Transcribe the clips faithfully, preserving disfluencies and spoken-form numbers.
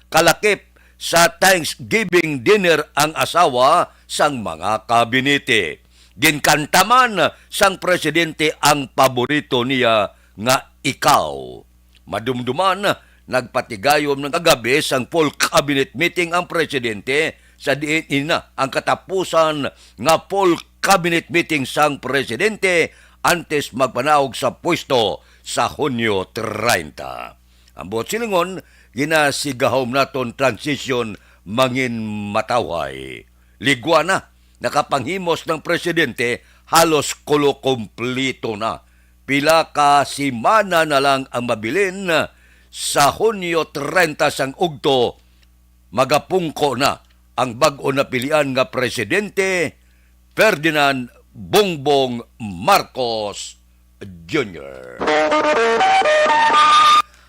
kalakip sa Thanksgiving dinner ang asawa sang mga kabinete. Ginkanta man sang presidente ang paborito niya nga Ikaw. Madumduman, nagpatigayom ng kagabi sang full cabinet meeting ang presidente, sa diin ina ang katapusan nga full cabinet meeting sang presidente antes magpanaog sa pwesto sa Hunyo treinta. Ang buot silingon, ginasigahom naton transition mangin matawhay. Ligwa na, nakapanghimos ng presidente, halos kulo-kumplito na. Pila ka semana na lang ang mabilin, sa Hunyo treinta sang ugto, magapungko na ang bag-o napilian nga presidente, Ferdinand Bongbong Marcos Junior.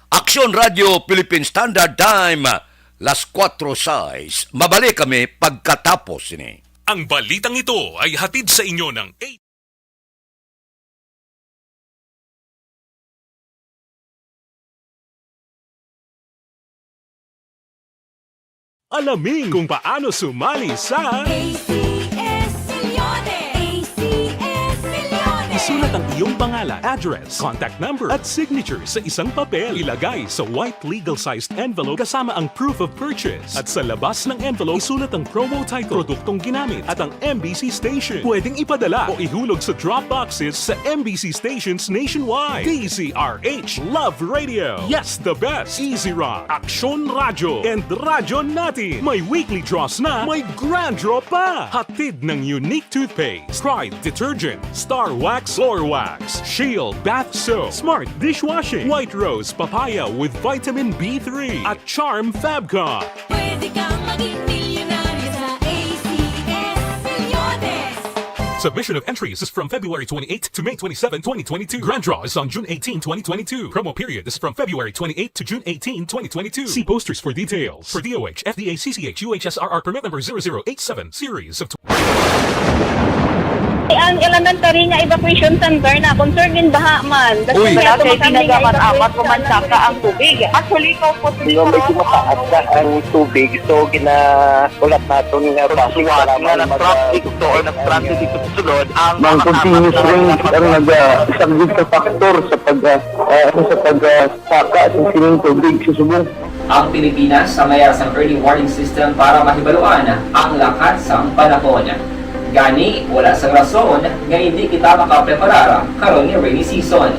Aksyon Radio Philippine Standard Time, las kuwatro sais. Mabalik kami pagkatapos ini. Ang balitang ito ay hatid sa inyo ng A Alamin kung paano sumali sa A C S Millones. A C S Millones. Isulat ang iyong pangalan, address, contact number, at signature sa isang papel. Ilagay sa white legal-sized envelope kasama ang proof of purchase. At sa labas ng envelope, isulat ang promo title, produktong ginamit, at ang M B C station. Pwedeng ipadala o ihulog sa drop boxes sa M B C stations nationwide. D Z R H, Love Radio. Yes, the best. Easy Rock, Aksyon Radyo, and Radyo Natin. May weekly draws na, may grand draw pa. Hatid ng Unique Toothpaste, Pride Detergent, Star Wax, Floor Wax, Shield Bath Soap, Smart Dishwashing, White Rose Papaya with Vitamin B three, at Charm Fabcon. Pwede kang maging milyonaryo sa A C S Millones. Submission of entries is from February twenty-eighth to May twenty-seven, twenty twenty-two. Grand draw is on June eighteen, twenty twenty-two. Promo period is from February twenty-eighth to June eighteen, twenty twenty-two. See posters for details. For D O H, F D A, C C H, U H S R R permit number zero zero eight seven, series of Ang elementary nga evacuation center na concerned in baha man. Uy. Wala kay ginagamit-amat ko man saka ang tubig. Actually, ikaw po, Hindi, medyo mataas na ang tubig. So, ginahulat naton nga traffic nga mag- nag-traffic to or nag-transit dito sa sulod ang Ang continuous rain ang nag-, ah, isang big factor sa pag, ah, ah, ano, sa pag, ah, saka sa sining tubig sa subong. Ang Pilipinas ang mayara sang early warning system para mahibaluan ang lakat sang panahon. Gani, wala sang rason nga indi kita makapreparar karon nga rainy season.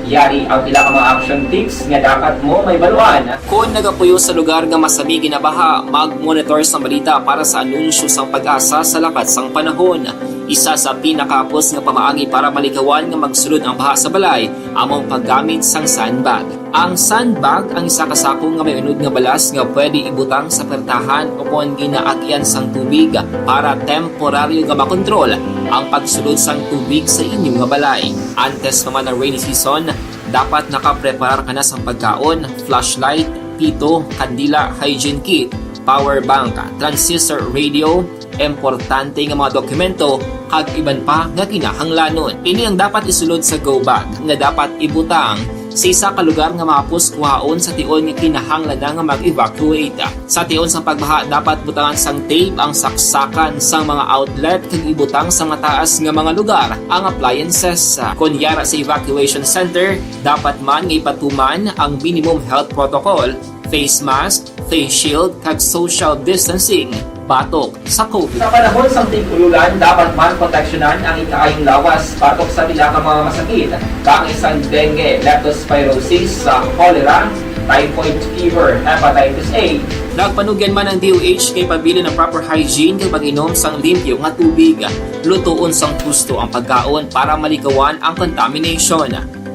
Yari ang pila ka mga action tips nga dapat mo mahibaluan. Kon nagapuyo sa lugar nga masami ginabaha, mag-monitor sang balita para sa anunsyo sang PAGASA sa lakat sang panahon. Isa sa pinakahapos nga pamaagi para malikawan nga magsulod ang baha sa balay amo ang paggamit sang sandbag. Ang sandbag ang isa ka sako nga may unod nga balas nga pwede ibutang sa pertahan o kon ginaagyan sang tubig para temporaryo nga makontrol ang pagsulod sang tubig sa inyo nga balay. Antes pa man ang rainy season, dapat nakapreparar ka na sang pagkaon, flashlight, pito, kandila, hygiene kit, power bank, transistor radio, importante nga mga dokumento, kag iban pa nga kinahanglanon. Ini ang dapat isulod sa go bag nga dapat ibutang sa isa ka lugar nga mahapos kuhaon sa tion nga kinahanglan na nga mag-evacuate. Sa tion sang pagbaha, dapat butangan sang tape ang saksakan sang mga outlet kag ibutang sa mataas nga mga lugar ang appliances. Kon yara sa evacuation center, dapat man nga ipatuman ang minimum health protocol, face mask, face shield, kag social distancing batok sa COVID. Sa panahon sang tig-ululan, dapat man proteksyonan ang ikaayong lawas batok sa pila ka mga masakit, kaangay sang dengue, leptospirosis, sa cholera, typhoid fever, hepatitis A. Nagpanugyan man ang D O H kay pabilin ang proper hygiene kag pag-inom sang limpyo nga tubig. Lutoon sang husto ang pagkaon para malikawan ang contamination.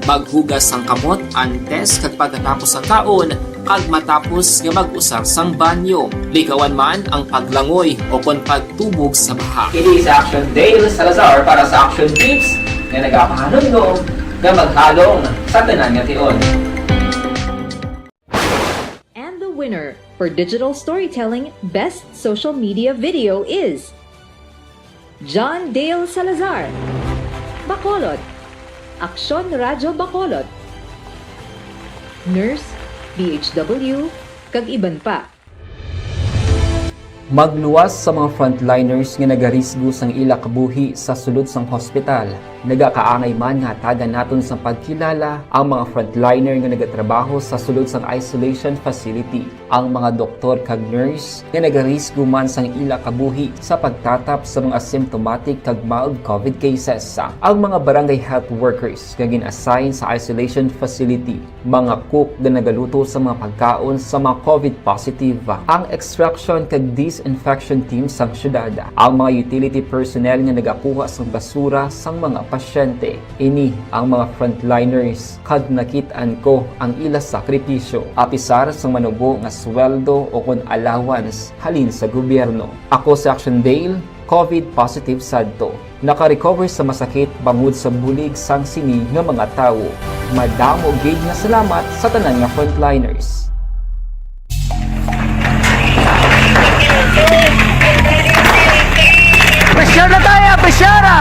Maghugas sang kamot antes kag pagkatapos sang kaon kag matapos nga mag-usar sang banyo. Likawan man ang paglangoy o kon pagtubog sa baha. Ini si Action Dale Salazar para sa Action Tips nga nagapahanumdom nga maghalong sa tanan nga tion. And the winner for Digital Storytelling Best Social Media Video is John Dale Salazar, Bacolod, Aksyon Radyo Bacolod, Nurse, D H W, kag iban pa. Magluwas sa mga frontliners nga nagarisgo sang ila kabuhi sa sulod sang hospital. Nagakaangay man nga hatagan naton sang pagkilala ang mga frontliner nga nagatrabaho sa sulod sang isolation facility, ang mga doktor kag nurse nga nagarisgo man sang ila kabuhi sa pagtatap sa mga asymptomatic kag mild COVID cases, ang mga barangay health workers nga gin-assign sa isolation facility, mga cook nga nagaluto sa mga pagkaon sa mga COVID positive, ang extraction kag disinfection team sang syudad, ang mga utility personnel nga nagakuha sang basura sang mga pasyente. Ini ang mga frontliners, kag nakit-an ko ang ila sakripisyo, apisar sang manubo nga sweldo o kon allowance halin sa gobyerno. Ako si Action Dale, COVID positive sadto. Naka-recover sa masakit bangod sa bulig sang sini nga mga tawo. Madamo gid nga salamat sa tanan nga frontliners. Pressure na tayo! Pressure na!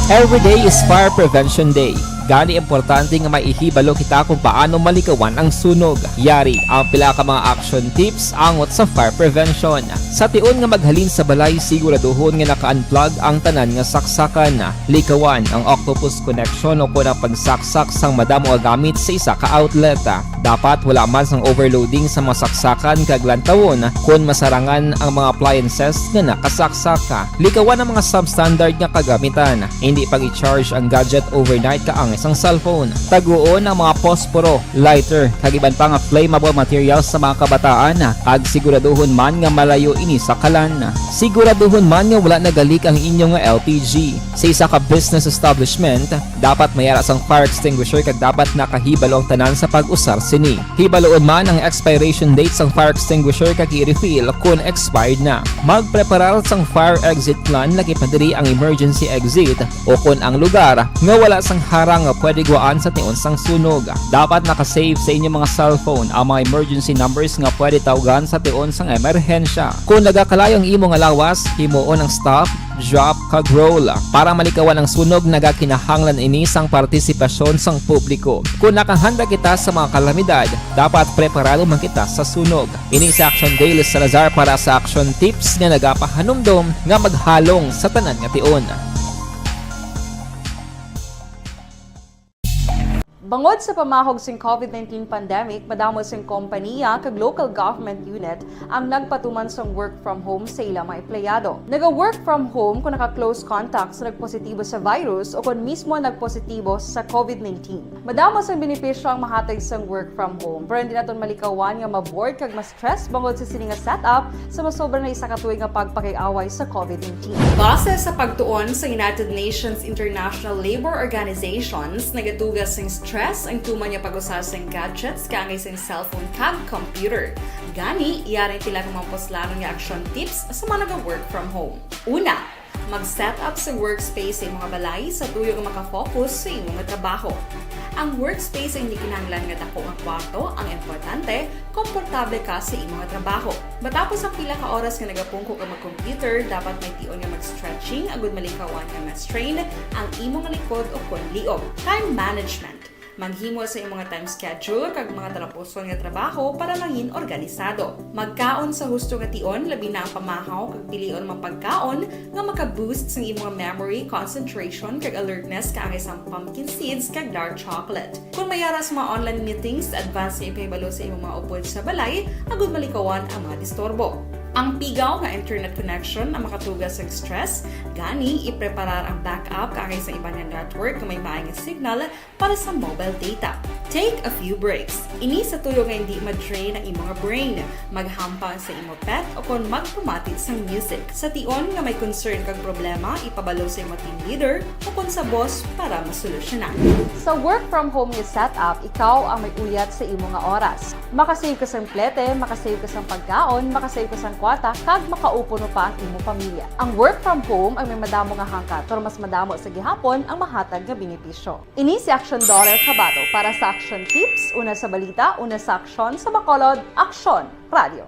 Every day is Fire Prevention Day. Gani, importante nga maihibalo kita kung paano malikawan ang sunog. Yari ang pila ka mga action tips angot sa fire prevention. Sa tion nga maghalin sa balay, siguraduhon nga naka-unplug ang tanan nga saksakan. Likawan ang octopus connection o kon ang pagsaksak sang madamo nga gamit sa isa ka outlet. Dapat wala man sang overloading sa mga saksakan kag lantawon kon masarangan ang mga appliances nga nakasaksak. Likawan ang mga substandard nga kagamitan. Indi pag-i-charge ang gadget overnight kaangay sang cellphone. Taguon ang mga posporo, lighter, kag iban pa nga flammable materials sa mga kabataan, kag siguraduhon man nga malayo ini sa kalan. Siguraduhon man nga wala nagalik ang inyo nga L P G. Sa isa ka business establishment, dapat may ara sang fire extinguisher kag dapat nakahibalo ang tanan sa pag-usar sini. Hibaluon man ang expiration date sang fire extinguisher kag i-refill kon expired na. Magpreparar sang fire exit plan, lakip na diri ang emergency exit o kon ang lugar nga wala sang harang nga pwede guwaan sa tion sang sunog. Dapat naka-save sa inyo mga cellphone ang mga emergency numbers nga pwede tawgan sa tion sang emerhensya. Kon nagakalayo ang imo nga lawas, himuon ang stop, drop, kag roll. Para malikawan ang sunog, nagakinahanglan ini sang partisipasyon sang publiko. Kon nakahanda kita sa mga kalamidad, dapat preparado man kita sa sunog. Ini si Action Dale Salazar para sa Action Tips nga nagapahanumdom nga maghalong sa tanan nga tion. Bangod sa pamahog sing COVID nineteen pandemic, madamo sing kompanya kag local government unit ang nagpatuman sang work from home sa ila mga empleyado. Naga-work from home kon naka-close contact sa nagpositibo sa virus o kon mismo nagpositibo sa COVID nineteen. Madamo sang benepisyo ang mahatag sang work from home, pero hindi naton malikawan nga ma-bored kag ma-stress bangod sa sini nga setup sa masobra na isa ka tuig nga pagpakig-away sa COVID nineteen. Base sa pagtuon sa United Nations International Labour Organizations, nagatuga sing stress ang tuman nga pag-usa sing gadgets kaangay sing cellphone kag computer. Gani, yari pila ka mga puslanon nga action tips sa mga naga-work from home. Una, mag-set up sa workspace sa imong balay sa tuyo nga makafocus sa imo nga trabaho. Ang workspace ay hindi kinahanglan nga dako nga kwarto, ang importante, komportable ka sa imo nga trabaho. Matapos ang pila ka oras nga nagapungko ka mag-computer, dapat may tion nga mag-stretching agud malikawan nga ma-strain ang imo nga likod o kon liog. Time management. Maghimo sa imo nga time schedule kag mga talapuson nga trabaho para mangin organisado. Magkaon sa husto nga tion, labi na ang pamahaw, kag pilion ang mga pagkaon nga maka-boost sang imo nga memory, concentration, kag alertness kaangay sang pumpkin seeds kag dark chocolate. Kon may ara sa mga online meetings, advance nga ipahibalo sa imo mga upod sa balay agud malikawan ang mga disturbo. Ang pigaw nga internet connection ang makatuga sa stress, gani ipreparar ang backup kaangay sa iban nga network nga may maay nga signal para sa mobile data. Take a few breaks. Ini sa tuyo nga hindi ma-drain ang imo nga brain. Maghampang sa imo pet o kon magpamati sang music. Sa tion nga may concern kag problema, ipabalo sa imo team leader o kon sa boss para masolusyonan. Sa work from home nga setup, ikaw ang may uyat sa imo nga oras. Makasave ka sang plete, makasave ka sang pagkaon, makasave ka sang kwarta, kag makaupo pa ang imo pamilya. Ang work from home ang may madamo nga hangkat, pero mas madamo sa gihapon ang mahatag nga benepisyo. Ini si Action Daughter Kabato para sa Action Tips, una sa balita, una sa aksyon, sa Bacolod, Aksyon Radio.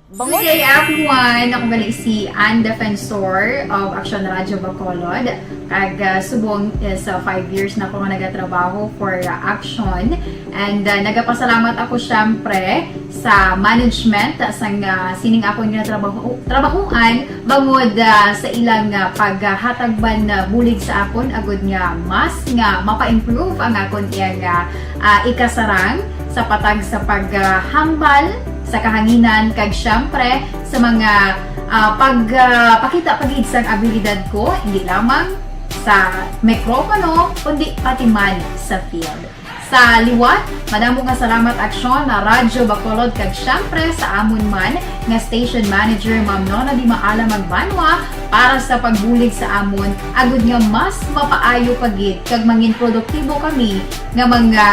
Good day, everyone! Ako gali si Ann Defensor of Action Radio Bacolod. Kag, ah, subong is, ah, five years na ako nga nagatrabaho for, ah, Action. And, ah, nagapasalamat ako, syempre, sa management, ah, sang, ah, sining akon nga trabaho, trabahoan, bangod, ah, sa ilang, ah, paghatag man, ah, bulig sa akon, agud nga mas nga mapa-improve ang akon iyang, ah, ah, ikasarang sa patag sa paghambal sa kahanginan, kag syempre sa mga, ah, pag, ah, pakita pa gid sang abilidad ko, hindi lamang sa mikropono, kundi pati man sa field. Sa liwat, madamo nga salamat, Aksyon na Radyo Bacolod, kag syempre sa amon man nga station manager, Ma'am Nona Di Maala Magbanwa, para sa pagbulig sa amon, agud nga mas mapaayo pa gid kag mangin produktibo kami nga mga,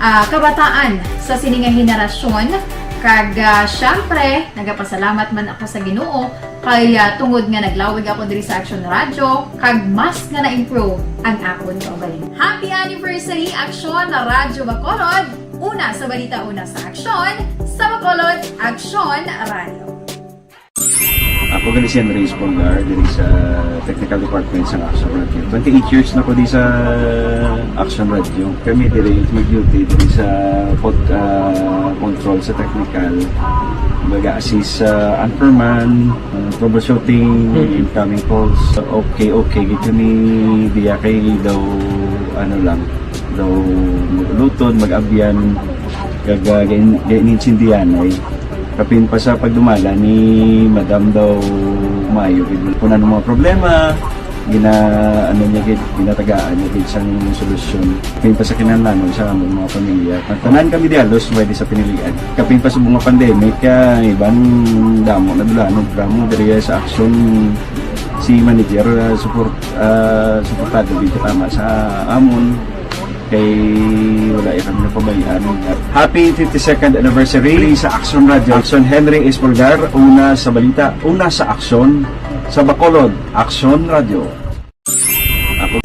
ah, kabataan sa sini nga henerasyon. Kag, ah, syempre, nagapasalamat man ako sa Ginoo kay, ah, tungod nga naglawig ako diri sa Action Radio, kag mas nga na-improve ang akon kaugalingon. Happy anniversary, Action na Radyo Bacolod! Una sa balita, una sa aksyon, sa Bacolod, Action Radio. Ako gali si Henry Espolgar, diri sa Technical Department sa Action Radio. Twenty-eight years na ko di sa Action Radio. Kami diri mag-duty diri sa pod-, ah, control sa technical. Baga assist sa anchorman, ah, troubleshooting, Mhm. incoming calls. Okay, okay, gid kami diya kay daw, ano lang, daw luton, mag-abyan, kag, ah, gain-, gain-, insindihan ay. Kapin pa sa pagdumala ni Madam daw maayo gid. Kung ano mga problema, gina-, ano niya gid, ginatagaan niya gid sang solusyon. Kapin pa sa kinahanglanon sa among mga pamilya. Ang tanan kami di halos pwede sa pinilian. Kapin pa sa mga pandemic, ah, iban damo na dulanon, damo diri sa aksyon si manager, ah, support, ah, suportado gid tama sa amon. Kay wala ya kami napabayaan. Happy fifty-second anniversary sa Action Radio. Action Henry Espolgar, una sa balita, una sa aksyon, sa Bacolod, Action Radio. Ako.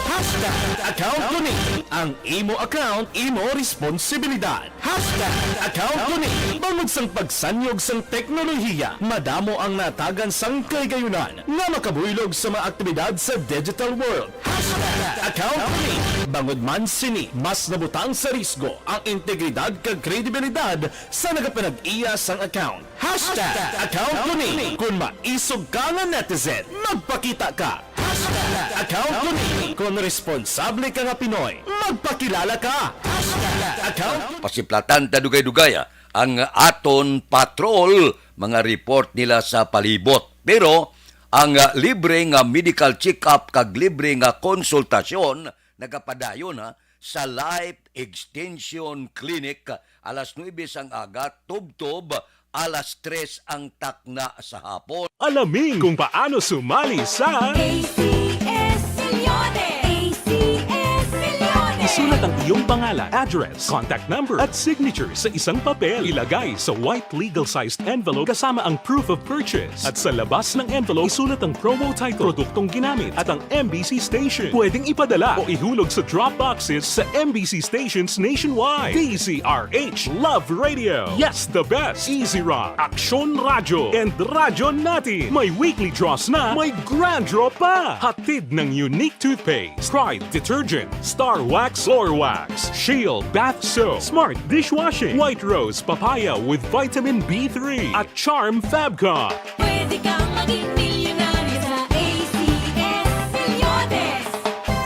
Hashtag account ko ni. Ang imo account, imo responsibilidad. Hashtag account ko ni. Bangod sang pagsanyog sang teknolohiya, madamo ang natagan sang kahigayonan nga makabuylog sa mga aktibidad sa digital world. Hashtag account ko ni. Bangod man sini, mas nabutang sa risgo ang integridad kag kredibilidad sa nagapanag-iya sang account. Hashtag account ko ni. Kon maisog ka nga netizen, magpakita ka. Hashtag account ko ni. Kon responsable ka nga Pinoy, magpakilala ka. Hashtag account. Pasiplatan ta dugay-dugay, ah, ang aton patrol, mga report nila sa palibot. Pero ang, ah, libre nga medical check-up kag libre nga konsultasyon nagapadayon, ha, sa Life Extension Clinic, alas nuebe sang aga tubtob alas tres ang takna sa hapon. Alamin kung paano sumali sa A C S Millones. A C S Millones. Isulat ang iyong pangalan, address, contact number, at signature sa isang papel. Ilagay sa white legal-sized envelope kasama ang proof of purchase. At sa labas ng envelope, isulat ang promo title, produktong ginamit, at ang M B C station. Pwedeng ipadala o ihulog sa drop boxes sa M B C stations nationwide. D Z R H, Love Radio. Yes, the best. Easy Rock, Action Radio, and Radyo Natin. May weekly draws na, may grand draw pa. Hatid ng Unique Toothpaste, Pride Detergent, Star Wax Floor Wax, Shield Bath Soap, Smart Dishwashing, White Rose Papaya with Vitamin B three, at Charm Fabcon. Pwede kang maging milyonaryo sa A C S Millones.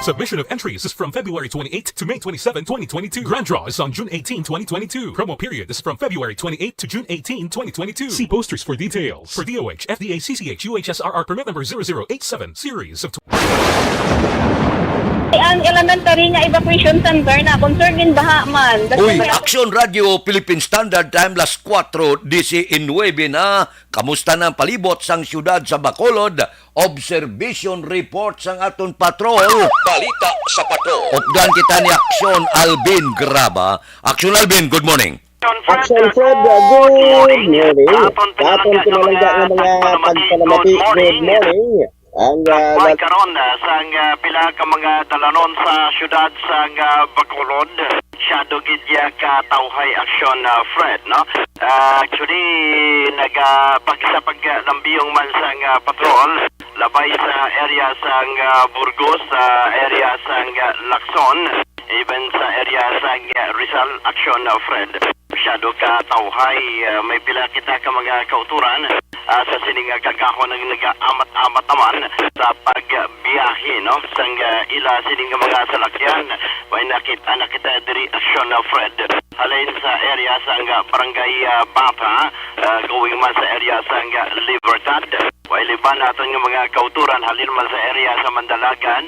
Submission of entries is from February twenty-eight to May twenty-seven, twenty twenty-two. Grand draw is on June eighteen, twenty twenty-two. Promo period is from February twenty-eight to June eighteen, twenty twenty-two. See posters for details. For D O H, F D A, C C H, U H S R R permit number zero zero eight seven, series of Ang elementary nga evacuation center na concern in baha man. Uy, Action Radio Philippine Standard Time, las kuwatro diecinuebe na. Kamusta na ang palibot sang siyudad sa Bacolod? Observation report sang aton patrol. Balita sa patrol. Updan kita ni Aksyon Alvin Graba. Aksyon Alvin, good morning. Action Fred, uh, good morning. Sa aton pinalangga nga mga pagpanamati, good morning. Ang, uh, karon, uh, sang, uh, pila ka mga dalanon sa siyudad sang, uh, Bacolod. Masyado gid ya ka tawhay aksyon, ah, Fred, no? Ah, actually, naga-, pag-, sa paglambiyong man sang, ah, patrol, labay sa area sang, ah, Burgos, sa area sang, ah, Lacson, even sa area sang, ah, Rizal, aksyon, ah, Fred. Masyado ka tawhay, ah, may pila kita ka mga kauturan, ah, sa sining nga kagahon ang nagaamat-amat naman sa pagbiyahe, no, sang, ah, ila sining nga mga salakyan. May nakita, nakita diri aksyon na, Fred. Halin sa area sang, ah, Barangay, ah, Bata, ah, going man sa area sang, ah, Libertad. While iban naton nga mga kauturan, halin man sa area sa Mandalagan,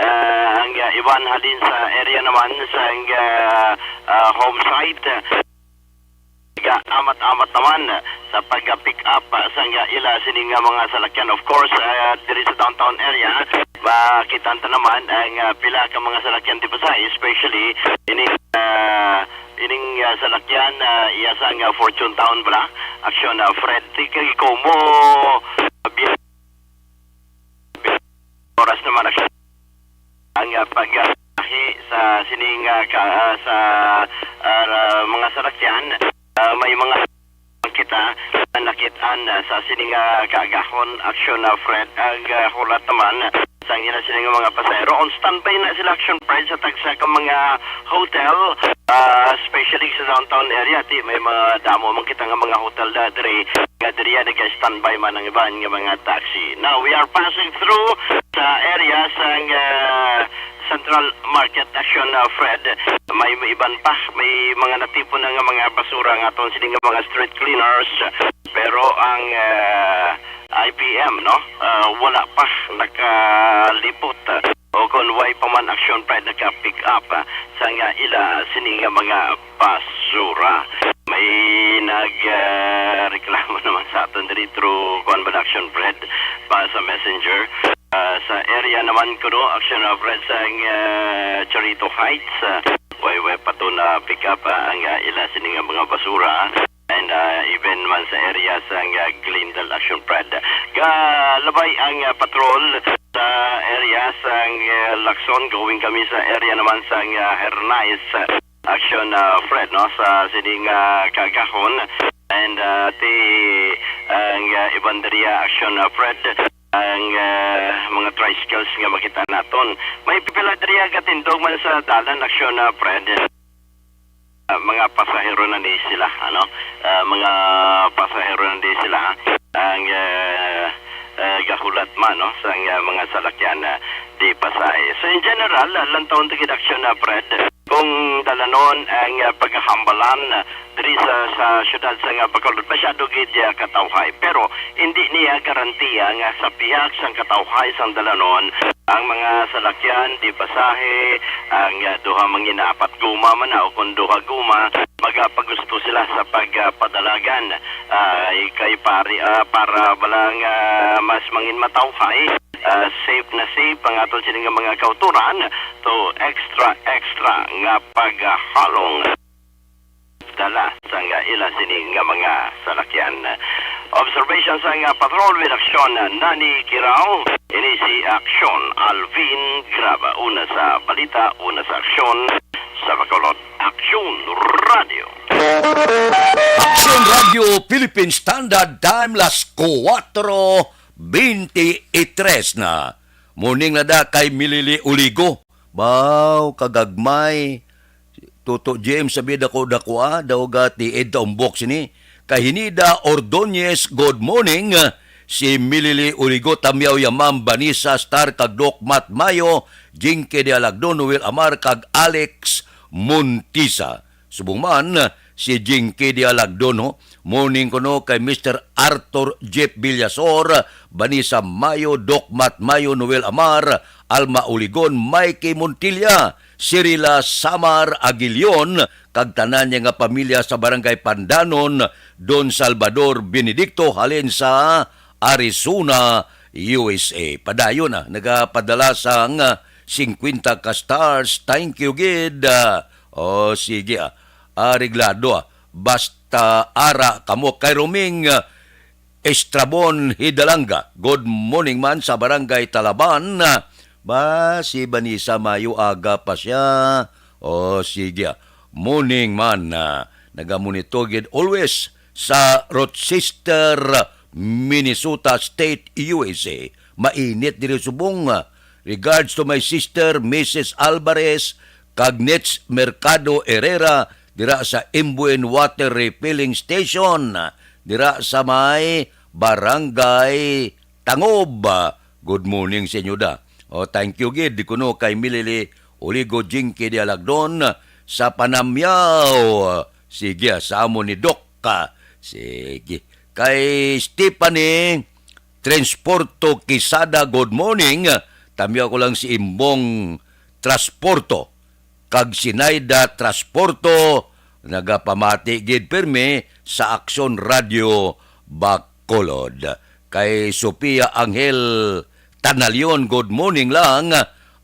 ah, ang, ah, iban halin sa area naman sang, ah, ah, home site. Ga-amat-amat naman sa pag-pick up, ah, sang, ah, ila sini nga mga salakyan. Of course, ah, diri sa downtown area, makita ta naman ang, ah, pila ka mga salakyan di pa sa, especially ining, ah, ining, ah, salakyan, ah, iya sang, ah, Fortune Town bala. Aksyon, ah, Fred, ti kay Como, ah, bi-, oras naman aksyon. Ang, ah, pagbiyahe sa sining, ah, ka, ah, sa, ah, mga salakyan, ah, may mga kita na nakit-an, ah, sa sining, ah, kaagahon aksyon na, Fred, ang, ah, hulat naman sang ila sining mga pasahero. On standby na sila aksyon, Fred, sa tagsa ka mga hotel, ah, especially sa downtown area. Ti may mga damo man kita nga mga hotel na diri, nga diri nag-standby man ang iban nga mga taxi. Now, we are passing through sa area sang, ah, Central Market aksyon, ah, Fred. May, may iban pa, may mga natipon na nga mga basura nga aton sini nga mga street cleaners. Pero ang, ah, I P M, no, ah, wala pa nakalibot, ah, o kung way pa man aksyon, Fred, naka-pick up, ah, sa nga ila sini nga mga basura. May nag, ah, reklamo naman sa aton diri through kuan ba, aksyon, Fred, pa sa messenger. Ah, sa area naman kuno, aksyon, ah, Fred, sa, ah, Charito Heights, ah, way, way pa to na pick up, ah, ang, ah, ila sini nga mga basura. And, ah, even man sa area sa, ah, Glendale, aksyon, Fred. Galabay ang, ah, patrol sa area sa, ah, Lacson, going kami sa area naman sa, ah, Hernais, ah, aksyon, ah, Fred, no, sa sining, ah, kagahon. And, ah, ti, ang, ah, iban diri, ah, aksyon, ah, Fred, ang, ah, mga tricycles nga makita naton. May pipila diri, ah, gatindog man sa dalan, aksyon, ah, Fred. Ah, mga pasahero na ni sila, ano? Ah, mga pasahero na ni sila ang, ah, ah, gahulat man, no, sa, ah, mga salakyan na di pasahe. So, in general, ah, lantawon ta gid aksyon na, Fred, kung dalanon ang, ah, pagkahambalan, ah, diri sa, sa siyudad sa nga Bacolod, masyado gid, ah, katawhay. Pero hindi niya garantiya nga sa pihak sang katawhay sang dalanon ang mga salakyan di pasahe, ang, ah, duha mangin-apat guma man na o kung duha guma, magapagusto sila sa pagpadalagan, ah, kay pari, ah, para bala nga mas mangin matawhay, ah, safe na safe ang aton sini nga mga kauturan to extra, extra nga paghalong dala sang ila sini nga mga salakyan. Observation sang, ah, patrol with action, ah, Nani Kirao. Ini si Aksyon Alvin Graba. Una sa balita, una sa aksyon, sa Bacolod. Aksyon Radio. Aksyon Radio Philippine Standard Time, las kuwatro bente y tres na. Morning na da kay Milili Uligo. Baw, kagagmay. Toto James, sabi dako-dako, ah, daw ga ti Ed Taumbok sini. Kay Hinida Ordonez, good morning. Si Milili Uligo, Tamyaw Yamam, Vanessa Star, kag Doc Matt Mayo, Jinky de Alagdon, Noel Amar, kag Alex Montisa. Subong man, si Jinky de Alagdon, ho. Morning kuno kay Mister Arthur Jeff Villasor, Vanessa Mayo, Doc Matt Mayo, Noel Amar, Alma Uligon, Mikey Montilla, Cirila Samar Aguilion, kag tanan niya nga pamilya sa Barangay Pandanon, Don Salvador Benedicto, halin sa Arizona, U S A. Padayon na, nagapadala sang, ah, singkwenta ka stars. Thank you gid. Ah, oh, sige, ah. Areglado, ah. Basta ara kamo kay Roming, ah, Estrabon Hidalanga. Good morning man sa Barangay Talaban. Ba, si Vanessa Mayo aga pa siya. Oh, sige, ah. Morning man, ah, nagamonitor gid always sa Rochester, Minnesota State, U S A. Mainit diri subong. Regards to my sister, Missus Alvarez, kag Nets Mercado Herrera, dira sa Imbuen Water Refilling Station, dira sa may Barangay Tangob. Good morning sa inyo da. Oh, thank you gid kuno kay Milili Oligo Jinky de Alagdon sa Panamyaw. Sige, sa amo ni Doc ka. Sige. Kay Stephanie Transporto Quisada, good morning. Tamyaw ko lang si Imbong Transporto kag Sinaida Transporto, nagapamati gid pirmi sa Aksyon Radio Bacolod. Kay Sofia Angel Tanalion, good morning lang.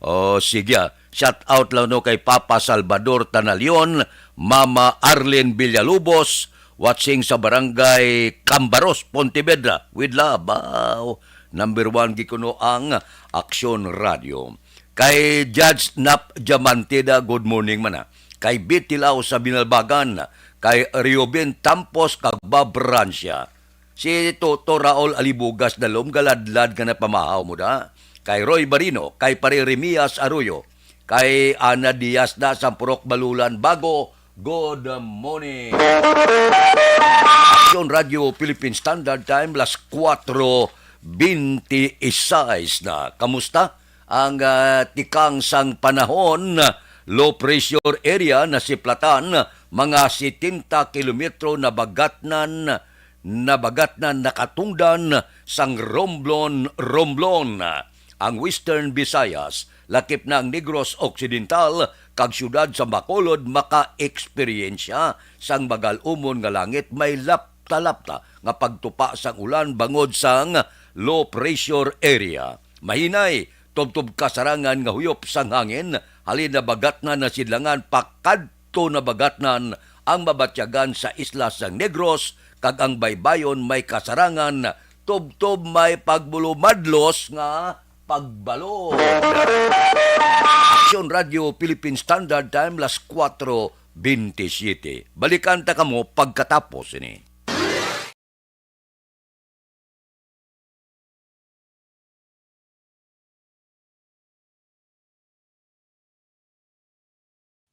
O, sige, ah. Shout out lang no kay Papa Salvador Tanalion, Mama Arlene Villalobos, watching sa Barangay Cambaros, Pontevedra. With love, wow. Number one gid kuno ang Aksyon Radio. Kay Judge Nap Diamantida, good morning man, ah. Kay Bitilaw sa Binalbagan, kay Reuben Tampos kag Bob Rancia. Si Toto Raul Alibugas Dalom, galadlad nga napamahaw mo da. Kay Roy Barino, kay Pare Remias Arroyo, kay Ana Diaz da sa Purok Balulan, Bago, good morning. Aksyon Radio Philippine Standard Time, las kuwatro benti y seis na. Kamusta ang, ah, tikang sang panahon? Low pressure area nasiplatan, mga setenta kilometro nabagatnan, nabagatnan nakatungdan sang Romblon, Romblon. Ang Western Visayas, lakip na ang Negros Occidental, kag siyudad sa Bacolod maka-eksperyensya sang magal-umon nga langit, may lapta-lapta nga pagtupa sang ulan bangod sang low pressure area. Mahinay, tubtob kasarangan nga huyop sang hangin, halin nabagatnan na sidlangan pakadto nabagatnan ang mabatyagan sa isla sang Negros, kag ang baybayon may kasarangan tubtob may pagbulumadlos nga pagbalod. Aksyon Radio Philippine Standard Time, las kuwatro benti siyete. Balikan ta kamo pagkatapos ini.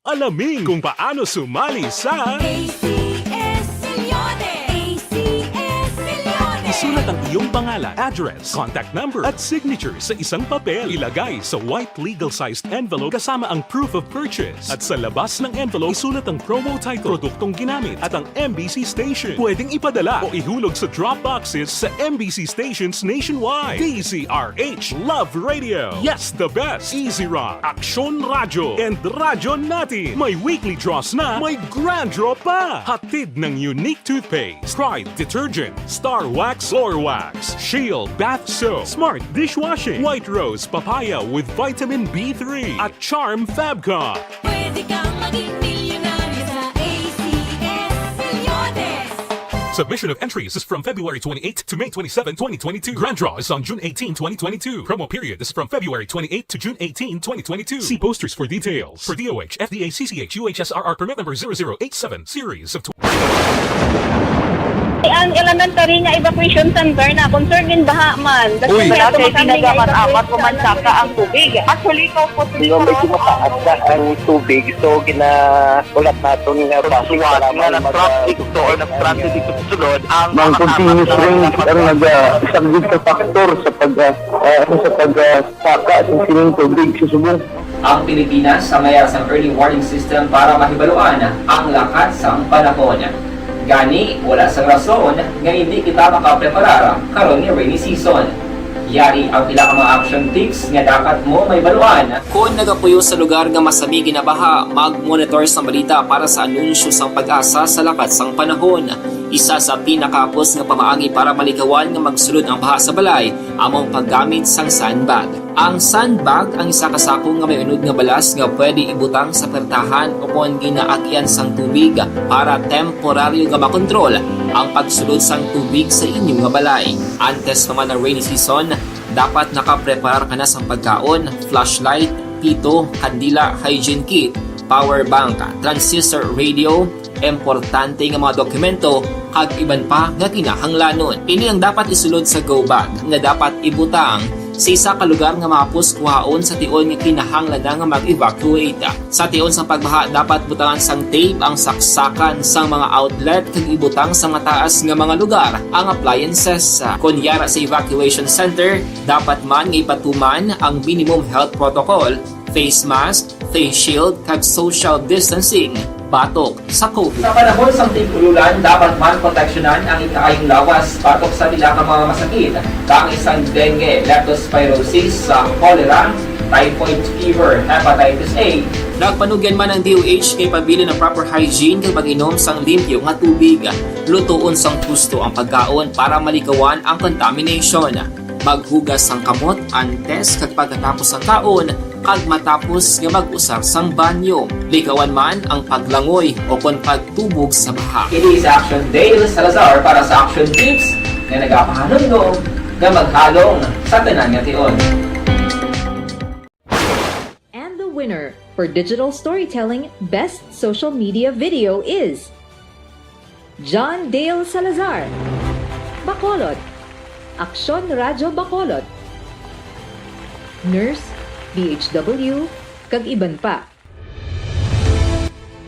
Alamin kung paano sumali sa A C S Milyones! A C S Milyones! Isulat ang iyong pangalan, address, contact number, at signature sa isang papel. Ilagay sa white legal-sized envelope kasama ang proof of purchase. At sa labas ng envelope, isulat ang promo title, produktong ginamit, at ang M B C station. Pwedeng ipadala o ihulog sa drop boxes sa M B C stations nationwide. D Z R H Love Radio. Yes, the best. Easy Rock, Aksyon Radyo, and Radyo Natin. May weekly draws na, may grand draw pa. Hatid ng Unique Toothpaste, Pride Detergent, Star Wax, Floor Wax, Shield Bath Soap, Smart Dishwashing, White Rose Papaya with Vitamin B three, at Charm Fabcon. Pwede kang maging milyonaryo sa A C S Milyones. Submission of entries is from February twenty-eighth to May twenty-seven, twenty twenty-two. Grand draw is on June eighteen, twenty twenty-two. Promo period is from February twenty-eighth to June eighteen, twenty twenty-two. See posters for details. For D O H, F D A, C C H, U H S R R permit number zero zero eight seven, series of tw- Ang elementary nga evacuation center na concern in baha man. Uy. Wala kay tinaga man, amat ko man saka ang tubig. Actually, ikaw po, di ba, medyo mataas na ang tubig, so ginahulat naton nga basi nga nag-traffic to or nag-transit dito sa sulod, ang continuous rain ang nag-, ah, isa gid sa factor sa pag, ah, ah, ano, sa pag, ah, saka sa sining tubig sa subong. Ang Pilipinas sa mayar sang early warning system para mahibaluan ang lakat sang panahon. Gani, wala sang rason nga hindi kita makapreparar karon nga rainy season. Yari ang pila ka mga action tips nga dapat mo mahibaluan. Kon nagapuyo sa lugar nga masami ginabaha, mag-monitor sang balita para sa anunsyo sang PAGASA sa lakat sang panahon. Isa sa pinakahapos nga pamaagi para malikawan nga magsulod ang baha sa balay amo ang paggamit sang sandbag. Ang sandbag ang isa ka sako nga may unod nga balas nga pwede ibutang sa pertahan o kon ginaagyan sang tubig para temporaryo nga makontrol ang pagsulod sang tubig sa inyo nga balay. Antes pa man ang rainy season, dapat nakapreparar ka na sang pagkaon, flashlight, pito, kandila, hygiene kit, power bank, transistor radio, importante nga mga dokumento, kag iban pa nga kinahanglanon. Ini ang dapat isulod sa go bag nga dapat ibutang sa isa ka lugar nga mahapos kuhaon sa tion nga kinahanglan na nga mag-evacuate. Sa tion sang pagbaha, dapat butangan sang tape ang saksakan sang mga outlet kag ibutang sa mataas nga mga lugar ang appliances. Kon yara sa evacuation center, dapat man nga ipatuman ang minimum health protocol, face mask, face shield, kag social distancing batok sa COVID. Sa panahon sang tig-ululan, dapat man proteksyonan ang ikaayong lawas batok sa pila ka mga masakit, kaangay sang dengue, leptospirosis, sa cholera, typhoid fever, hepatitis A. Nagpanugyan man ang D O H nga ipabilin ang proper hygiene kag pag-inom sang limpyo nga tubig. Lutoon sang husto ang pagkaon para malikawan ang contamination. Maghugas sang kamot antes kag pagkatapos sang kaon, kag matapos nga mag-usar sang banyo. Likawan man ang paglangoy o kon pagtubog sa baha. Kini si Action Dale Salazar para sa Action Tips nga nagapahanumdom nga maghalong sa tanan nga tion. And the winner for digital storytelling best social media video is John Dale Salazar, Bacolod, Aksyon Radyo Bacolod, Nurse, D H W, kag iban pa.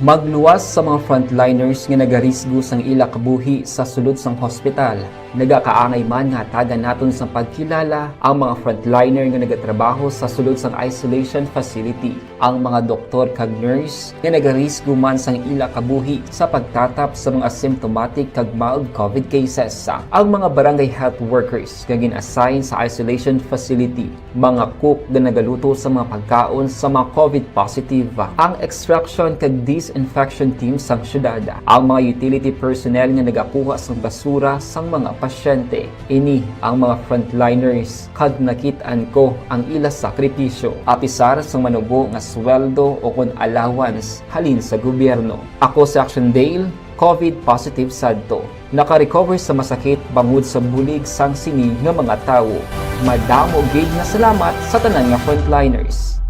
Magluwas sa mga frontliners nga nagarisgo sang ila kabuhi sa sulod sang hospital. Nagakaangay man nga hatagan naton sang pagkilala ang mga frontliner nga nagatrabaho sa sulod sang isolation facility, ang mga doktor kag nurse nga nagarisgo man sang ila kabuhi sa pagtatap sa mga asymptomatic kag mild COVID cases, ang mga barangay health workers nga gin-assign sa isolation facility, mga cook nga nagaluto sa mga pagkaon sa mga COVID positive, ang extraction kag disinfection team sang syudad, ang mga utility personnel nga nagakuha sang basura sang mga pasyente. Ini ang mga frontliners kag nakit-an ko ang ila sakripisyo, apisar sang manubo nga sweldo o kon allowance halin sa gobyerno. Ako si Action Dale, COVID positive sadto. Naka-recover sa masakit bangod sa bulig sang sini nga mga tawo. Madamo gid nga salamat sa tanan nga frontliners.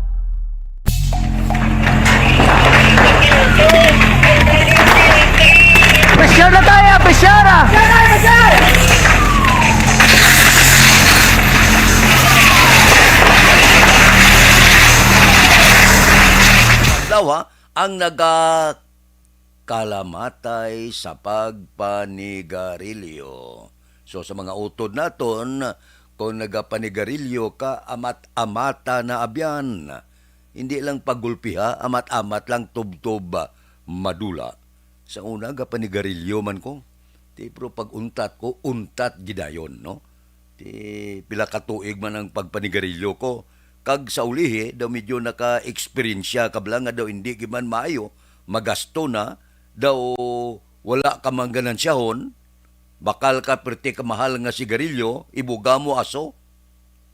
Pressure na tayo! Pressure na! Adlaw, ha? Ang nagakalamatay sa pagpanigarilyo. So, sa mga utod naton, kung nagapanigarilyo ka, amat-amata na abyan. Hindi lang paggulpiha, amat-amat lang tubtob, ah, madula. Sa una, gapanigarilyo man ko. Ti, pero pag untat ko, untat gidayon, no? Ti, pila ka tuig man ang pagpanigarilyo ko. Kag sa ulihi, daw medyo naka-eksperyensya ka bala nga daw hindi gid man maayo, magasto na, daw wala ka man ganansyahon, bakal ka perti ka mahal nga sigarilyo, ibuga mo aso.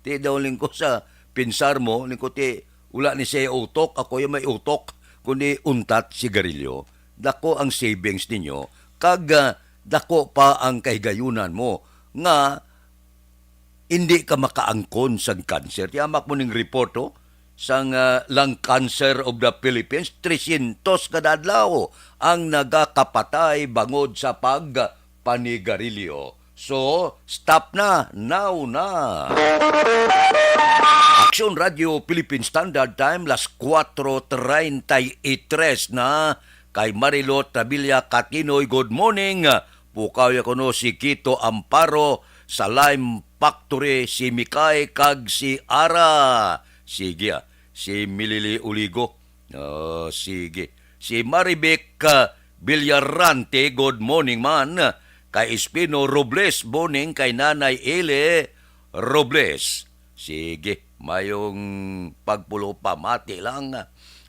Ti daw lingko sa pinsar mo, lingko ti wala ni siya utok, ako yung may utok, kundi untat sigarilyo. Dako ang savings ninyo, kag, ah, dako pa ang kahigayunan mo nga hindi ka makaangkon sang cancer. Ti amak mo ning report, oh, sang, ah, Lung Cancer of the Philippines, tresyentos kada adlaw ang nagakapatay bangod sa pagpanigarilyo. So, stop na, now na. Aksyon Radio Philippine Standard Time, las kuwatro treinta y tres na. Kay Marilot Travilla Katinoy, good morning. Pukaw ya kuno si Kito Amparo sa Lime Factory, si Mikay kag si Ara. Sige, ah, si Milili Uligo. Oh, sige. Si Marivic, ah, Villarante, good morning man. Kay Espino Robles, morning kay Nanay Ele Robles. Sige, mayong pagpulo pamati lang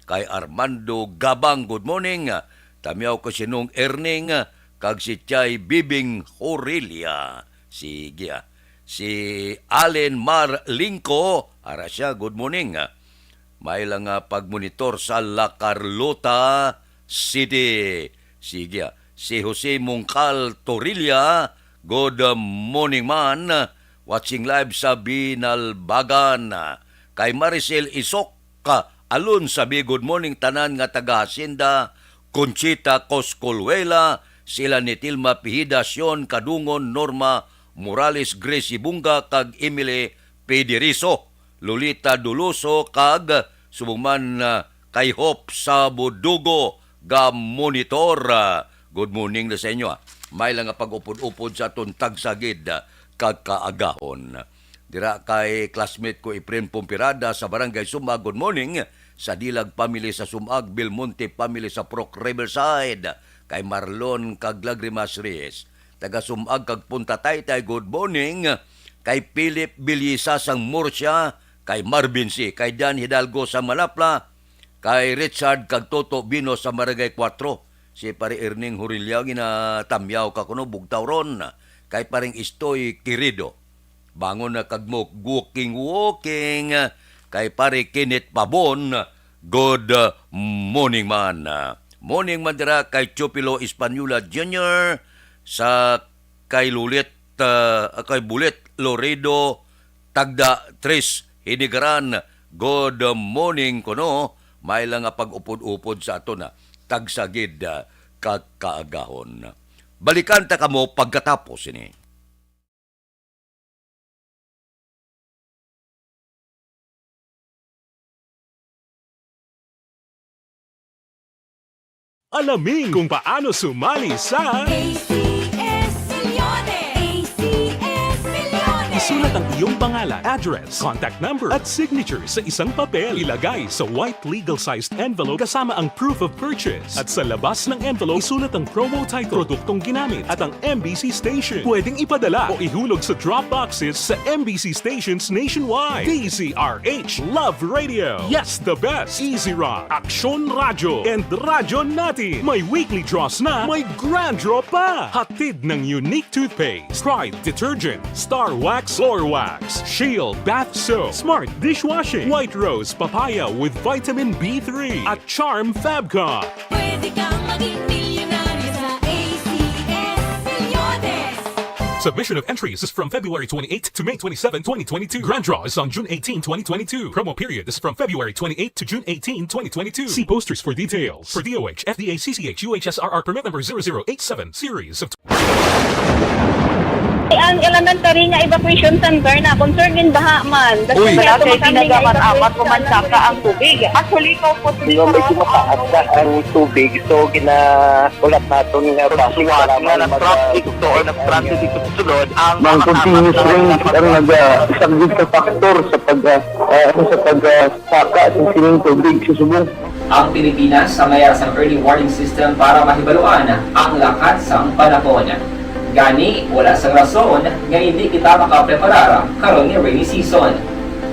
kay Armando Gabang, good morning. Tamyaw ko si Nong Erning, kag si Chay Bibing Horelia. Sige, ah. Si Allen Mar Lingko, ara siya, good morning. May lang nga pagmonitor sa La Carlota City. Sige, ah. Si Jose Mungkal Torilla, good morning man. Watching live sa Binalbagan. Kay Maricel Isok, ka, Alon Sabi, good morning tanan nga taga Hacienda Conchita Coscoluela, sila ni Tilma Pihida, Sion Kadungon, Norma Morales, Gracie Bunga, kag Emily Pediriso, Lolita Doloso, kag subong man, ah, kay Hope sa Budugo ga monitor. Ah, good morning na sa inyo, ah. May lang nga pag-upod-upod sa aton tagsa gid, ah, kag kaagahon. Dira kay classmate ko Efren Pompirada sa Barangay Sumag, good morning. Sa Dilag family sa Sumag, Belmonte family sa Purok Riverside, kay Marlon kag Lagrimas Reyes. Taga Sumag kag Punta Taytay, good morning. Kay Philip Bilisa sang Murcia, kay Marvin C, kay Dan Hidalgo sa Malapla, kay Richard kag Toto Bino sa Barangay Kuwatro, si Pare Erning Hurilia, ginatamyaw ka kuno, bugtaw ron, kay Pareng Istoy Querido. Bangon na kag mo, walking, walking, kay Pare Kenneth Pabon, good, uh, morning man. Morning man dira kay Chupilo Española Junior, sa kay Lulit, uh, kay Bulit Loredo, Tagda Tris Hinigaran, good morning kuno. May lang nga pag-upod-upod sa aton, ah, tagsa gid, ah, ka kaagahon. Balikan ta kamo pagkatapos ini. Alamin kung paano sumali sa A C S Millones. A C S Millones. Isulat ang iyong pangalan, address, contact number, at signature sa isang papel. Ilagay sa white legal-sized envelope kasama ang proof of purchase. At sa labas ng envelope, isulat ang promo title, produktong ginamit, at ang M B C station. Pwedeng ipadala o ihulog sa drop boxes sa M B C stations nationwide. D Z R H Love Radio. Yes, the best. Easy Rock, Aksyon Radyo, and Radyo Natin. May weekly draws na, may grand draw pa. Hatid ng Unique Toothpaste, Pride Detergent, Star Wax, Floor Wax, Shield Bath Soap, Smart Dishwashing, White Rose Papaya with Vitamin B three, at Charm Fabcon. Pwede kang maging milyonaryo sa A C S Millones. Submission of entries is from February twenty-eighth to May twenty-seven, twenty twenty-two. Grand draw is on June eighteen, twenty twenty-two. Promo period is from February twenty-eighth to June eighteen, twenty twenty-two. See posters for details. For D O H, F D A, C C H, U H S R R permit number zero zero eight seven, series of Ang elementary nga evacuation center na concern gid baha man. Uy. Wala kay ginagamit-amat mo man saka ang tubig. Actually, ikaw po, di ba, medyo mataas na ang tubig, so ginahulat naton nga basi nga nag-transit to or nag-transit dito sa sulod ang mga continuous rain ang nag-, ah, isa gid ka factor sa pag, ah, ah, sa pag, ah, saka sa sining tubig sa subong. Ang Pilipinas ang mayara sang early warning system para mahibaluan ang lakat sang panahon. Gani, wala sang rason nga indi kita makapreparar karon nga rainy season.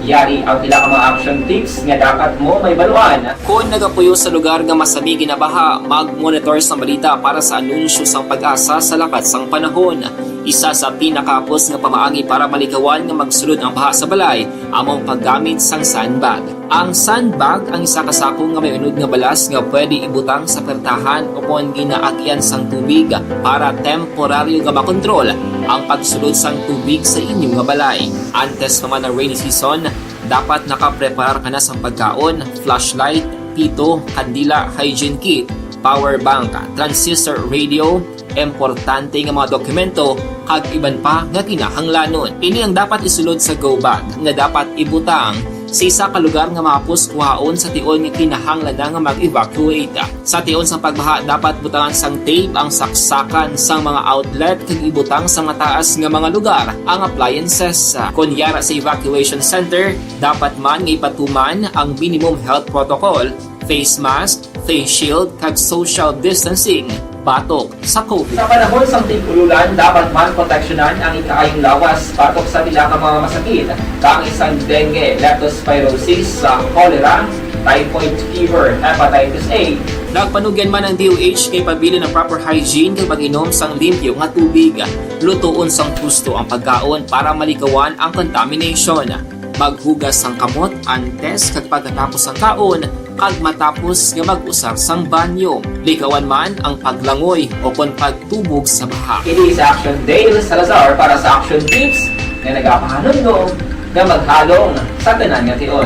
Yari ang pila ka mga action tips nga dapat mo mahibaluan. Kon nagapuyo sa lugar nga masami ginabaha, mag-monitor sang balita para sa anunsyo sang PAGASA sa lakat sang panahon. Isa sa pinakahapos nga pamaagi para malikawan nga magsulod ang baha sa balay amo ang paggamit sang sandbag. Ang sandbag ang isa ka sako nga may unod nga balas nga pwede ibutang sa pertahan ukon ginaagian sang tubig para temporaryo nga makontrol ang pagsulod sang tubig sa inyo nga balay. Antes pa man ang rainy season, dapat nakapreparar ka na sang pagkaon, flashlight, pito, kandila, hygiene kit, power bank, transistor radio, importante nga mga dokumento, kag iban pa nga kinahanglanon. Ini ang dapat isulod sa go bag nga dapat ibutang sa isa ka lugar nga mahapos kuhaon sa tion nga kinahanglan na nga mag-evacuate. Sa tion sang pagbaha, dapat butangan sang tape ang saksakan sang mga outlet kag ibutang sa mataas nga mga lugar ang appliances. Kon yara sa evacuation center, dapat man nga ipatuman ang minimum health protocol, face mask, face shield, kag social distancing batok sa COVID. Sa panahon sang tig-ululan, dapat man proteksyonan ang ikaayong lawas batok sa pila ka mga masakit, kaangay sang dengue, leptospirosis, sa cholera, typhoid fever, hepatitis A. Nagpanugyan man ang D O H kay pabilin ang proper hygiene kag pag-inom sang limpyo nga tubig. Lutoon sang husto ang pagkaon para malikawan ang contamination. Maghugas sang kamot antes kag pagkatapos sang kaon, kag matapos nga mag-usar sang banyo. Likawan man ang paglangoy ukon pagtubog sa baha. Ini si Action Dale Salazar para sa Action Tips nga nagapahanumdom nga maghalong sa tanan nga tion.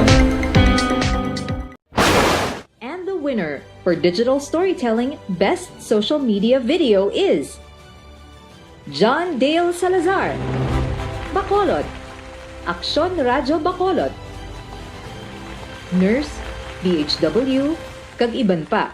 For digital storytelling, best social media video is John Dale Salazar, Bacolod, Aksyon Radyo Bacolod, Nurse, D H W, kag iban pa.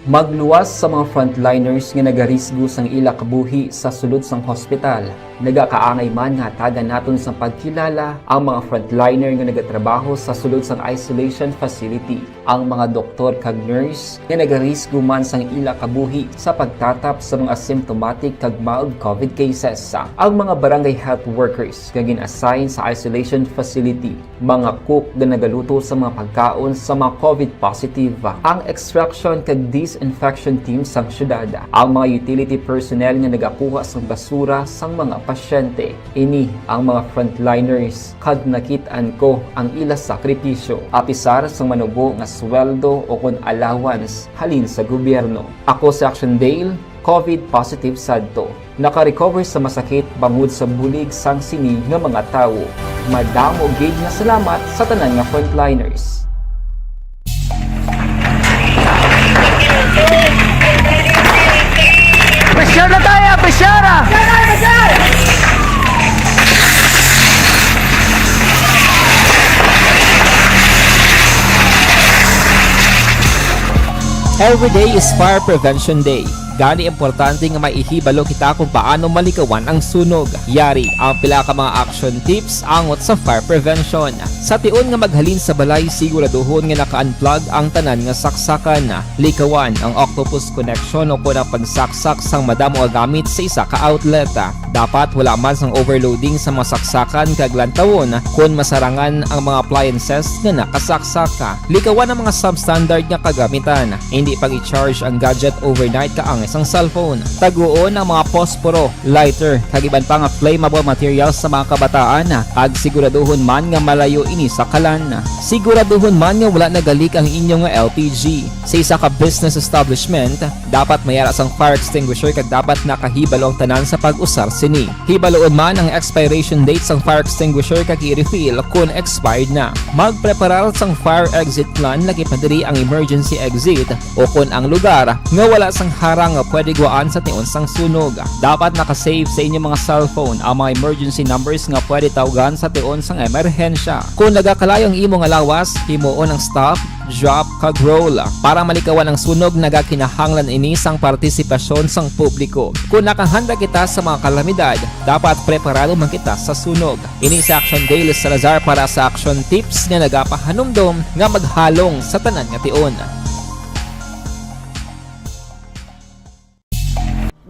Magluwas sa mga frontliners nga nagarisgo sang ila kabuhi sa sulod sang hospital. Nagakaangay man nga hatagan naton sang pagkilala ang mga frontliner nga nagatrabaho sa sulod sang isolation facility, ang mga doktor kag nurse nga nagarisgo man sang ila kabuhi sa pagtatap sa mga asymptomatic kag mild covid cases, ang mga barangay health workers nga gin-assign sa isolation facility, mga cook nga nagaluto sa mga pagkaon sa mga covid positive, ang extraction kag disinfection team sang syudad, ang mga utility personnel nga nagakuha sang basura sang mga pasyente. Ini ang mga frontliners, kag nakit-an ko ang ila sakripisyo, apisar sang manubo nga sweldo o kon allowance halin sa gobyerno. Ako si Action Dale, covid positive sadto. Naka-recover sa masakit bangod sa bulig sang sini nga mga tawo. Madamo gid nga salamat sa tanan nga frontliners. Pressure na tayo! Pressure! Every day is Fire Prevention Day. Gani, importante nga may ihibalo kita kung paano malikawan ang sunog. Yari ang pila ka mga action tips angot sa fire prevention. Sa tion nga maghalin sa balay, siguraduhon nga naka-unplug ang tanan nga saksakan. Likawan ang octopus connection o kon ang pagsaksak sang madamo nga gamit sa isa ka outlet. Dapat wala man sang overloading sa mga saksakan kag lantawon kon masarangan ang mga appliances nga nakasaksak. Likawan ang mga substandard nga kagamitan. Indi pag-i-charge ang gadget overnight kaangay sang cellphone. Taguon ang mga posporo, lighter, kag iban pa nga flammable materials sa mga kabataan, kag siguraduhon man nga malayo ini sa kalan. Siguraduhon man nga wala nagalik ang inyo nga L P G. Sa isa ka business establishment, dapat may ara sang fire extinguisher kag dapat nakahibalo ang tanan sa pag-usar sini. Hibaluon man ang expiration date sang fire extinguisher kag i-refill kon expired na. Magpreparar sang fire exit plan, lakip na diri ang emergency exit o kon ang lugar nga wala sang harang nga pwede gwaan sa tion sang sunog. Dapat naka-save sa inyo mga cellphone ang mga emergency numbers nga pwede tawgan sa tion sang emerhensya. Kon nagakalayo ang imo nga lawas, himuon ang stop, drop, kag roll. Para malikawan ang sunog, nagakinahanglan ini sang partisipasyon sang publiko. Kon nakahanda kita sa mga kalamidad, dapat preparado man kita sa sunog. Ini si Action Dale Salazar para sa Action Tips nga nagapahanumdom nga maghalong sa tanan nga tion.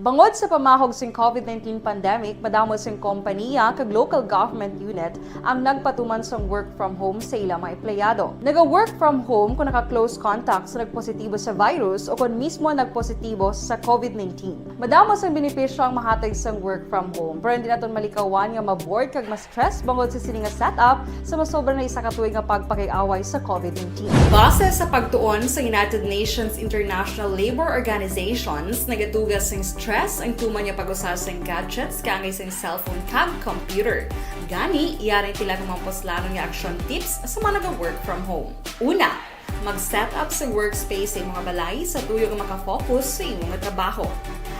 Bangod sa pamahog sing covid nineteen pandemic, madamo sing kompaniya kag local government unit ang nagpatuman sang work from home sa ila mga empleyado. Naga-work from home kon naka-close contact sa nagpositibo sa virus o kon mismo nagpositibo sa covid nineteen. Madamo sang benepisyo ang mahatag sang work from home, pero hindi naton malikawan nga ma-bored kag ma-stress bangod sa sini nga setup sa masobra na isa ka tuig nga pagpakig-away sa covid nineteen. Base sa pagtuon sa United Nations International Labor Organizations, nagatuga sing stress ang tuman nga pag-usar sing gadgets kaangay sing cellphone kag computer. Gani, yari ang pila ka mga puslanon nga action tips sa mga naga-work from home. Una, mag-set up sa workspace sa imong balay sa tuyo nga maka-focus sa imo nga trabaho.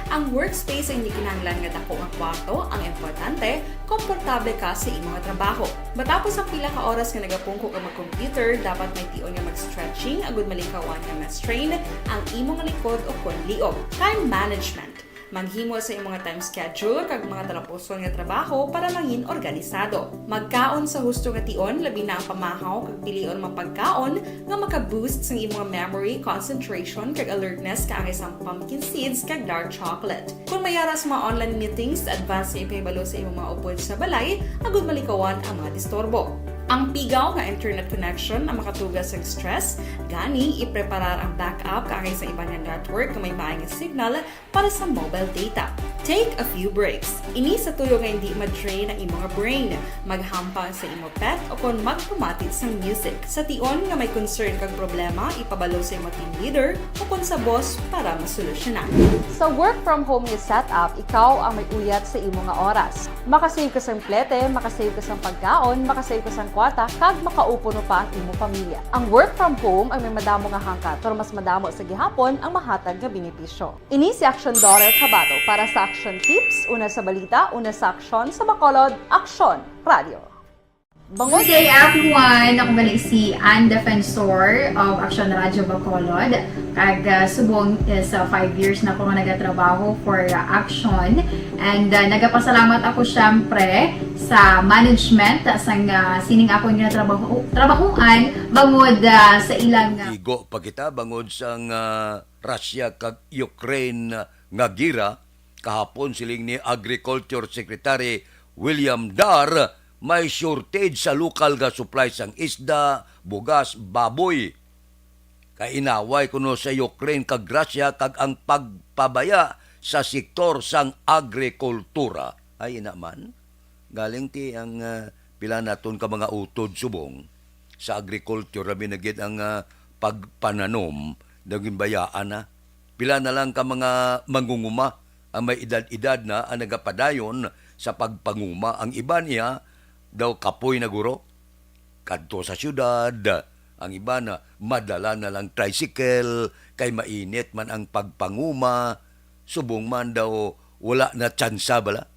Ang workspace ay hindi kinahanglan nga dako nga kwarto, ang importante, komportable ka sa imo nga trabaho. Matapos ang pila ka oras nga nagapungko ka mag-computer, dapat may tion nga mag-stretching agud malikawan nga ma-strain ang imo nga likod o kon liog. Time management. Maghimo sa imong time schedule kag mga talapuson nga trabaho para mangin organisado. Magkaon sa husto nga tion, labi na ang pamahaw kag pilion mga pagkaon nga maka-boost sang imong memory, concentration, kag alertness kaangay sang pumpkin seeds kag dark chocolate. Kon may ara sa mga online meetings, advance nga ipahibalo sa imong mga upod sa balay agud malikawan ang mga disturbo. Ang pigaw nga internet connection ang makatuga sang stress, gani ipreparar ang backup kaangay sa iban nga network nga may maay nga signal para sa mobile data. Take a few breaks. Ini sa tuyo nga hindi ma-drain ang imo nga brain. Maghampang sa imo pet o kon magpamati sang music. Sa tion nga may concern kag problema, ipabalo sa imo team leader o kon sa boss para masolusyonan. Sa work from home nga setup, ikaw ang may uyat sa imo nga oras. Makasave ka sang plete, makasave ka sang pagkaon, makasave ka sang Wata kag makaupod pa ang imo pamilya. Ang work from home ang may madamo nga hangkat, pero mas madamo sa gihapon ang mahatag nga benepisyo. Ini si Action Daughter Kabato para sa Action Tips, una sa balita, una sa aksyon, sa Bacolod, Aksyon Radio. Bangod Good day, everyone! Ako bali si Ann Defensor of Action Radio Bacolod. Kag, ah, subong is, ah, five years na ako nga nagatrabaho for, ah, Action. And, ah, nagapasalamat ako, syempre, sa management sang, ah, sining akon nga trabaho, trabahuan bangod, ah, sa ilang, ah, Igo pa kita bangod sang, ah, Russia kag Ukraine nga gira. Kahapon, siling ni Agriculture Secretary William Dar, may shortage sa lokal nga supply sang isda, bugas, baboy. Kay inaway kuno sa Ukraine kag Russia kag ang pagpabaya sa sektor sang agrikultura. Ay, ina man. Galing ti ang, ah, pila naton ka mga utod subong sa agriculture, labi na gid ang, ah, pagpananom, naging bayaan na. Pila na lang ka mga mangunguma ang may edad-edad na ang nagapadayon sa pagpanguma. Ang iban iya daw kapoy na guro kadto sa siyudad. Ang iban na madala na lang tricycle kay mainit man ang pagpanguma. Subong man daw wala na tsansa bala.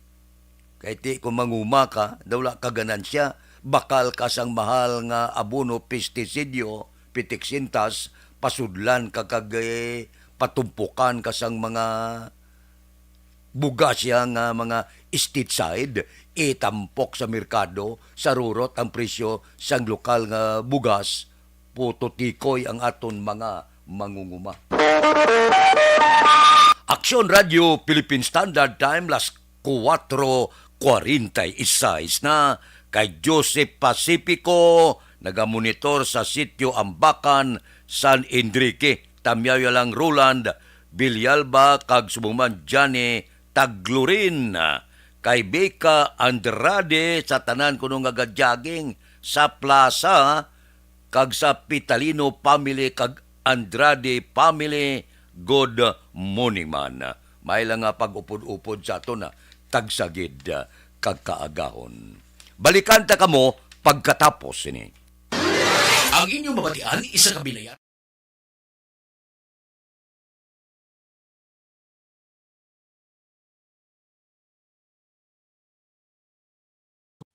Kay ti kung manguma ka, daw wala ka ganansya, bakal ka sang mahal nga abono, pestisidyo, pitiksintas, pasudlan ka kag, eh, patumpukan ka sang mga bugas siya nga mga state side, itampok sa merkado, sa rurot ang presyo sang lokal nga bugas, puto tikoy ang aton mga mangunguma. Aksyon Radio Philippine Standard Time, las kuwatro kwarenta y seis na. Kay Joseph Pacifico, nagamonitor sa Sitio Ambacan, San Enrique. Tamyaw ya lang Roland Villalba kag subong man Johnny Taglurin. Kay Becca Andrade, sa tanan kuno nga ga-jogging sa plaza, kag sa Pitalino family kag Andrade family, good morning man. May lang nga pag-upod-upod sa aton, ah, tagsagid, ah, kag kaagahon. Balikan ta kamo pagkatapos sini. Ang inyong mabatian, isa ka bilayan.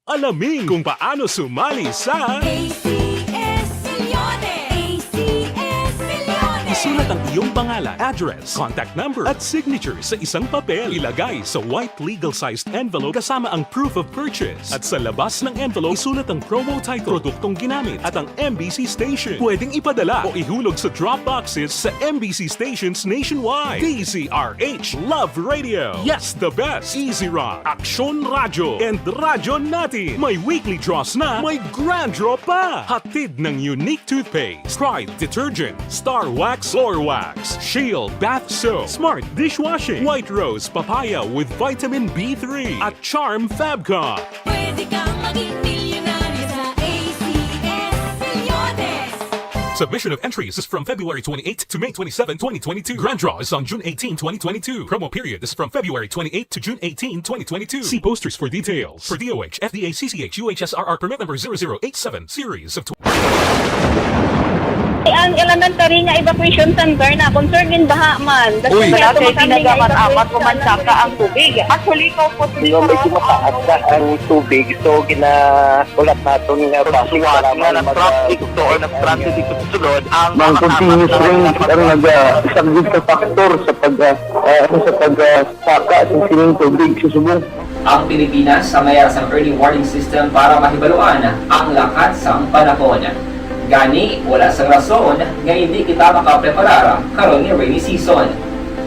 Alamin kung paano sumali sa A C S Millones. A C S Millones. Isulat ang iyong pangalan, address, contact number, at signature sa isang papel. Ilagay sa white legal-sized envelope kasama ang proof of purchase. At sa labas ng envelope, isulat ang promo title, produktong ginamit, at ang M B C station. Pwedeng ipadala o ihulog sa drop boxes sa M B C stations nationwide. D Z R H Love Radio. Yes, the best. Easy Rock, Aksyon Radyo, and Radyo Natin. May weekly draws na, may grand draw pa. Hatid ng Unique Toothpaste, Pride Detergent, Star Wax Floor Wax, Shield Bath Soap, Smart Dishwashing, White Rose Papaya with Vitamin B three, at Charm Fabcon. Pwede kang maging milyonaryo sa A C S Millones. Submission of entries is from February twenty-eighth to May twenty-seven, twenty twenty-two. Grand draw is on June eighteen, twenty twenty-two. Promo period is from February twenty-eighth to June eighteen, twenty twenty-two. See posters for details. For D O H, F D A, C C H, U H S R R permit number zero zero eight seven, series of Ang elementary nga evacuation center na concern in baha man. Uy. Wala kay ginagamit-amat ko man saka ang tubig. Actually, ko po Medyo mataas na ang tubig, so ginahulat naton nga base para nga mag- nag-traffic to or nag-traffic dito sa sulod ang Ang continuous rain ang naga-, isang big factor sa pag, ah, ah, sa pag, ah, saka sa sining tubig sa subong. Ang Pilipinas ang may sang early warning system para mahibaluan ang lakat sang panahon. Gani, wala sang rason nga hindi kita makapreparar karon nga rainy season.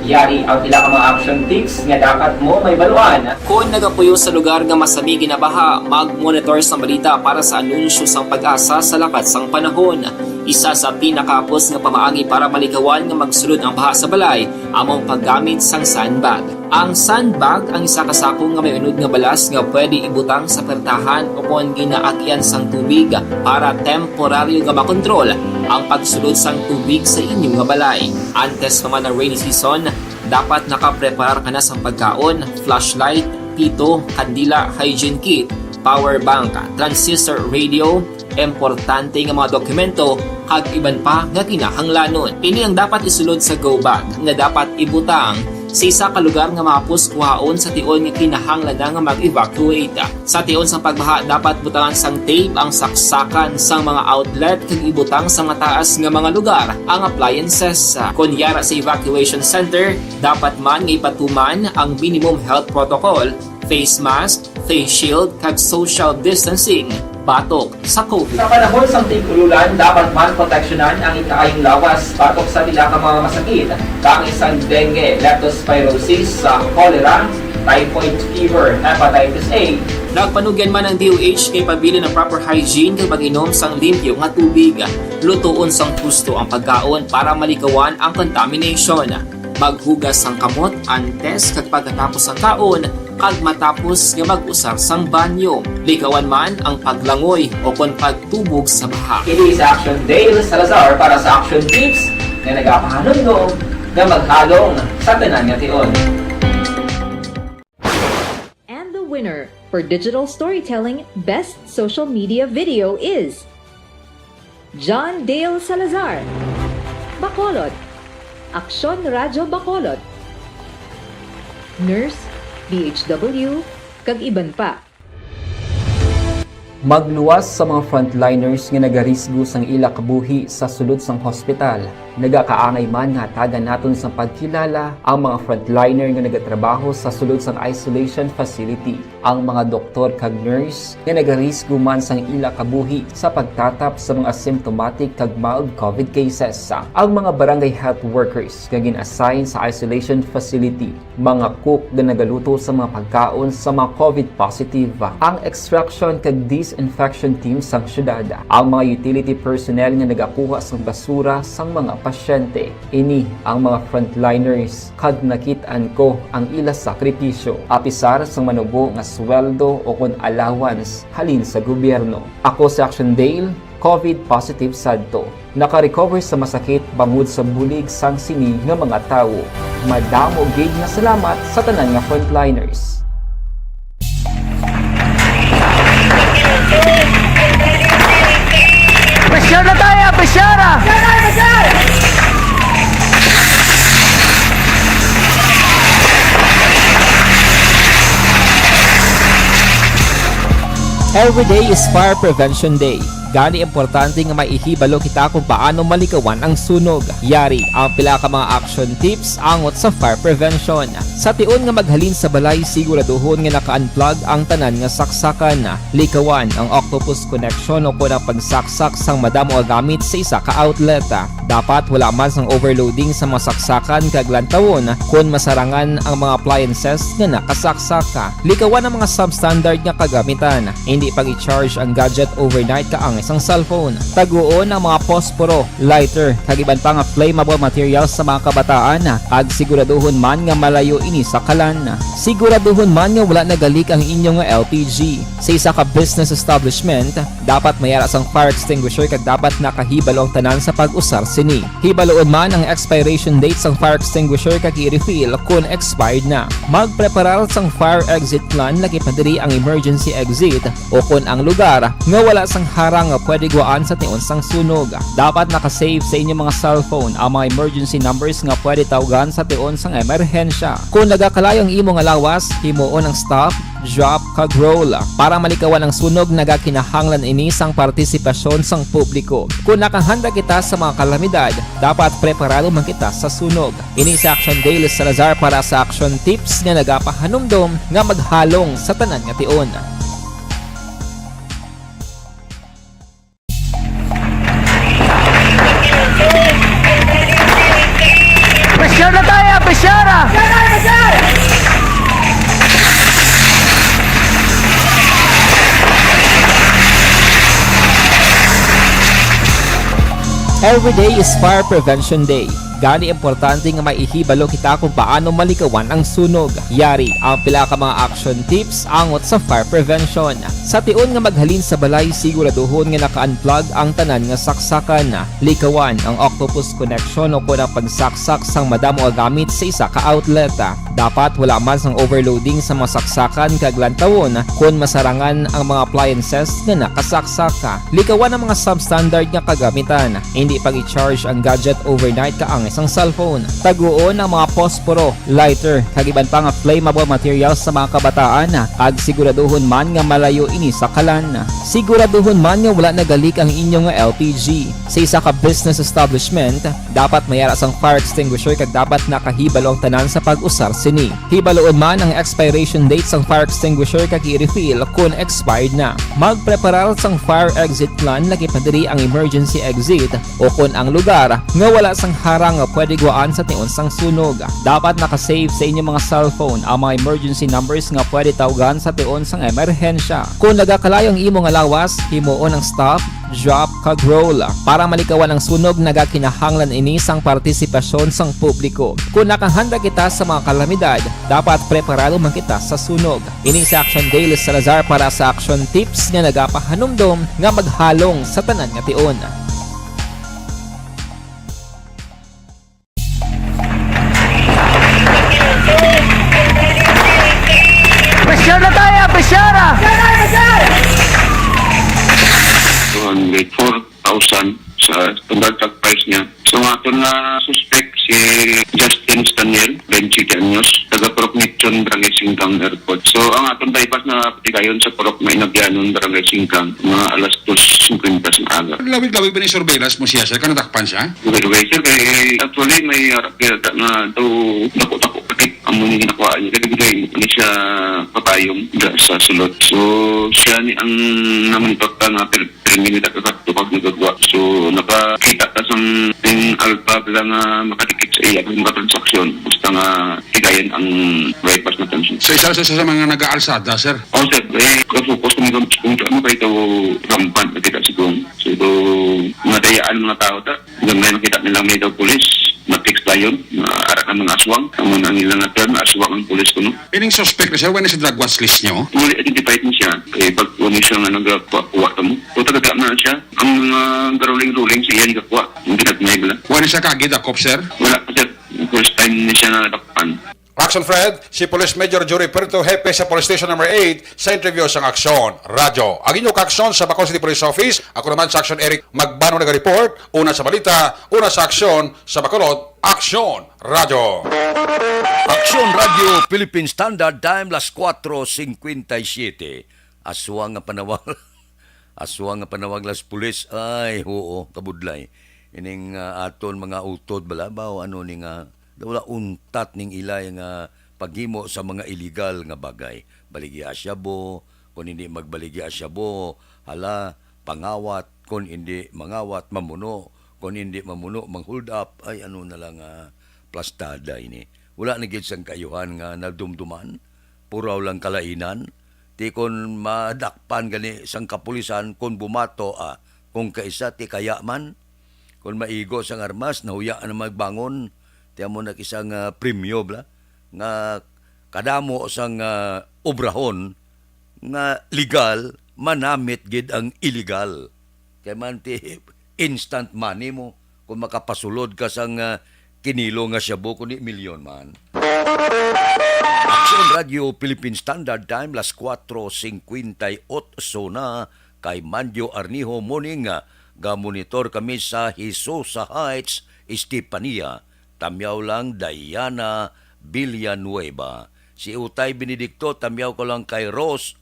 Yari ang pila ka mga action tips nga dapat mo mahibaluan. Kon nagapuyo sa lugar nga masami ginabaha, mag-monitor sang balita para sa anunsyo sang PAGASA sa lakat sang panahon. Isa sa pinakahapos nga pamaagi para malikawan nga magsulod ang baha sa balay amo ang paggamit sang sandbag. Ang sandbag ang isa ka sako nga may unod nga balas nga pwede ibutang sa pertahan ukon ginaagyan sang tubig para temporaryo nga makontrol ang pagsulod sang tubig sa inyo nga balay. Antes pa man ang rainy season, dapat nakapreparar ka na sang pagkaon, flashlight, pito, kandila, hygiene kit, power bank, transistor radio, importante nga mga dokumento, kag iban pa nga kinahanglanon. Ini ang dapat isulod sa go bag nga dapat ibutang sa isa ka lugar nga mahapos kuhaon sa tion nga kinahanglan na nga mag-evacuate. Sa tion sang pagbaha, dapat butangan sang tape ang saksakan sang mga outlet kag ibutang sa mataas nga mga lugar ang appliances. Kon yara sa evacuation center, dapat man nga ipatuman ang minimum health protocol, face mask, face shield, kag social distancing batok sa COVID. Sa panahon sang tig-ululan, dapat man proteksyonan ang ikaayong lawas batok sa pila ka mga masakit, kaangay sang dengue, leptospirosis, sa cholera, typhoid fever, hepatitis A. Nagpanugyan man ang D O H kay pabilin ang proper hygiene kag pag-inom sang limpyo nga tubig, lutoon sang husto ang pagkaon para malikawan ang contamination. Maghugas sang kamot antes kag pagkatapos sang kaon, kag matapos nga mag-usar sang banyo. Likawan man ang paglangoy o kon pagtubog sa baha. Ini si Action Dale Salazar para sa Action Tips nga nagapahanumdom nga maghalong sa tanan nga tion. And the winner for digital storytelling best social media video is John Dale Salazar, Bacolod, Aksyon Radyo Bacolod, Nurse, D H W, kag iban pa. Magluwas sa mga frontliners nga nagarisgo sang ila kabuhi sa sulod sang hospital. Nagakaangay man nga hatagan naton sang pagkilala ang mga frontliner nga nagatrabaho sa sulod sang isolation facility. Ang mga doktor kag nurse nga nagarisgo man sang ila kabuhi sa pagtatap sa mga symptomatic kag mild COVID cases. Ang mga barangay health workers nga gin-assign sa isolation facility, mga cook nga nagaluto sa mga pagkaon sa mga COVID positive, ang extraction kag disinfection team sang syudad, ang mga utility personnel nga nagakuha sang basura sang mga pasyente. Ini ang mga frontliners kag nakit-an ko ang ila sakripisyo, apisar sang manubo nga sweldo o kon allowance halin sa gobyerno. Ako si Action Dale, COVID positive sadto. Naka-recover sa masakit bangod sa bulig sang sini nga mga tawo. Madamo gid nga salamat sa tanan nga frontliners. Pressure na tayo! Pressure! Every day is Fire Prevention Day. Gani, importante nga maihibalo kita kung paano malikawan ang sunog. Yari ang pila ka mga action tips angot sa fire prevention. Sa tion nga maghalin sa balay, siguraduhon nga naka-unplug ang tanan nga saksakan. Likawan ang octopus connection o kon ang pagsaksak sang madamo nga gamit sa isa ka outlet. Dapat wala man sang overloading sa mga saksakan kag lantawon kon masarangan ang mga appliances nga nakasaksak. Likawan ang mga substandard nga kagamitan. Indi pag-i-charge ang gadget overnight kaangay sang cellphone. Taguon ang mga posporo, lighter, kag iban pa nga flammable materials sa mga kabataan, kag siguraduhon man nga malayo ini sa kalan. Siguraduhon man nga wala nagalik ang inyo nga L P G. Sa isa ka business establishment, dapat may ara sang fire extinguisher kag dapat nakahibalo ang tanan sa pag-usar sini. Hibaloon man ang expiration date sang fire extinguisher kag i-refill kon expired na. Magpreparar sang fire exit plan, lakip na diri ang emergency exit o kon ang lugar nga wala sang harang nga pwede guwaan sa tion sang sunog. Dapat naka-save sa inyo mga cellphone ang mga emergency numbers nga pwede tawgan sa tion sang emerhensya. Kon nagakalayo ang imo nga lawas, himuon ang stop, drop, kag roll para malikawan ang sunog. Nagakinahanglan ini sang partisipasyon sang publiko. Kon nakahanda kita sa mga kalamidad, dapat preparado man kita sa sunog. Ini si Action Dale Salazar para sa Action Tips nga nagapahanumdom nga maghalong sa tanan nga tion. Pressure na tayo! Pressure! Every day is Fire Prevention Day. Gani, importante nga maihibalo kita kung paano malikawan ang sunog. Yari ang pila ka mga action tips angot sa fire prevention. Sa tion nga maghalin sa balay, siguraduhon nga naka-unplug ang tanan nga saksakan. Likawan ang octopus connection o kon ang pagsaksak sang madamo nga gamit sa isa ka outlet. Dapat wala man sang overloading sa mga saksakan kag lantawon kon masarangan ang mga appliances nga nakasaksak. Likawan ang mga substandard nga kagamitan. Hindi pag-i-charge ang gadget overnight kaangay sang cellphone. Taguon ang mga posporo, lighter, kag iban pa nga flammable materials sa mga kabataan, kag siguraduhon man nga malayo ini sa kalan. Siguraduhon man nga wala nagalik ang inyo nga L P G. Sa isa ka business establishment, dapat may ara sang fire extinguisher kag dapat nakahibalo ang tanan sa pag-usar sini. Hibaluon man ang expiration date sang fire extinguisher kag i-refill kon expired na. Magpreparar sang fire exit plan, lagi pa diri ang emergency exit o kon ang lugar nga wala sang harang nga pwede gwaan sa tion sang sunog. Dapat naka-save sa inyo mga cellphone ang mga emergency numbers nga pwede tawgan sa tion sang emerhensya. Kon nagakalayo ang imo nga lawas, himuon ang stop, drop, kag roll. Para malikawan ang sunog, nagakinahanglan ini sang partisipasyon sang publiko. Kon nakahanda kita sa mga kalamidad, dapat preparado man kita sa sunog. Ini si Action Dale Salazar para sa Action Tips nga nagapahanumdom nga maghalong sa tanan nga tion. Pressure na tayo, pressure na! Two hundred four thousand sa standard truck price niya. So, ang aton nga suspect si Justin Staniel, twenty-eight anyos, taga Purok Mitchon, Barangay Singkang Airport. So, ang aton bypass na patigayon sa Purok Mainabyanon, Barangay Singkang, mga alas dos cincuenta sa aga. Lawig-lawig ba ni surveillance mo siya, sir? Kung nadakpan siya? Okay, okay, sir. Kay, actually, may harap kaya ta nga daw dako-dako pati. Amo ni ginakuha niya. Kaya ginawa ni siya papayong da sa sulod. So, siya ni ang namonitor ta nga per, per minute at sakto pag nagagawa. So, nakakita ta sang, sang alpha bala nga makadikit sa iya kung makatransaksyon. Basta nga higayon ang bypass na transaksyon. So, isa sa, sa mga nag-aalsada, sir? Oh, sir. Eh, kafocus kami kung, kung ano kayo daw rampant na kita siguro. So, madayaan mga tao ta. Gamay makita nila may daw pulis, na fixed lion, na ara ang mga aswang. Amo na ang ilang nga term, aswang ang pulis kuno. Ining suspect na siya, wala na sa drug watch list nyo? Fully identified mo siya. Eh, pag wala siya nga nagkuha-kuha ta mo. O taga man siya, ang mga garuling-ruling sa iya nagkuha, ang ginagmay bala. Wala na siya kagi dakop, sir? Wala pa, sir. First time ni siya nadakpan. Action Fred, si Police Major Jory Perto, hepe sa Police Station Number eight, sa interview sang Aksyon Radyo. Ang inyo ka-aksyon sa Bacolod City Police Office, ako naman sa Aksyon Eric Magbano nag-report, una sa balita, una sa aksyon, sa Bacolod, Aksyon Radyo. Aksyon Radyo, Philippine Standard Time, las cuatro cincuenta y siete. Aswang nga panawag. Aswang nga panawag las pulis. Ay, huo, kabudlay. Ining, ah, aton mga utod bala ba o ano ni nga, wala untat ning ilay nga paghimo sa mga illegal nga bagay. Baligya shabu, kung hindi magbaligya shabu, hala, pangawat, kung hindi mangawat, mamuno, kung hindi mamuno, mang-hold up, ay ano na lang, ah, plastada ini. Wala na gid sang kaayuhan nga nadumduman, puraw lang kalainan. Ti kon madakpan gani sang kapulisan kon bumato, ah, kung kaisa ti kaya man, kon maigo sang armas, nahuya na magbangon, ti amo na kisa nga premyo bala, nga kadamo sang, ah, obrahon nga legal, manamit gid ang illegal. Kay man ti instant money mo kung makapasulod ka sang, ah, kinilo nga shabu kundi milyon man. Aksyon Radyo Philippine Standard Time, las cuatro cincuenta y ocho na, kay Mandio Arnijo Morning, ah, gamonitor kami sa Hisusa Heights, Estefania. Tamyaw lang, Diana Villanueva. Si Utay Benedicto, tamyaw ko lang kay Rose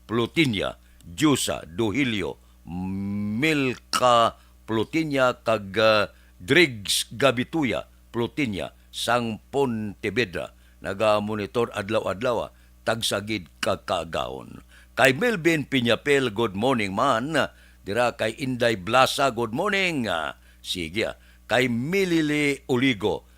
Plutinia, Diusa Duhilio, Milka Plutinia, kag, ah, Drigs Gabituya Plutinia sang Pontevedra. Nagamonitor adlaw-adlaw, ah, tagsa gid ka kaagahon. Kay Melvin Piñapel, good morning man. Dira kay Inday Blasa, good morning. Ah, sige, ah. Kay Milili Uligo,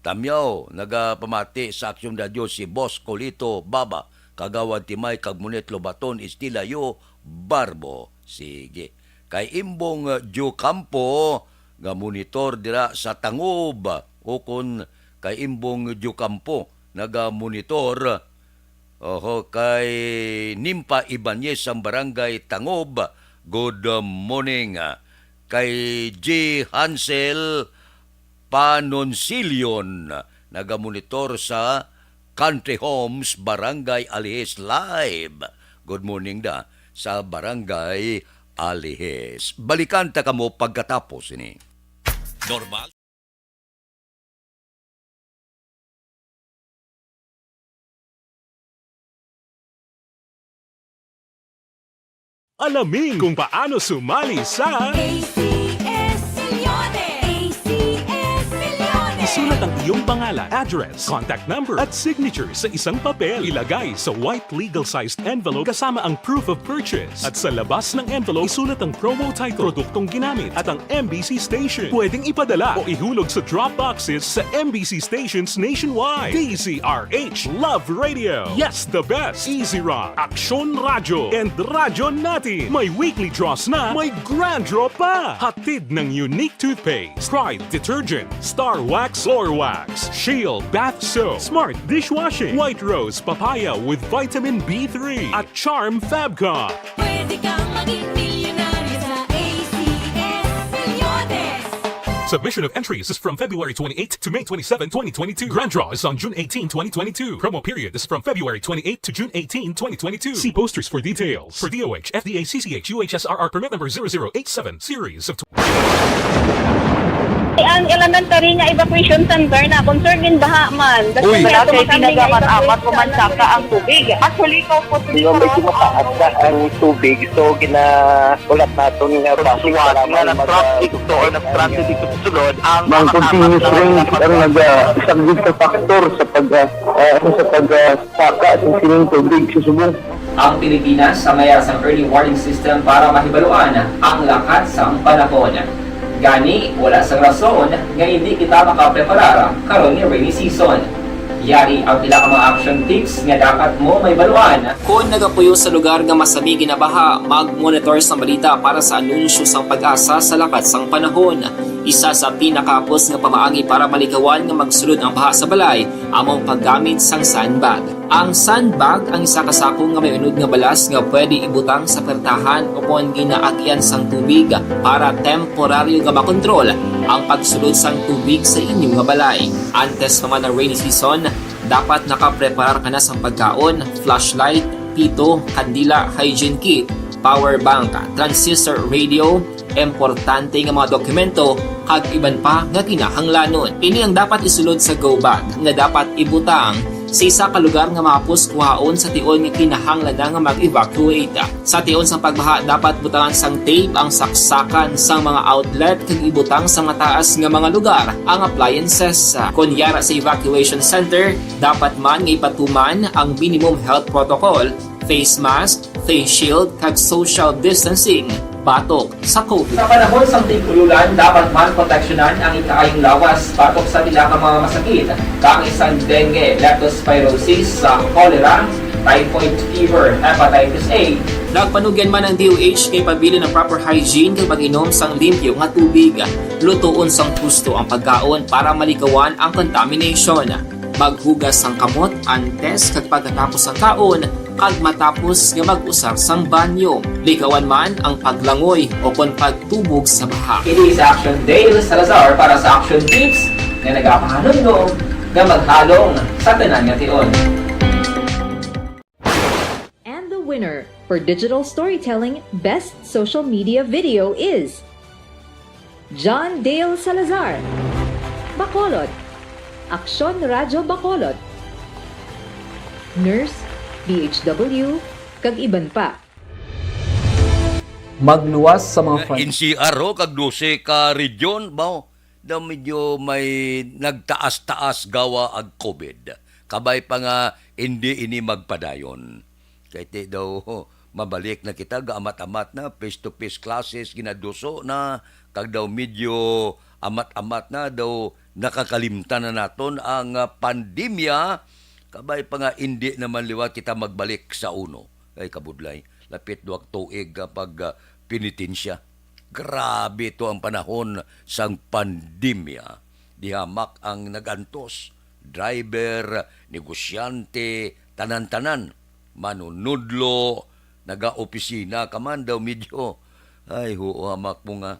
tamyaw, nagapamati sa Aksyon Radyo si Boss Colito Baba, Kagawad Timay, kag Monet Lobaton, Estilayo Barbo. Sige. Kay Imbong, uh, Diocampo, nga monitor dira sa Tangob, ukon kay Imbong Diocampo nagamonitor. Oho, kay Nimpa Ibanez sang Barangay Tangob, good morning. Kay G Hansel Panonsilion, nagamonitor sa Country Homes, Barangay Alihis Live. Good morning da sa Barangay Alihis. Balikan ta kamo pagkatapos ini. Normal. Alamin kung paano sumali sa A C S Milyones! A C S Milyones! Isulat ang iyong pangalan, address, contact number, at signature sa isang papel. Ilagay sa white legal-sized envelope kasama ang proof of purchase. At sa labas ng envelope, isulat ang promo title, produktong ginamit, at ang M B C station. Pwedeng ipadala o ihulog sa drop boxes sa M B C stations nationwide. D Z R H Love Radio. Yes, the best. Easy Rock, Aksyon Radyo, and Radyo Natin. May weekly draws na, may grand draw pa. Hatid ng Unique Toothpaste, Pride Detergent, Star Wax Floor Wax, Shield Bath Soap, Smart Dishwashing, White Rose Papaya with Vitamin B three, at Charm Fabcon. Pwede kang maging milyonaryo sa A C S Milyones. Submission of entries is from February twenty-eighth to May twenty-seven, twenty twenty-two. Grand draw is on June eighteen, twenty twenty-two. Promo period is from February twenty-eighth to June eighteen, twenty twenty-two. See posters for details. For D O H, F D A, C C H, U H S R R permit number zero zero eight seven, series of Ang elementary nga evacuation center na concerned in baha man. Uy, wala kay kinagamat-amat mo man saka ang tubig. Actually, ko po. Di ba, medyo mataas na ang tubig, so ginahulat naton nga base nga nag-traffic to or nag-traffic dito sa sulod ang mga continuous rain ang nag-, ah, isang good factor sa pag, ah, ah, sa pag, ah, saka sa sining tubig sa subong. Ang Pilipinas, sa mayar sang early warning system para mahibaluan ang lakat sang panahon. Gani, wala sang rason nga hindi kita makapreparar karon nga rainy season. Yari ang pila ka mga action tips nga dapat mo mahibaluan. Kon nagapuyo sa lugar nga masami ginabaha, mag-monitor sang balita para sa anunsyo sang PAGASA sa lakat sang panahon. Isa sa pinakahapos nga pamaagi para malikawan nga magsulod ang baha sa balay amo ang paggamit sang sandbag. Ang sandbag ang isa ka sako nga may unod nga balas nga pwede ibutang sa pertahan ukon ginaagian sang tubig para temporaryo nga makontrol ang pagsulod sang tubig sa inyo nga balay. Antes pa man ang rainy season, dapat nakapreparar ka na sang pagkaon, flashlight, pito, kandila, hygiene kit, power bank, transistor radio, importante nga mga dokumento, kag iban pa nga kinahanglanon. Ini ang dapat isulod sa go bag nga dapat ibutang sa isa ka lugar nga mahapos kuhaon sa tion nga kinahanglan na nga mag-evacuate. Sa tion sang pagbaha, dapat butangan sang tape ang saksakan sang mga outlet kag ibutang sa mataas nga mga lugar ang appliances. Kon yara sa evacuation center, dapat man nga ipatuman ang minimum health protocol, face mask, face shield, kag social distancing batok sa COVID. Sa panahon sang tig-ululan, dapat man proteksyonan ang ikaayong lawas batok sa pila ka mga masakit, kaangay sang dengue, leptospirosis, sa cholera, typhoid fever, hepatitis A. Nagpanugyan man ang D O H nga ipabilin ang proper hygiene kag pag-inom sang limpyo nga tubig. Lutoon sang husto ang pagkaon para malikawan ang contamination. Maghugas sang kamot antes kag pagkatapos sang kaon, kag matapos nga mag-usar sang banyo. Likawan man ang paglangoy o kon pagtubog sa baha. Ini sa Action Dale Salazar para sa Action Tips nga nagapahanumdom nga maghalong sa tanan nga tion. And the winner for Digital Storytelling Best Social Media Video is John Dale Salazar, Bacolod, Aksyon Radyo Bacolod, Nurse, D H W, kag iban pa. Magluwas sa mga fan- N C R ho kag dose ka region, baw, daw medyo may nagtaas-taas gawa ang COVID. Kabay pa nga hindi ini magpadayon. Kay ti daw mabalik na kita, gaamat-amat na, face-to-face classes, ginaduso na, kag daw medyo amat-amat na, daw nakakalimtan na naton ang, ah, pandemya. Kabay pa nga hindi naman liwat kita magbalik sa uno. Ay, kabudlay, lapit duwag tuig ka pag, ah, penitensya. Grabe to ang panahon sang pandemya. Di hamak ang nag-antos, driver, negosyante, tanan-tanan. Manunudlo, naga-opisina ka man daw medyo. Ay, huo, hamak mo nga.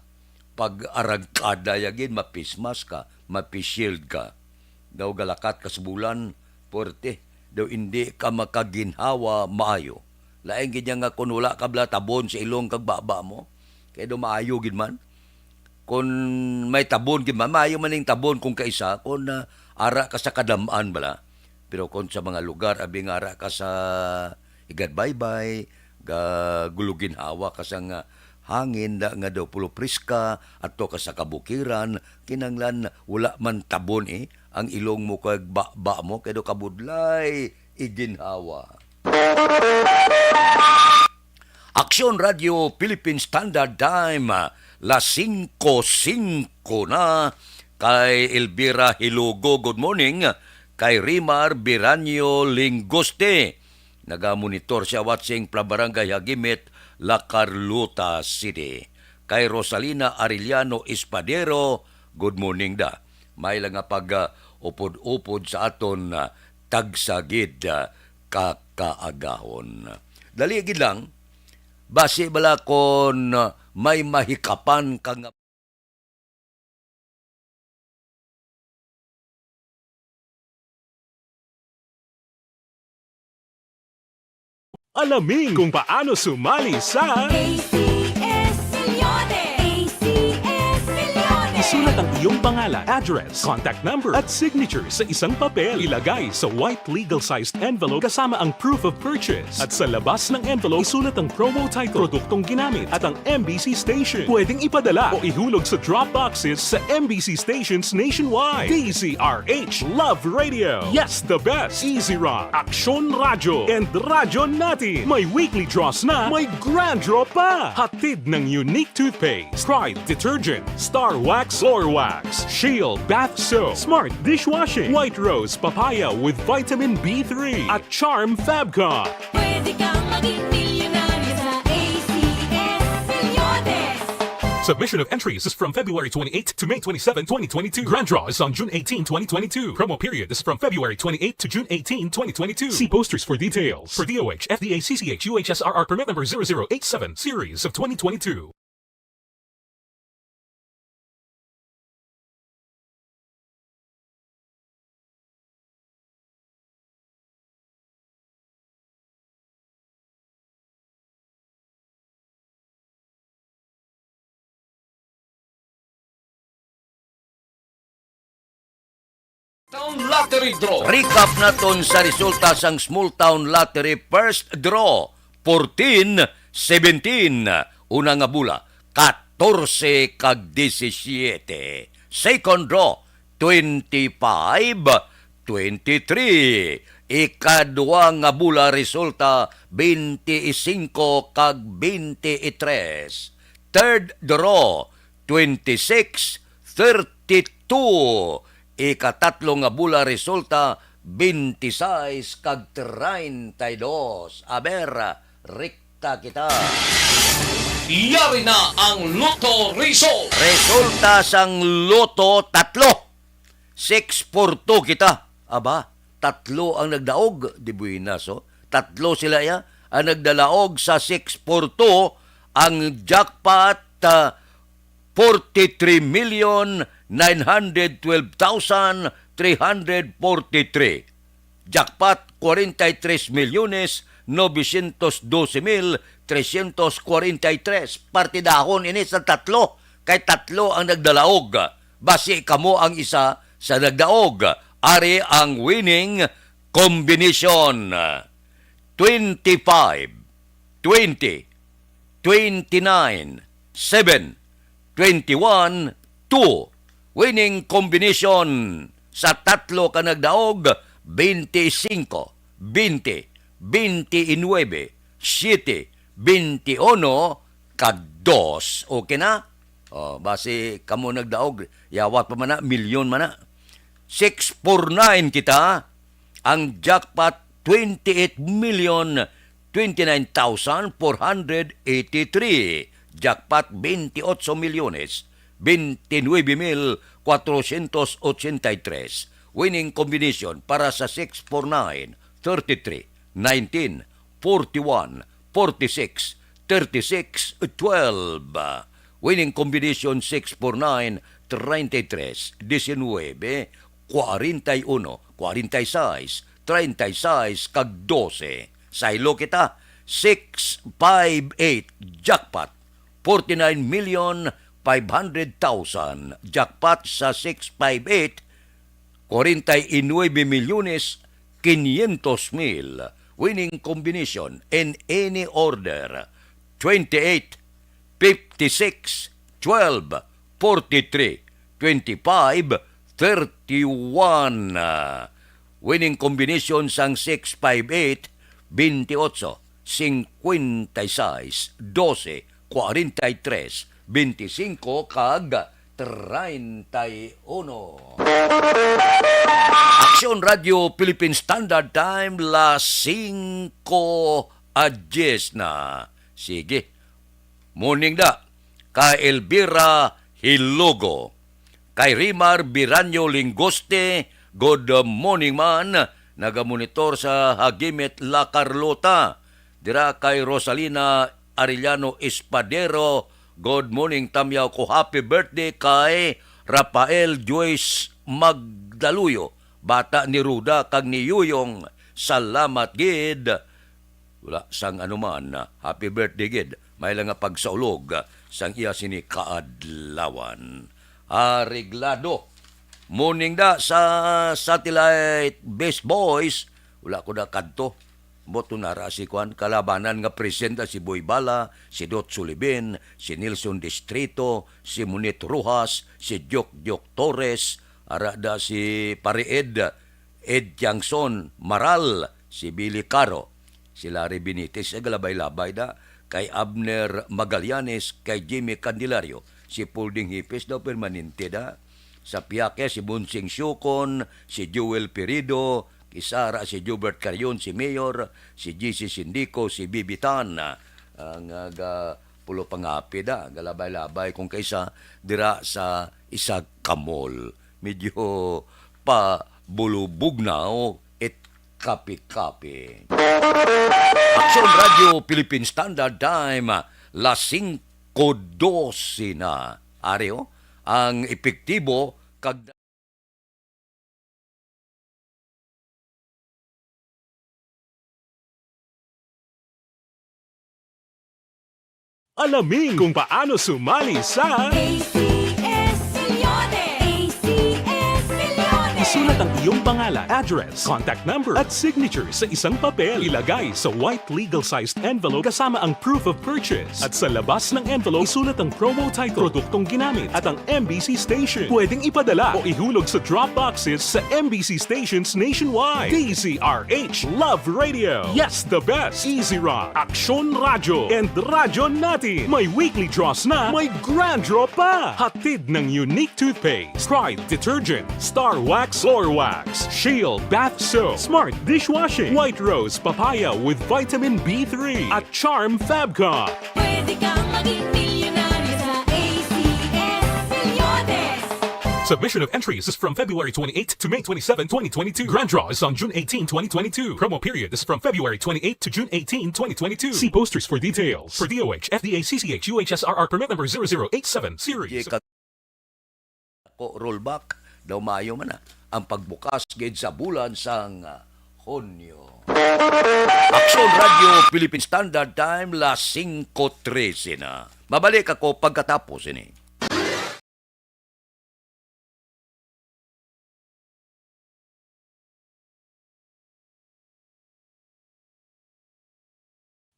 Pag arangkada ya gid, ma-face mask ka, ma-face shield ka. Daw galakat ka sa bulan, puwerte. Daw indi ka makaginhawa maayo. Lain gid niya nga kun wala ka bala tabon sa ilong kag baba mo, kay daw maayo gid man. Kun may tabon gid man, maayo man ning tabon kung kaisa, kun, ah, ara ka sa kadam-an bala. Pero kun sa mga lugar, abi nga ara ka sa higad baybay, ga-, guluginhawa ka sa nga hangin da, nga daw pulo priska, ato ka sa kabukiran, kinanglan wala man tabon, eh, ang ilong mo kag baba mo, kay daw kabudlay iginhawa. Aksyon Radio Philippine Standard Time, las singko singko na. Kay Elvira Hilugo, good morning. Kay Rimar Biranyo Lingoste, nagamonitor siya, watching from Barangay Hagimit, La Carlota City. Kay Rosalina Arellano Espadero, good morning da. May lang nga pag, ah, upod-upod sa aton, ah, tagsa gid, ah, ka kaagahon. Dali gid lang, basi bala kon, ah, may mahikapan ka nga Alamin kung paano sumali sa A C S Millones! A C S Millones! Isulat ang iyong pangalan, address, contact number, at signature sa isang papel. Ilagay sa white legal-sized envelope kasama ang proof of purchase. At sa labas ng envelope, isulat ang promo title, produktong ginamit, at ang M B C station. Pwedeng ipadala o ihulog sa drop boxes sa M B C stations nationwide. D Z R H Love Radio. Yes, the best. Easy Rock, Aksyon Radyo, and Radyo Natin. May weekly draws na, may grand draw pa. Hatid ng Unique Toothpaste, Pride Detergent, Star Wax Floor Wax, Shield Bath Soap, Smart Dishwashing, White Rose Papaya with Vitamin B three, at Charm Fabcon. Pwede kang maging milyonaryo sa A C S Millones. Submission of entries is from February twenty-eighth to May twenty-seven, twenty twenty-two. Grand draw is on June eighteen, twenty twenty-two. Promo period is from February twenty-eighth to June eighteen, twenty twenty-two. See posters for details. For D O H, F D A, C C H, U H S R R permit number zero zero eight seven, series of twenty twenty-two. Town Lottery Draw. Recap naton sa resulta sang Small Town Lottery First Draw, fourteen, seventeen. Una nga bula, katorse kag disisiete. Second draw, twenty-five, twenty-three. Ikadua nga bula resulta, twenty-five kag twenty-three. Third draw, twenty-six, thirty-two. Ikatatlo nga bula resulta, twenty-six kag treinta y dos. Aber, rekta kita. Yari na ang Lotto Result. Resulta sang Lotto, tatlo. Six four two kita. Aba, tatlo ang nagdaog. Di buenas, oh. Tatlo sila, ya. Ang nagdalaog sa six four two, ang jackpot, ah, forty-three million nine hundred twelve thousand three hundred forty-three. Jackpot, forty-three milyones novecientos doce mil trescientos cuarenta y tres. Partidahon ini sa tatlo, kay tatlo ang nagdalaog. Basi kamo ang isa sa nagdaog. Ari ang winning combination. Twenty-five, twenty, twenty-nine, seven, twenty-one, two. Winning combination sa tatlo ka nagdaog, twenty-five, twenty, twenty-nine, siete, twenty-uno, kag dos. Okay na? Oh, basi kamo nagdaog, yawat pa man na, milyon man na. Six four nine kita, ang jackpot, twenty-eight million twenty-nine thousand four hundred eighty-three. Jackpot, veintiocho milyones, veintinuebe mil cuatrocientos ochenta y tres. Winning combination para sa six, four, nine, thirty-three, nineteen, forty-one, forty-six, thirty-six, twelve. Winning combination six, four, nine, treinta y tres, diecinuebe, cuarenta y uno, cuarenta y seis, treinta y seis, kag doce. Saylo kita, six five eight jackpot, forty-nine million five hundred thousand jackpot sa six five eight, cuarenta y nueve milyones quinientos mil. Winning combination in any order, twenty-eight, fifty-six, twelve, forty-three, twenty-five, thirty-one. Winning combination sang six five eight, veintiocho, cincuenta y seis, doce, cuarenta y tres, veinticinco, kag treinta y uno. Aksyon Radio Philippine Standard Time, las singko a dyes na. Sige. Morning da kay Elvira Hilogo, kay Rimar Biranyo Lingoste, good morning man, nagamonitor sa Hagimit, La Carlota. Dira kay Rosalina Arellano Espadero, good morning, tamyaw ko, happy birthday kay Rafael Joyce Magdaluyo, bata ni Ruda kag ni Yuyong. Salamat gid. Wala sang anuman. Happy birthday gid. May lang nga pagsaulog sang iya sini kaadlawan. Areglado. Morning da sa Satellite Best Boys. Wala ko na kadto. Ambot nara si kuan, kalabanan nga presenta si Boy Bala, si Dot Sulibin, si Nelson Distrito, si Monit Rojas, si Jok Jok Torres, ara da si Pare Ed, Ed Tiangson Maral, si Billy Caro, si Larry Benitez, ay galabay-labay da, kay Abner Magallanes, kay Jimmy Candelario, si Pulding Hipis daw permanente da. Sa Piake, si Bonsing Siukon, si Joel Pirido, kisara si Jobert Carion, si Mayor, si G C Sindico, si Bibitan, ang, ah, ga-, pulo pangapi da, galabay-labay kung kaisa dira sa isa ka mall. Medyo pabulubugnaw it kapi-kapi. Aksyon Radio Philippine Standard Time, las singko doce na. Ari, oh, ang epektibo kag Alamin kung paano sumali sa A C S Milyones! A C S Milyones! Isulat ang iyong pangalan, address, contact number, at signature sa isang papel. Ilagay sa white legal-sized envelope kasama ang proof of purchase. At sa labas ng envelope, isulat ang promo title, produktong ginamit, at ang M B C station. Pwedeng ipadala o ihulog sa drop boxes sa M B C stations nationwide. D Z R H Love Radio. Yes, the best. Easy Rock, Aksyon Radyo, and Radyo Natin. May weekly draws na, may grand draw pa. Hatid ng Unique Toothpaste, Pride Detergent, Star Wax Floor Wax, Shield Bath Soap, Smart Dishwashing, White Rose Papaya with Vitamin B three, at Charm Fabcon. Pwede kang maging milyonaryo sa A C S Milyones. Submission of entries is from February twenty-eighth to May twenty-seven, twenty twenty-two. Grand draw is on June eighteen, twenty twenty-two. Promo period is from February twenty-eighth to June eighteen, twenty twenty-two. See posters for details. For D O H, F D A, C C H, U H S R R permit number zero zero eight seven series. Ko rollback daw, maayo man na ang pagbukas gid sa bulan sang, ah, Hunyo. Aksyon Radio Philippine Standard Time, las singko trese na. Mabalik ako pagkatapos ini.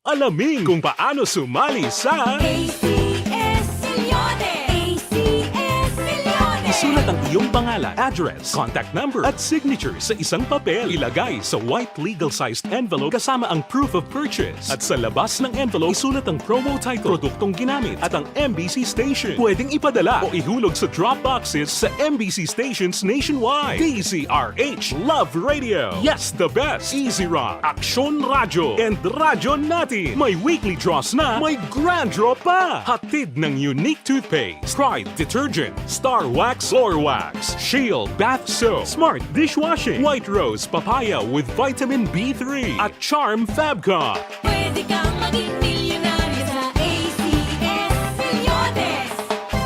Alamin kung paano sumali sa A C S Milyones! A C S Milyones! Isulat ang Yung pangalan, address, contact number, at signature sa isang papel. Ilagay sa white legal-sized envelope kasama ang proof of purchase. At sa labas ng envelope, isulat ang promo title, produktong ginamit, at ang M B C station. Pwedeng ipadala o ihulog sa drop boxes sa M B C stations nationwide. D Z R H Love Radio. Yes, the best. Easy Rock, Aksyon Radyo, and Radyo Natin. May weekly draws na, may grand draw pa. Hatid ng Unique Toothpaste, Pride Detergent, Star Wax, Floor Wax, Shield Bath Soap, Smart Dishwashing, White Rose Papaya with Vitamin B three, at Charm Fabcon. Pwede kang maging milyonaryo sa A C S Milyones.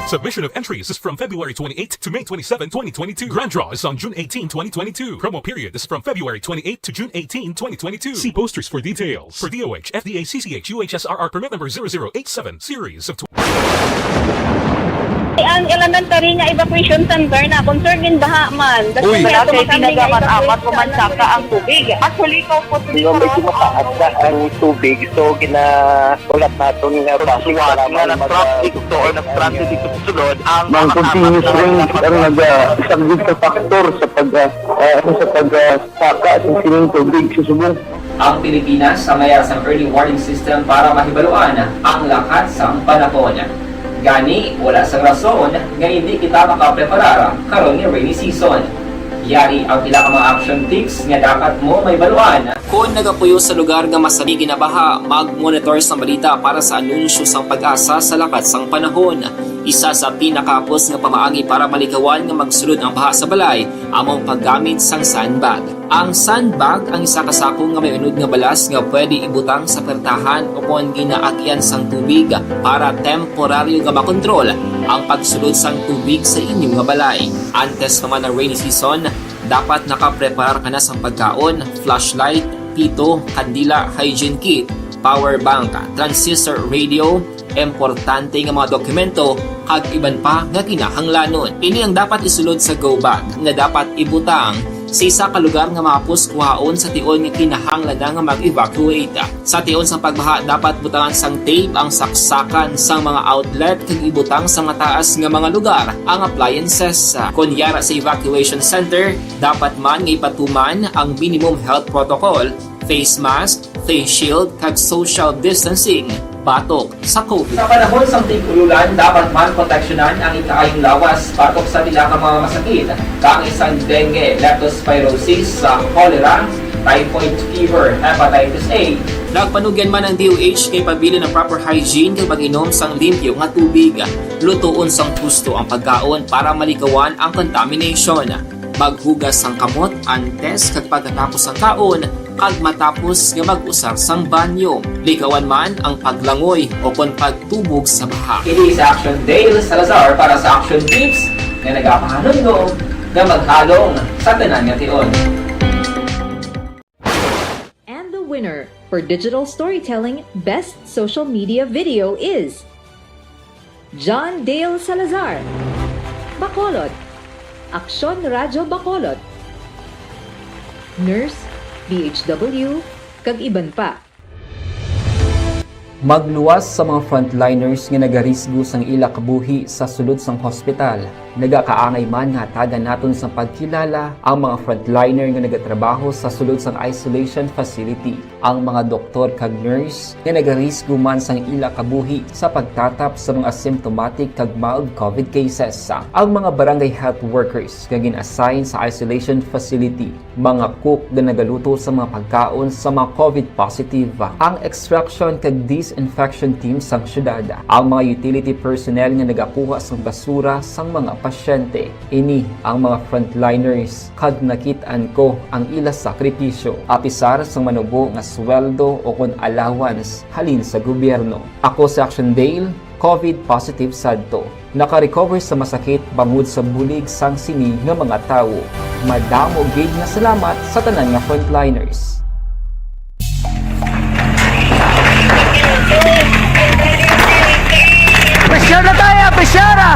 Submission of entries is from February twenty-eighth to May twenty-seven, twenty twenty-two. Grand draw is on June eighteen, twenty twenty-two. Promo period is from February twenty-eighth to June eighteen, twenty twenty-two. See posters for details. For D O H, F D A, C C H, U H S R R permit number zero zero eight seven, series of Ang elementary nga evacuation center na, concern gid baha man. Uy. Wala kay pinagaman-amat, pumansaka ang tubig. Actually, ikaw po, Di ba, medyo mataas na ang tubig, so ginaulat naton nga basi nga mag-, nag-traffic to or nag-transit dito sa sulod ang Ang continuous rain ang naga-, isa gid ka factor sa pag, ah, ah, sa pag, ah, saka sa sining tubig sa subong. Ang Pilipinas ang mayara sang early warning system para mahibaluan ang lakat sang panahon. Gani, wala sang rason nga indi kita makapreparar karon nga rainy season. Yari ang pila ka mga action tips nga dapat mo mahibaluan. Kon nagapuyo sa lugar nga masani ginabaha, mag-monitor sang balita para sa anunsyo sang PAGASA sa lakat sang panahon. Isa sa pinakahapos nga pamaagi para malikawan nga magsulod ang baha sa balay amo ang paggamit sang sandbag. Ang sandbag ang isa ka sako nga may unod nga balas nga pwede ibutang sa pertahan o kon ginaagyan sang tubig para temporaryo nga makontrol ang pagsulod sang tubig sa inyo nga balay. Antes pa man ang rainy season, dapat nakapreparar ka na sang pagkaon, flashlight, pito, kandila, hygiene kit, power bank, transistor radio, importante nga mga dokumento, kag iban pa nga kinahanglanon. Ini ang dapat isulod sa go bag nga dapat ibutang sa isa ka lugar nga mahapos kuhaon sa tion nga kinahanglan na nga mag-evacuate. Sa tion sang pagbaha, dapat butangan sang tape ang saksakan sang mga outlet kag ibutang sa mataas nga mga lugar ang appliances. Kon yara sa evacuation center, dapat man nga ipatuman ang minimum health protocol, face mask, face shield, kag social distancing batok sa COVID. Sa panahon sang tig-ulolan, dapat man proteksyonan ang ikaayong lawas batok sa pila ka mga masakit, kaangay sang dengue, leptospirosis, sa cholera, typhoid fever, hepatitis A. Nagpanugyan man ang D O H nga ipabilin ang proper hygiene kag pag-inom sang limpyo nga tubig. Lutoon sang husto ang pagkaon para malikawan ang contamination. Maghugas sang kamot antes kag pagkatapos sang kaon, kag matapos nga mag-usar sang banyo. Likawan man ang paglangoy o kon pagtubog sa baha. Ini si Action Dale Salazar para sa Action Tips nga nagapahanumdom nga maghalong sa tanan nga tion. And the winner for digital storytelling best social media video is John Dale Salazar, Bacolod, Aksyon Radyo Bacolod, Nurse, D H W, kag iban pa. Magluwas sa mga frontliners nga nagarisgo sang ila kabuhi sa sulod sang hospital. Nagakaangay man nga hatagan naton sang pagkilala ang mga frontliner nga nagatrabaho sa sulod sang isolation facility, ang mga doktor kag nurse nga nagarisgo man sang ila kabuhi sa pagtatap sa mga symptomatic kag mild COVID cases, ang mga barangay health workers nga gin-assign sa isolation facility, mga cook nga nagaluto sa mga pagkaon sa mga COVID positive, ang extraction kag disinfection team sang syudad, ang mga utility personnel nga nagakuha sang basura sang mga pasyente. Ini ang mga frontliners, kag nakit-an ko ang ila sakripisyo. Apisar sang manubo nga sweldo o kon allowance halin sa gobyerno. Ako si Action Dale, COVID positive sadto. Naka-recover sa masakit bangod sa bulig sang sini nga mga tawo. Madamo gid nga salamat sa tanan nga frontliners. Pressure na tayo! Pressure na!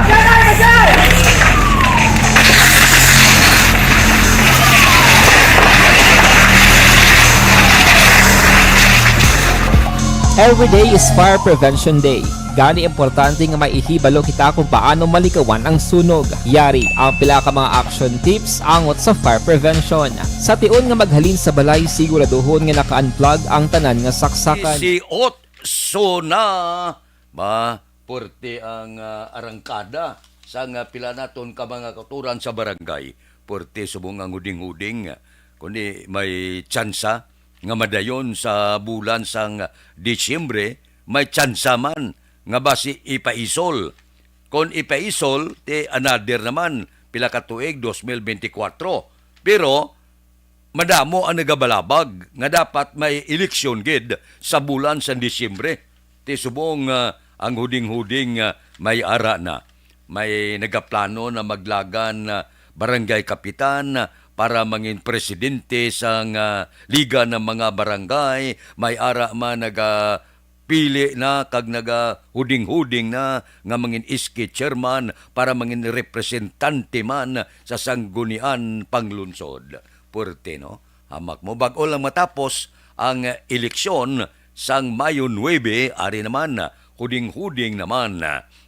Every day is Fire Prevention Day. Gani, importante nga maihibalo kita kung paano maligawan ang sunog. Yari ang pila ka mga action tips angot sa fire prevention. Sa tion nga maghalin sa balay, siguraduhon nga naka-unplug ang tanan nga saksakan. Isiot sona ba, puwerte ang, ah, arangkada sang, ah, pila naton ka mga kauturan sa barangay. Puwerte subong ang huding-huding. Kundi may tsansa nga madayon sa bulan sang Disyembre, may tsansa man nga basi ipaisol. Kon ipaisol, ti another naman, pila ka tuig, dos mil benti kwatro. Pero madamo ang nagabalabag nga dapat may eleksyon gid sa bulan sa Disyembre. Ti subong, ah, ang huding-huding, ah, may ara na. May nagaplano na maglagan na barangay kapitan, ah, para mangin presidente sang, ah, Liga ng mga Barangay. May ara man nagapili na kag nagahuding-huding na nga mangin S K chairman para mangin representante man sa Sangguniang Panglungsod. Puwerte, no? Hamak mo, bag-o lang matapos ang eleksyon sang Mayo nuebe, ari naman, huding-huding naman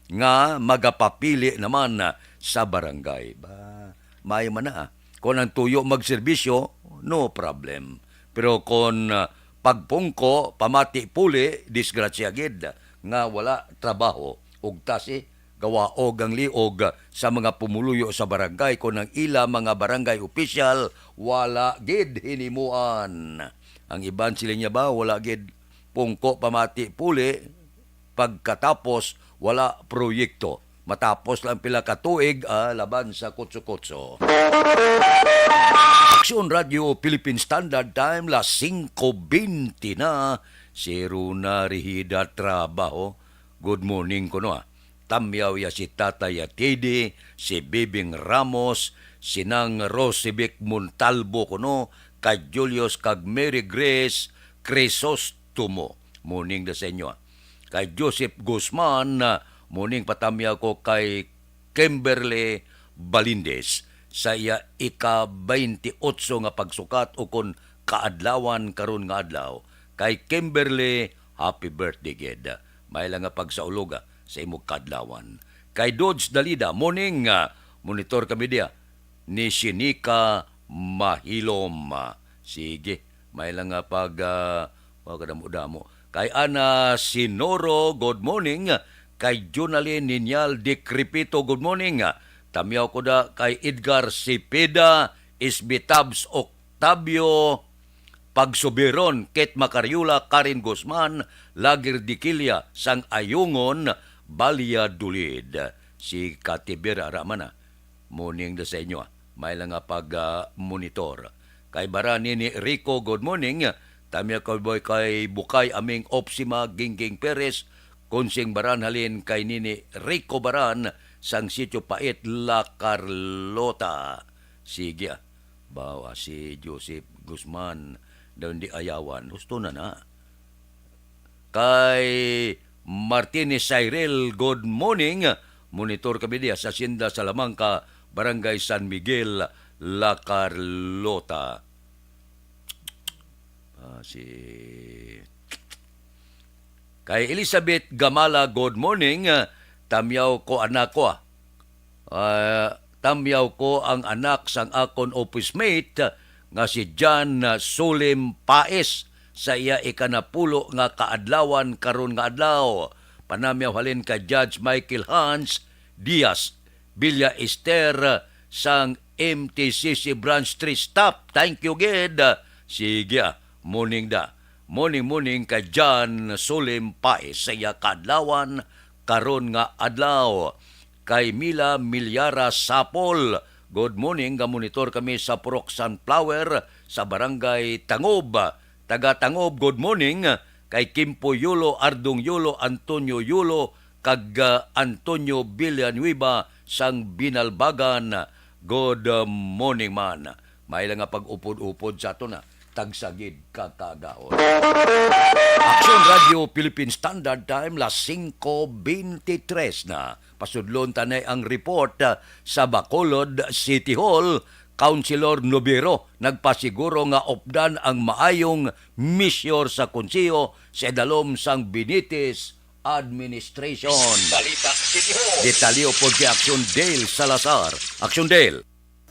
nga magapapili naman sa barangay. Ba, maayo man na, ah. Kon ang tuyo magserbisyo, no problem. Pero kon, ah, pagpungko, pamati puli, disgrasya gid nga wala trabaho. Ug tasi, gawaog ang liog sa mga pumuluyo sa barangay kon ang ila mga barangay opisyal wala gid hinimuan. Ang iban, siling niya ba, wala gid, pungko, pamati puli, pagkatapos wala proyekto. Matapos lang pila ka tuig, ah, laban sa kutso-kutso. Aksyon Radio Philippine Standard Time, las singko benti na. Si Runa Rihida trabaho. Good morning kuno, ah. Tamyaw ya si Tatay Atidi, si Bibing Ramos, si Nang Rosibic Montalbo kuno, kay Julius kag Mary Grace Crisostomo. Morning da sa inyo, ah. Kay Joseph Guzman, ah, morning, patamyaw ko kay Kimberly Balindez sa iya ika-twenty-eight nga pagsukat ukon kaadlawan karon nga adlaw. Kay Kimberly, happy birthday gid. May lang nga pagsaulog, ah, sa imo kaadlawan. Kay Dodge Dalida, morning, ah, monitor kami diya ni Shinika Mahilom. Sige, may lang nga pag, ah, wa kadamo-damo. Kay Ana Sinoro, good morning. Kay Junalyn Ninyal Dikripito, good morning. Tamyaw ko da kay Edgar Cepeda, S B Tabs Octavio, Pagsubiron, Kate Macariola, Karen Guzman, Lagir Dikilia, sang Ayungon, Valladolid. Si Kati Vera, ara man, ah. Morning da sa inyo, ah. May lang nga pag, ah, monitor. Kay Barani ni Rico, good morning. Tamya ko boy kay Bukay Aming Opsima, Gingging Perez, Kunsing Baran halin kay Nini Rico Baran sang Sitio Pait, La Carlota. Sige, ah. Bawa si Joseph Guzman daw hindi ayawan. Gusto na na. Kay Martinez Cyril, good morning. Monitor kami diya sa Hacienda Salamanca, Barangay San Miguel, La Carlota. Ah, si kay Elizabeth Gamala, good morning. Ah, tamyaw ko anak ko, ah. Ah, tamyaw ko ang anak sang akon office mate, ah, nga si John, ah, Solim Paes sa iya ikanapulo nga kaadlawan karon nga adlaw. Panamyaw halin kay Judge Michael Hans Diaz, Villa Ester, ah, sang M T C C Branch three staff. Thank you gid. Sige, ah. Morning da. Morning, morning kay John Solim Paes sa iya kaadlawan karon nga adlaw. Kay Mila Milyara Sapol, good morning, gamonitor kami sa Purok Sunflower sa Barangay Tangob. Taga Tangob, good morning. Kay Kimpo Yulo, Ardong Yulo, Antonio Yulo, kag, ah, Antonio Villanueva sang Binalbagan. Good, ah, morning man. May lang nga pag-upod-upod sa aton, ah. Tagsa gid ka kaagahon. Aksyon Radio Philippine Standard Time, las singko beintitres na. Pasudlon ta na ang report, ah, sa Bacolod City Hall. Councilor Nobero nagpasiguro nga updan ang maayong measure sa konseho sa idalom sang Benitez Administration. Balita City Hall. Detalye pod kay Action Dale Salazar. Action Dale.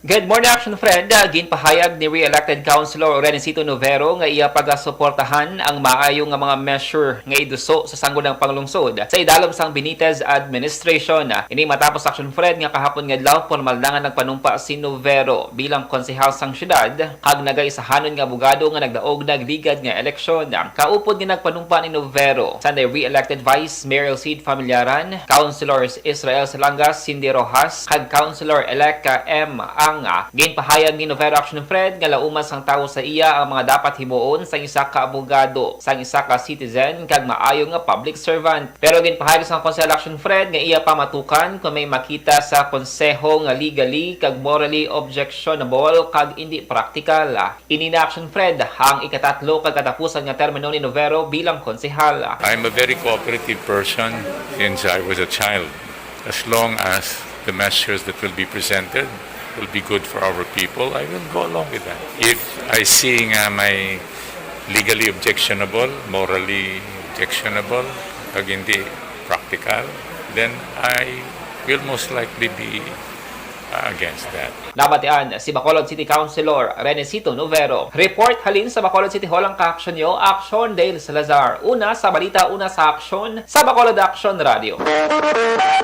Good morning, Action Fred. Ah, ginpahayag ni re-elected Councilor Renesito Novero nga iya pagasuportahan ang maayo nga mga measure nga iduso sa Sangguniang Panglungsod sa idalom sang Benitez administration. Ini matapos, Action Fred, nga kahapon nga adlaw, pormal na nga nagpanumpa si Novero bilang konsehal sang siyudad kag nagaisahanon nga abogado nga nagdaog nagligad nga eleksyon. Kaupod nga nagpanumpa ni Novero, sanday re-elected Vice Mayor Seid Familiaran, Councilors Israel Salangas, Cindy Rojas, kag Councilor-elect M. Anga. Ginpahayag ni Novero, Action Fred, nga lauman sang tawo sa iya ang mga dapat himuon sang isa ka abogado, sang isa ka citizen, kag maayo nga public servant. Pero ginpahayag sang Konsehal, Action Fred, nga iya pa matukan kon may makita sa konseho nga legally kag morally objectionable kag indi praktikal. Ini na, Action Fred, ang ikatatlo kag katapusan nga termino ni Novero bilang konsehal. I'm a very cooperative person since I was a child. As long as the measures that will be presented will be good for our people, I will go along with that. If I see nga may legally objectionable, morally objectionable, kag hindi practical, then I will most likely be, uh, against that. Nabatian si Bacolod City Councilor Renesito Novero. Report halin sa Bacolod City Hall ang ka-aksyon nyo, Action Dale Salazar. Una sa balita, una sa aksyon, sa Bacolod Action Radio.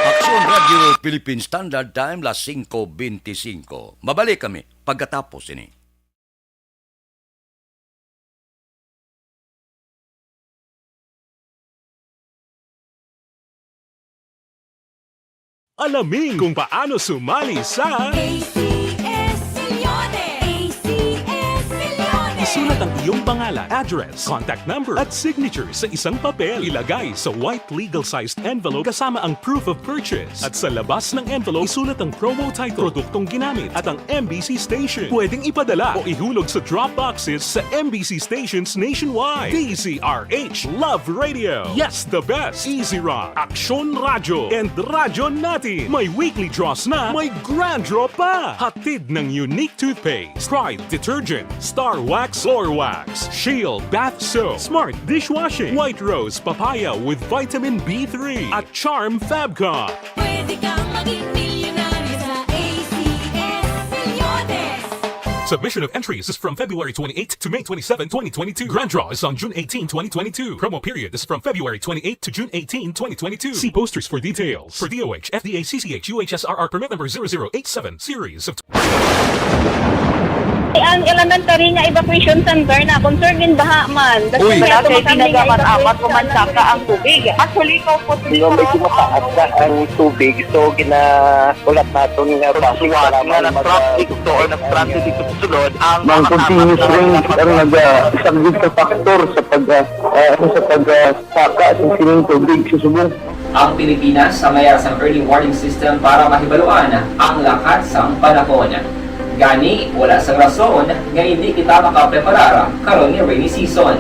Action Radio Philippine Standard Time, las singko bente singko. Mabalik kami pagkatapos ini. Alamin kung paano sumali sa A C S Milyones! A C S Milyones! Isulat ang iyong pangalan, address, contact number, at signature sa isang papel. Ilagay sa white legal-sized envelope kasama ang proof of purchase. At sa labas ng envelope, isulat ang promo title, produktong ginamit, at ang M B C station. Pwedeng ipadala o ihulog sa drop boxes sa M B C stations nationwide. D Z R H Love Radio. Yes, the best. Easy Rock, Action Radio, and Radyo Natin. May weekly draws na, may grand draw pa. Hatid ng Unique Toothpaste, Pride Detergent, Star Wax Floor Wax, Shield Bath Soap, Smart Dishwashing, White Rose Papaya with Vitamin B three, at Charm Fabcon. Pwede kang maging milyonaryo sa A C S Milyones. Submission of entries is from February twenty-eighth to May twenty-seven, twenty twenty-two. Grand draw is on June eighteen, twenty twenty-two. Promo period is from February twenty-eighth to June eighteen, twenty twenty-two. See posters for details. For D O H, F D A, C C H, U H S R R permit number zero zero eight seven series of Ang elementary nga evacuation center na concerned din baha man. Uy. Wala kay tinaga man amat o mansaka ang tubig. Actually, kaupod. Di ba, medyo mataas na ang tubig, so ginahulat naton nga base nga nag-traffic to or nag-transit dito sa sulod ang mga continuous rain ang nagasaglit sa factor sa pag, ah, ah, sa pag, ah, saka sa sining tubig sa subong. Ang Pilipinas ang may sang early warning system para mahibaluan ang lakat sang panahon. Gani, wala sang rason nga hindi kita makapreparar karon nga rainy season.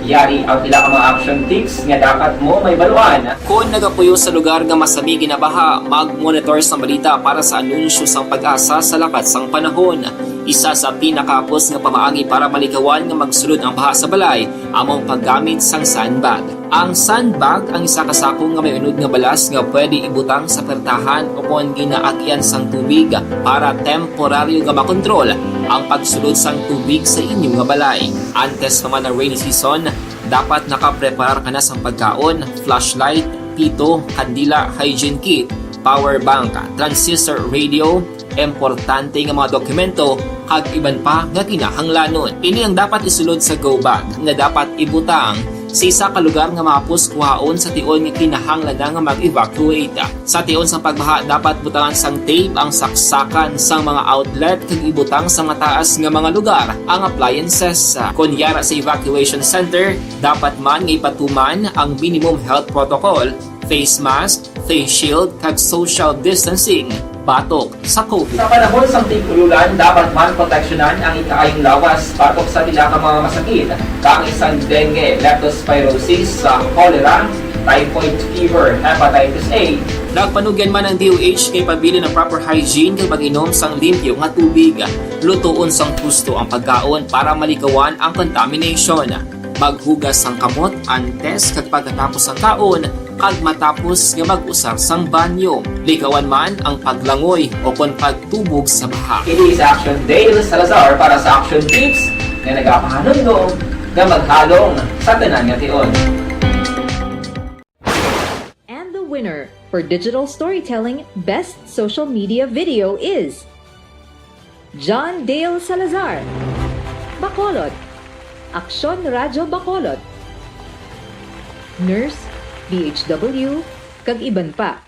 Yari ang pila ka mga action tips nga dapat mo mahibaluan. Kon nagapuyo sa lugar nga masami ginabaha, mag-monitor sang balita para sa anunsyo sang PAGASA sa lakat sang panahon. Isa sa pinakahapos nga pamaagi para malikawan nga magsulod ang baha sa balay amo ang paggamit sang sandbag. Ang sandbag ang isa ka sako nga may unod nga balas nga pwede ibutang sa pertahan o kon ginaagian sang tubig para temporaryo nga makontrol ang pagsulod sang tubig sa inyo nga balay. Antes pa man ang rainy season, dapat nakapreparar ka na sang pagkaon, flashlight, pito, kandila, hygiene kit, power bank, transistor radio, importante nga mga dokumento, kag iban pa nga kinahanglanon. Ini ang dapat isulod sa go bag nga dapat ibutang sa isa ka lugar nga mahapos kuhaon sa tion nga kinahanglan na nga mag-evacuate. Sa tion sang pagbaha, dapat butangan sang tape ang saksakan sang mga outlet kag ibutang sa mataas nga mga lugar ang appliances. Kon yara sa evacuation center, dapat man nga ipatuman ang minimum health protocol, face mask, face shield, kag social distancing batok sa COVID. Sa panahon sang tig-ululan, dapat man proteksyonan ang ikaayong lawas batok sa pila ka mga masakit, kaangay sang dengue, leptospirosis, sa cholera, typhoid fever, hepatitis A. Nagpanugyan man ang D O H nga ipabilin ang proper hygiene kag mag-inom sang limpyo nga tubig. Lutoon sang husto ang pagkaon para malikawan ang contamination. Maghugas sang kamot antes kag pagkatapos sang kaon, kag matapos nga mag-usar sang banyo. Likawan man ang paglangoy o kon pagtubog sa baha. Ini si Action Dale Salazar para sa Action Tips nga nagapahanumdom nga maghalong sa tanan nga tion. And the winner for digital storytelling best social media video is John Dale Salazar, Bacolod, Aksyon Radyo Bacolod, Nurse, D H W, kag iban pa.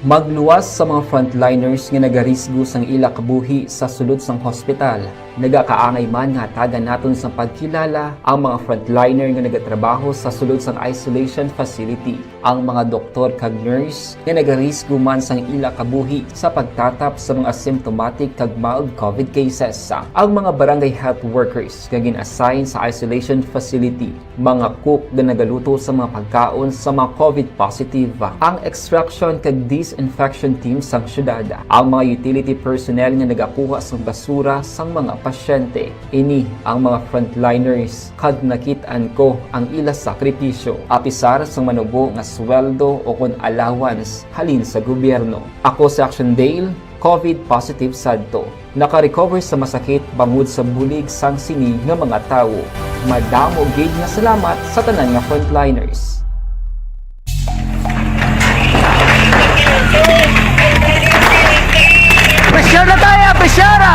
Magluwas sa mga frontliners nga nagarisgo sang ila kabuhi sa sulod sang hospital. Nagakaangay man nga hatagan naton sang pagkilala ang mga frontliner nga nagatrabaho sa sulod sang isolation facility, ang mga doktor kag nurse nga nagarisgo man sang ila kabuhi sa pagtatap sa mga asymptomatic kag mild COVID cases, ang mga barangay health workers nga gin-assign sa isolation facility, mga cook nga nagaluto sa mga pagkaon sa mga COVID positive, ang extraction kag disinfection team sang syudad, ang mga utility personnel nga nagakuha sang basura sang mga pasyente. Ini ang mga frontliners kag nakit-an ko ang ila sakripisyo, apisar sang manubo nga sweldo o kon allowance halin sa gobyerno. Ako si Action Dale, COVID positive sadto. Naka-recover sa masakit bangod sa bulig sang sini nga mga tawo. Madamo gid nga salamat sa tanan nga frontliners. Pressure na tayo! Pressure na!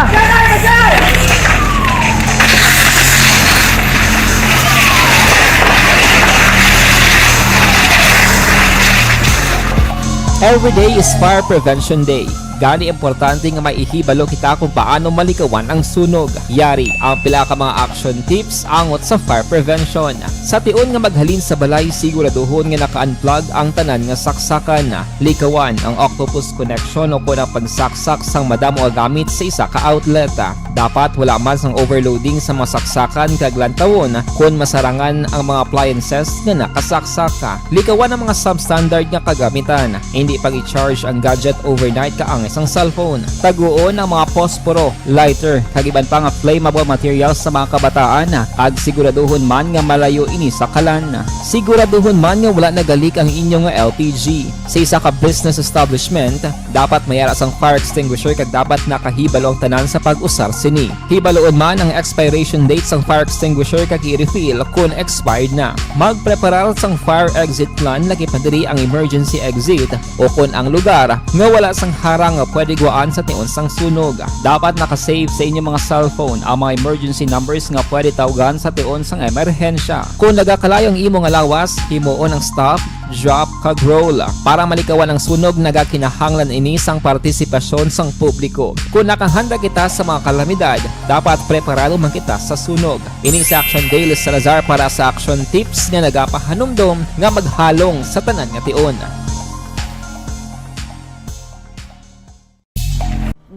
Every day is Fire Prevention Day. Gani importante nga may ihibalo kita kung paano malikawan ang sunog. Yari ang pila ka mga action tips angot sa fire prevention. Sa tion nga maghalin sa balay, siguraduhon nga naka-unplug ang tanan nga saksakan. Likawan ang octopus connection o kon ang pagsaksak sang madamo nga gamit sa isa ka outlet. Dapat wala man sang overloading sa mga saksakan kag lantawon kon masarangan ang mga appliances nga nakasaksak. Likawan ang mga substandard nga kagamitan. Hindi pag-i-charge ang gadget overnight kaangay sang cellphone. Taguon ang mga posporo, lighter, kag iban pa nga flammable materials sa mga kabataan, kag siguraduhon man nga malayo ini sa kalan. Siguraduhon man nga wala nagalik ang inyo nga L P G. Sa isa ka business establishment, dapat may ara sang fire extinguisher kag dapat nakahibalo ang tanan sa pag-usar sini. Hibaluon man ang expiration date sang fire extinguisher kag i-refill kon expired na. Magpreparar sang fire exit plan, lakip na diri ang emergency exit o kon ang lugar nga wala sang harang nga pwede gwaan sa tion sang sunog. Dapat naka-save sa inyo mga cellphone ang mga emergency numbers nga pwede tawgan sa tion sang emerhensya. Kon nagakalayo ang imo nga lawas, himuon ang stop, drop, kag roll. Para malikawan ang sunog, nagakinahanglan ini sang partisipasyon sang publiko. Kon nakahanda kita sa mga kalamidad, dapat preparado man kita sa sunog. Ini si Action Dale Salazar para sa Action Tips nga nagapahanumdom nga maghalong sa tanan nga tion.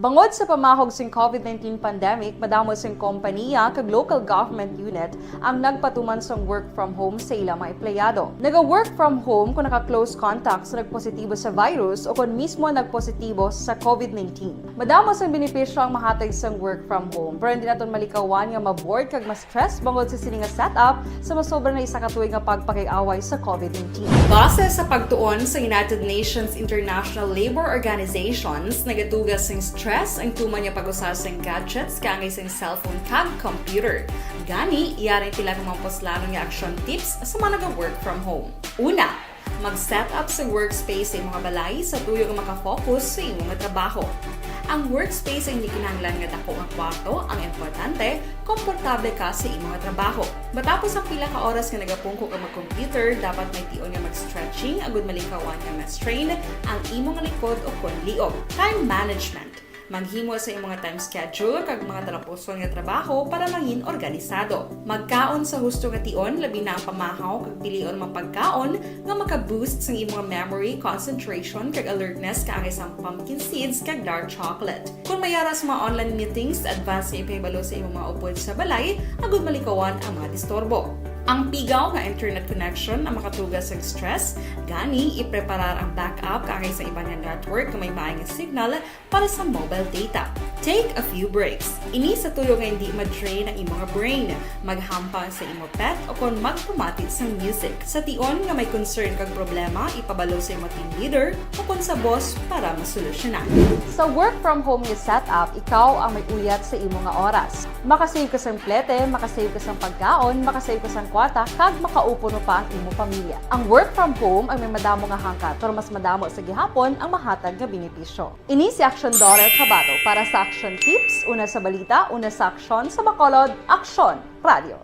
Bangod sa pamahog sing COVID nineteen pandemic, madamo sing kompaniya kag local government unit ang nagpatuman sang work from home sa ila mga empleyado. Naga-work from home kung naka-close contact sa nagpositibo sa virus o kon mismo nagpositibo sa COVID nineteen. Madamo sang benepisyo ang mahatag sang work from home, pero hindi naton malikawan nga ma-bored kag ma-stress bangod sa sini nga setup sa masobra na isa ka tuig nga pagpakig-away sa COVID nineteen. Base sa pagtuon sa United Nations International Labour Organizations, nagatuga sing stress ang tuman nga pag-usar sing gadgets kaangay sing cellphone kag computer. Gani, yari ang pila ka mga puslanon nga action tips sa mga naga-work from home. Una, mag-set up sa workspace sa imong balay sa tuyo nga maka-focus sa imong trabaho. Ang workspace ay hindi kinahanglan nga dako nga kwarto, ang importante, komportable ka sa imong trabaho. Matapos ang pila ka oras nga nagapungko ka mag-computer, dapat may tion nga mag-stretching agud malikawan nga ma-strain ang imong likod o kon liog. Time management. Maghimo sa imong time schedule kag mga talapuson nga trabaho para mangin organisado. Magkaon sa husto nga tion, labi na ang pamahaw kag pilion mga pagkaon nga maka-boost sang imong memory, concentration, kag alertness kaangay sang pumpkin seeds kag dark chocolate. Kon may ara sa mga online meetings, advance nga ipahibalo sa imong mga upod sa balay agud malikawan ang mga disturbo. Ang pigaw nga internet connection ang makatuga sa stress, gani ipreparar ang backup kaangay sa iban nga network nga may maay nga signal para sa mobile data. Take a few breaks. Ini sa tuyo nga hindi ma-drain ang imo nga brain, maghampang sa imo pet o kon magpamati sang music. Sa tion nga may concern kag problema, ipabalo sa imo team leader o kon sa boss para masolusyonan. Sa work from home nga setup, ikaw ang may uyat sa imo nga oras. Makasave ka sang plete, makasave ka sang pagkaon, makasave ka sang kwarta, kag makaupo pa ang imo pamilya. Ang work from home ang may madamo nga hangkat, pero mas madamo sa gihapon ang mahatag nga benepisyo. Ini si Action Daughter Kabato para sa Action Tips, una sa balita, una sa aksyon, sa Bacolod, Aksyon Radio.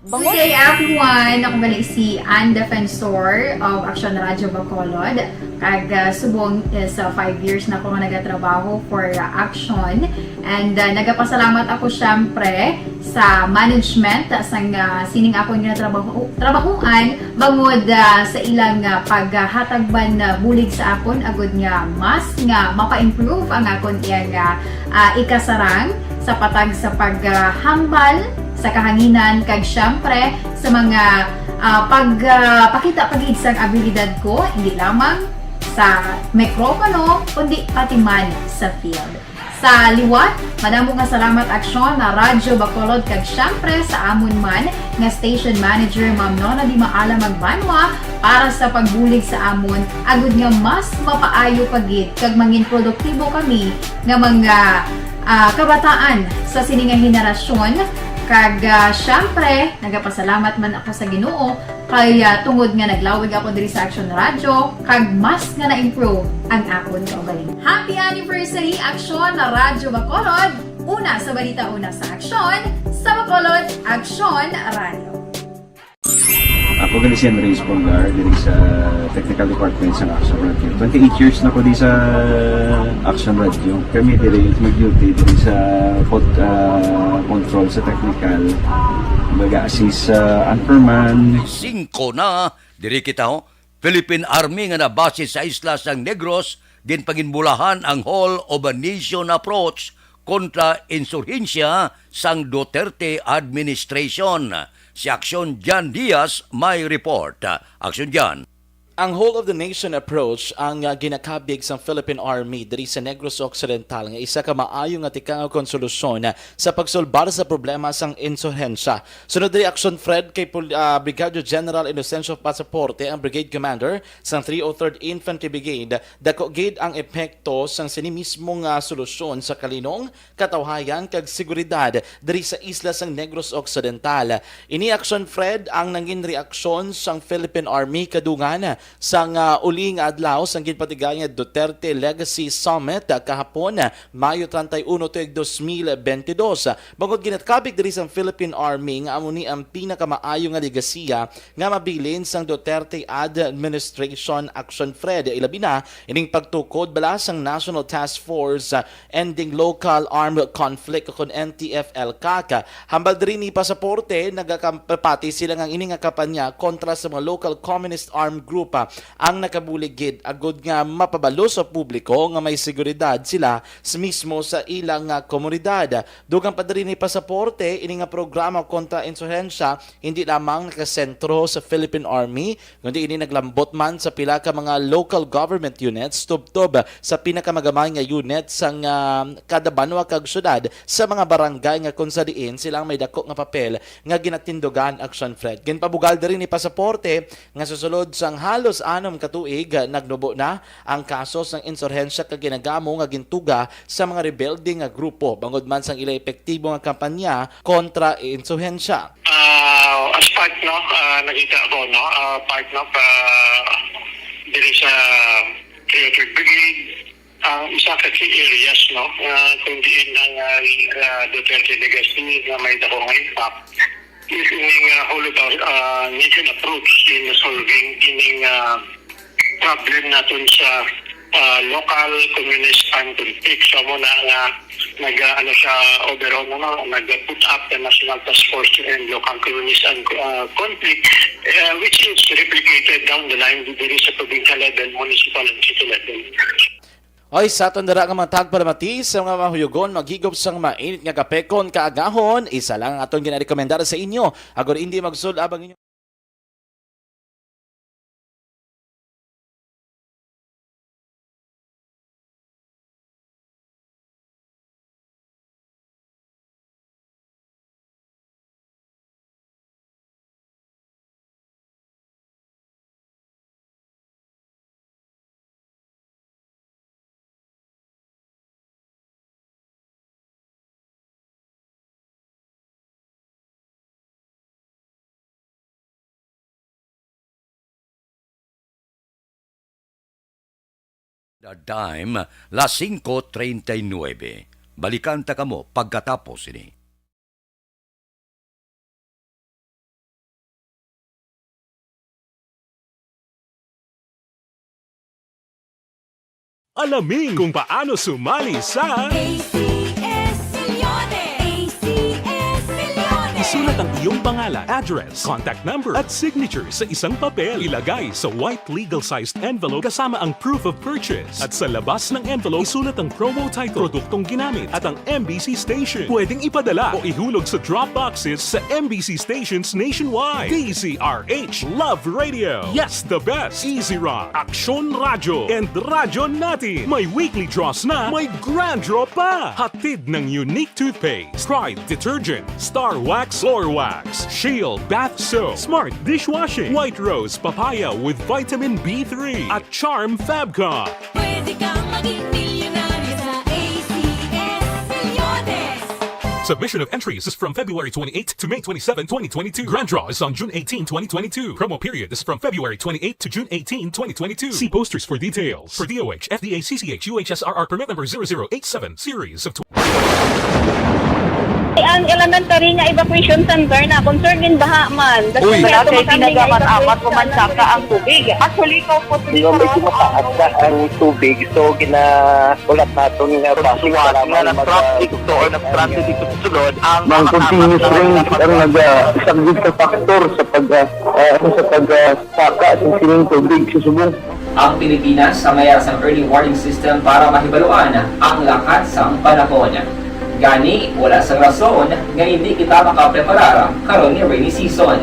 Good day, everyone! Ako bali si Ann Defensor of Action Radio Bacolod. Kag, ah, subong is, ah, five years na ako nga nagatrabaho for, ah, Action. And, ah, nagapasalamat ako, syempre, sa management, ah, sang, ah, sining akon nga trabaho, trabahuan, bangod, ah, sa ilang, ah, paghatag man, ah, bulig sa akon, agud nga mas nga mapa-improve ang akon iyang, ah, ah, ikasarang sa patag sa paghambal sa kahanginan, kag syempre sa mga, ah, pag, ah, pakita pa gid sang abilidad ko, hindi lamang sa mikropono, kundi pati man sa field. Sa liwat, madamo nga salamat, Aksyon na Radyo Bacolod, kag syempre sa amon man nga station manager, Ma'am Nona Di Maala Magbanwa, para sa pagbulig sa amon, agud nga mas mapaayo pa gid kag mangin produktibo kami nga mga, ah, kabataan sa sini nga henerasyon. Kag, ah, syempre, nagapasalamat man ako sa Ginoo kay, ah, tungod nga naglawig ako diri sa Action Radio, kag mas nga na-improve ang akon kaugalingon. Happy anniversary, Action na Radyo Bacolod! Una sa balita, una sa aksyon, sa Bacolod, Action Radio. Ako gali si Andres Polgar, diri sa Technical Department sa Action Radio. Twenty-eight years na ko di sa Action Radio. Kami diri mag-duty diri sa pod-, ah, control sa technical. Mag-assist sa anchorman. Singko na, diri kita, ho. Philippine Army nga nabase sa isla sang Negros, ginpanginbulahan ang Whole of a Nation approach kontra insurhensya sang Duterte administration. Si Aksyon Jan Diaz may report. Aksyon Jan. Ang Whole of the Nation approach ang, ah, ginakabig sang Philippine Army diri sa Negros Occidental nga isa ka maayo nga tikang kon solusyon sa pagsulbar sa problema sang insurhensya. Sunod diri, Aksyon Fred, kay Pul-, ah, Brigadier General Inocencio Pasaporte ang Brigade Commander sang three oh third Infantry Brigade. Dako gid ang epekto sang sini mismo nga solusyon sa kalinong, katawhayan kag seguridad diri sa isla sang Negros Occidental. Ini, Aksyon Fred, ang nangin reaksyon sang Philippine Army kadungan sang, ah, uli nga adlaw sang ginpatigay nga Duterte Legacy Summit, ah, kahapon, ah, Mayo treinta y uno, tuig dos mil bentidós. Bangod ginakabig diri sang Philippine Army nga amo ni ang pinakamaayo nga legasiya nga mabilin sang Duterte administration, Aksyon Fred, ilabi na ining pagtukod bala sang National Task Force, ah, Ending Local Armed Conflict o kon N T F L CAC. Hambal diri ni Pasaporte, nagakapati sila nga ini nga kampanya kontra sa mga local communist armed group, ah, ang nakabulig gid agud nga mapabalo sa publiko nga may seguridad sila s-, mismo sa ilang nga komunidad. Dugang pa diri ni Pasaporte, ini nga programa kontra insurhensya hindi lamang nakasentro sa Philippine Army, kundi ini naglambot man sa pila ka mga local government units, tubtob sa pinakamagamay nga unit sang, ah, kada banwa kag syudad, sa mga barangay nga kung sa diin sila ang may dako nga papel nga ginatindugan, Aksyon Fred. Ginpabugal diri ni Pasaporte nga sa sulod sang halos anom ka tuig, nagnubo na ang kaso sang insurhensya kag ginagamo nga gintuga sa mga rebelde nga grupo, bangod man sang ila epektibo nga kampanya kontra insurhensya. Ah, as part, no, ah, nakita ko, no, ah, part, no, pa, diri sa Creative Brigade, ang isa ka key areas, no, nga kung diin ang, ah, ah, Duterte legacy nga may dako nga impact is ining, ah, whole of, ah, nation approach in solving ining, ah, problem naton sa, ah, local communist armed conflict. So, amo na nga nag, ah, ano siya, overall, ano, nag-put up the National Task Force to End Local Communist Armed, ah, Conflict, ah, which is replicated down the line diri sa provincial level, municipal, and city level. Hoy, sa aton dira nga mga tagpalamati sa mga mahuyogon, maghigop sang mainit nga kape kon kaagahon, isa lang ang aton ginarekomendar sa inyo. Agod hindi magsul-ab ang inyo. The time, las singko treinta y nuebe. Balikan ta kamo pagkatapos sini. Alamin kung paano sumali sa A C S Millones. A C S Millones. Isulat ang iyong pangalan, address, contact number, at signature sa isang papel. Ilagay sa white legal-sized envelope kasama ang proof of purchase. At sa labas ng envelope, isulat ang promo title, produktong ginamit, at ang M B C station. Pwedeng ipadala o ihulog sa drop boxes sa M B C stations nationwide. D Z R H Love Radio. Yes, the best. Easy Rock, Aksyon Radyo, and Radyo Natin. May weekly draws na, may grand draw pa. Hatid ng Unique Toothpaste, Pride Detergent, Star Wax Floor Wax, Shield Bath Soap, Smart Dishwashing, White Rose Papaya with Vitamin B three, at Charm Fabcon. Pwede kang maging milyonaryo sa A C S Millones. Submission of entries is from February twenty-eighth to May twenty-seven, twenty twenty-two. Grand draw is on June eighteen, twenty twenty-two. Promo period is from February twenty-eighth to June eighteen, twenty twenty-two. See posters for details. For D O H, F D A, C C H, U H S R R permit number zero zero eight seven, series of Ang elementary nga evacuation center na concern gid baha man. Uy. Wala kay pinagamat-amat, umansaka ang tubig. Actually, ko po, medyo mataas na ang tubig. So, gina-, ulat naton nga base nga lamang nag-, nag-traffic to or nag-transit dito sa sulod ang mga continuous rain ang nag-, ah, isang big factor sa pag, ah, ah, sa pag, ah, saka sa sining tubig sa subong. Ang Pilipinas ang mayara sang early warning system para mahibaluan ang lakat sang panahon. Gani, wala sang rason nga hindi kita makapreparar karon nga rainy season.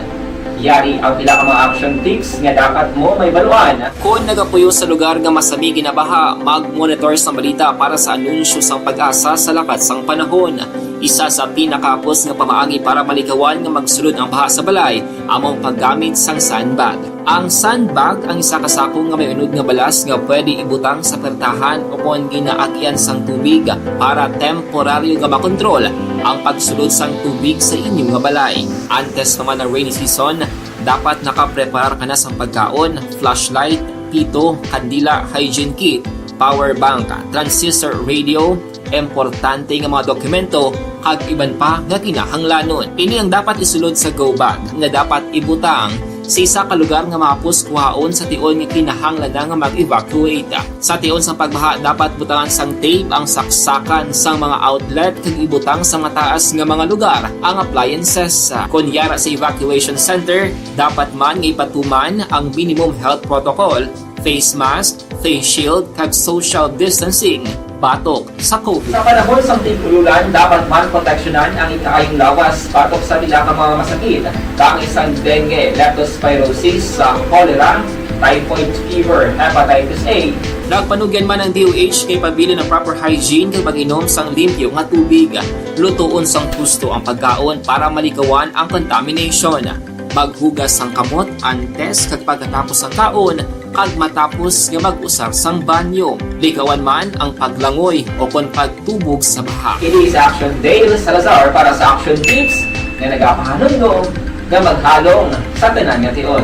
Yari ang pila ka mga action tips nga dapat mo mahibaluan. Kon nagapuyo sa lugar nga masami ginabaha, mag-monitor sang balita para sa anunsyo sang PAGASA sa lakat sang panahon. Isa sa pinakahapos nga pamaagi para malikawan nga magsulod ang baha sa balay amo ang paggamit sang sandbag. Ang sandbag ang isa ka sako nga may unod nga balas nga pwede ibutang sa pertahan o kon ginaagian sang tubig para temporaryo nga makontrol ang pagsulod sang tubig sa inyo nga balay. Antes pa man ang rainy season, dapat nakapreparar ka na sang pagkaon, flashlight, pito, kandila, hygiene kit, power bank, transistor radio, importante nga mga dokumento, kag iban pa nga kinahanglanon. Ini ang dapat isulod sa go bag nga dapat ibutang sa isa ka lugar nga mahapos kuhaon sa tion nga kinahanglan na nga mag-evacuate. Sa tion sang pagbaha, dapat butangan sang tape ang saksakan sang mga outlet kag ibutang sa mataas nga mga lugar ang appliances. Kon yara sa evacuation center, dapat man nga ipatuman ang minimum health protocol, face mask, face shield, kag social distancing batok sa COVID. Sa panahon sang tig-ululan, dapat man proteksyonan ang ikaayong lawas batok sa pila ka mga masakit, kaangay sang dengue, leptospirosis, sa cholera, typhoid fever, hepatitis A. Nagpanugyan man ang D O H kay pabilin ang proper hygiene kag pag-inom sang limpyo nga tubig. Lutoon sang husto ang pagkaon para malikawan ang contamination. Maghugas sang kamot antes kag pagkatapos sang kaon, kag matapos nga mag-usar sang banyo. Likawan man ang paglangoy o kon pagtubog sa baha. Ini si Action Dale Salazar para sa Action Tips nga nagapahanumdom nga maghalong sa tanan nga tion.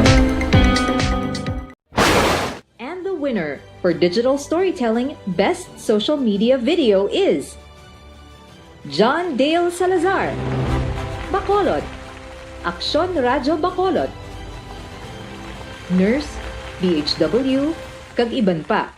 And the winner for digital storytelling best social media video is John Dale Salazar, Bacolod, Aksyon Radyo Bacolod, Nurse, D H W, kag iban pa.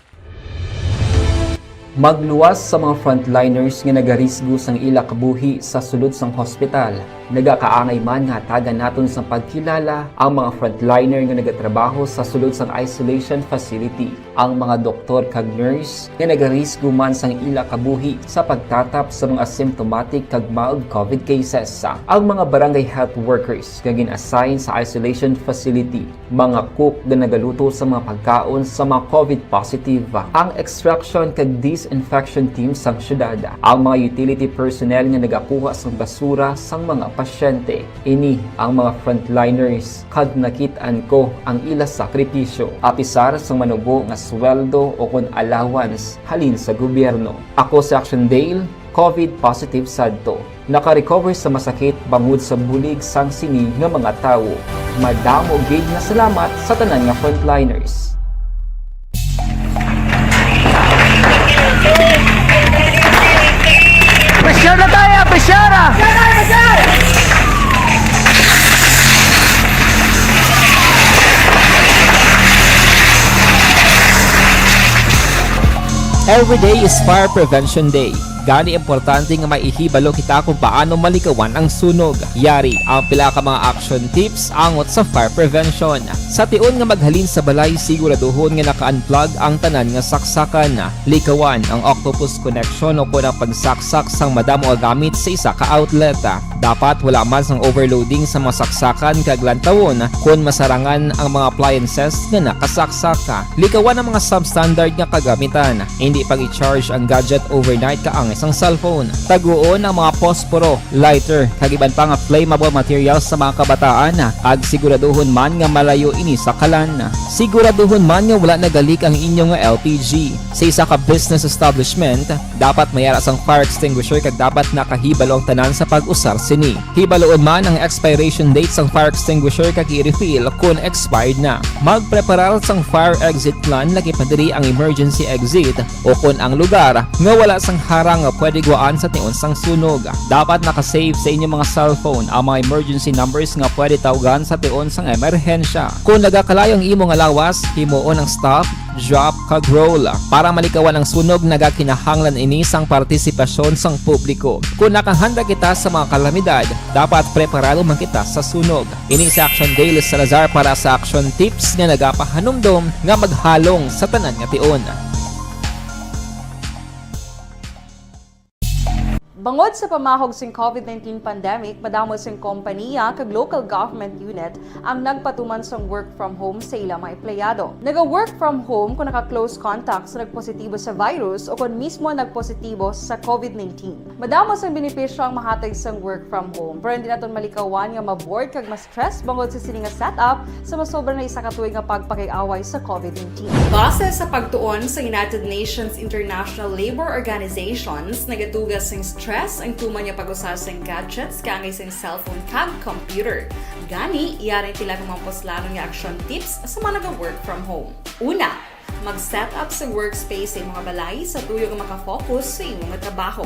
Magluwas sa mga frontliners nga nagarisgo sang ila kabuhi sa sulod sang hospital. Nagakaangay man nga hatagan naton sang pagkilala ang mga frontliner nga nagatrabaho sa sulod sang isolation facility, ang mga doktor kag nurse nga nagarisgo man sang ila kabuhi sa pagtatap sa mga asymptomatic kag mild covid cases, ang mga barangay health workers nga gin-assign sa isolation facility, mga cook nga nagaluto sa mga pagkaon sa mga covid positive, ang extraction kag disinfection team sang syudad, ang mga utility personnel nga nagakuha sang basura sang mga pasyente. Ini ang mga frontliners, kag nakit-an ko ang ila sakripisyo, apisar sang manubo nga sweldo o kon allowance halin sa gobyerno. Ako si Action Dale, covid positive sadto. Naka-recover sa masakit bangod sa bulig sang sini nga mga tawo. Madamo gid nga salamat sa tanan nga frontliners. Pressure na tayo, pressure ah! Every day is Fire Prevention Day. Gani, importante nga may ihibalo kita kung paano malikawan ang sunog. Yari ang pila ka mga action tips angot sa fire prevention. Sa tion nga maghalin sa balay, siguraduhon nga naka-unplug ang tanan nga saksakan. Likawan ang octopus connection o kon ang pagsaksak sang madamo nga gamit sa isa ka outlet. Dapat wala man sang overloading sa mga saksakan kag lantawon kon masarangan ang mga appliances nga nakasaksak. Likawan ang mga substandard nga kagamitan. Hindi pag-i-charge ang gadget overnight kaangay sang cellphone. Taguon ang mga posporo, lighter, kag iban pa nga flammable materials sa mga kabataan, kag siguraduhon man nga malayo ini sa kalan. Siguraduhon man nga wala nagalik ang inyo nga L P G. Sa isa ka business establishment, dapat may ara sang fire extinguisher kag dapat nakahibalo ang tanan sa pag-usar sini. Hibaloon man ang expiration date sang fire extinguisher kag i-refill kon expired na. Magpreparar sang fire exit plan, lakip na diri ang emergency exit o kon ang lugar nga wala sang harang nga pwede gwaan sa tion sang sunog. Dapat naka-save sa inyo mga cellphone ang mga emergency numbers nga pwede tawgan sa tion sang emerhensya. Kon nagakalayo ang imo nga lawas, himuon ang stop, drop, kag roll. Para malikawan ang sunog, nagakinahanglan ini sang partisipasyon sang publiko. Kon nakahanda kita sa mga kalamidad, dapat preparado man kita sa sunog. Ini si Action Dale Salazar para sa Action Tips nga nagapahanumdom nga maghalong sa tanan nga tion. Bangod sa pamahog sing covid nineteen pandemic, madamo sing kompaniya kag local government unit ang nagpatuman sang work from home sa ila mga empleyado. Naga-work from home kung naka-close contact sa nagpositibo sa virus o kon mismo nagpositibo sa covid nineteen. Madamo sang benepisyo ang mahatag sang work from home, pero hindi naton malikawan nga ma-bored kag ma-stress bangod sa sini nga setup sa masobra na isa ka tuig nga pagpakig-away sa covid nineteen. Base sa pagtuon sa United Nations International Labor Organizations, nagatuga sing stress ang tuman nga pag-usa sing gadgets kaangay sing cellphone kag computer. Gani, yari pila ka mga puslanon nga action tips sa mga naga-work from home. Una, mag-set up sa workspace sa imo nga balay sa tuyo nga maka-focus sa imo nga trabaho.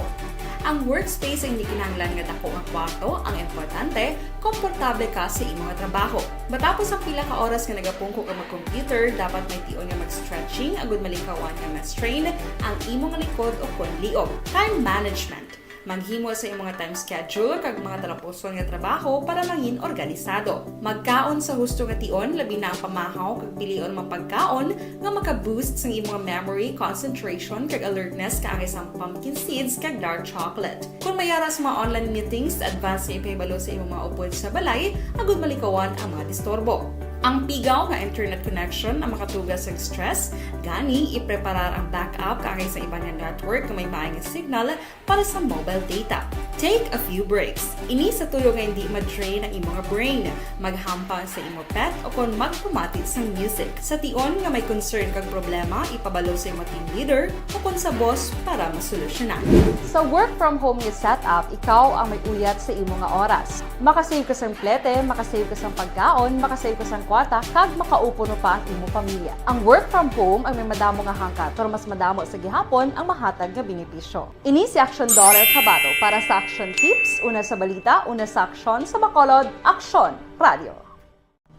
Ang workspace ay hindi kinahanglan nga dako nga kwarto, ang importante, komportable ka sa imo nga trabaho. Matapos ang pila ka oras nga nagapungko ka mag-computer, dapat may tion nga mag-stretching agud malikawan nga ma-strain ang imo nga likod o kon liog. Time management. Maghimo sa imo nga time schedule kag mga talapuson nga trabaho para mangin organisado. Magkaon sa husto nga tion, labi na ang pamahaw kag pilion ang mga pagkaon nga maka-boost sang imo nga memory, concentration, kag alertness kaangay sang pumpkin seeds kag dark chocolate. Kung may ara sa mga online meetings, advance nga ipahibalo sa imo mga upod sa balay agud malikawan ang mga disturbo. Ang pigaw nga internet connection ang makatuga sa stress, gani ipreparar ang backup kaangay sa iban nga network nga may maay nga signal para sa mobile data. Take a few breaks. Ini sa tuyo nga hindi ma-drain ang imo nga brain. Maghampang sa imo pet o kon magpamati sang music. Sa tion nga may concern kag problema, ipabalo sa imo team leader o kon sa boss para masolusyonan. Sa work from home nga setup, ikaw ang may uyat sa imo nga oras. Makasave ka sang plete, makasave ka sang pagkaon, makasave ka sang kwarta, kag makaupo no pa ang imo pamilya. Ang work from home ang may madamo nga hangkat, pero mas madamo sa gihapon ang mahatag nga benepisyo. Ini si Action Daughter Kabato para sa Action Tips, una sa balita, una sa aksyon, sa Bacolod, Aksyon Radio.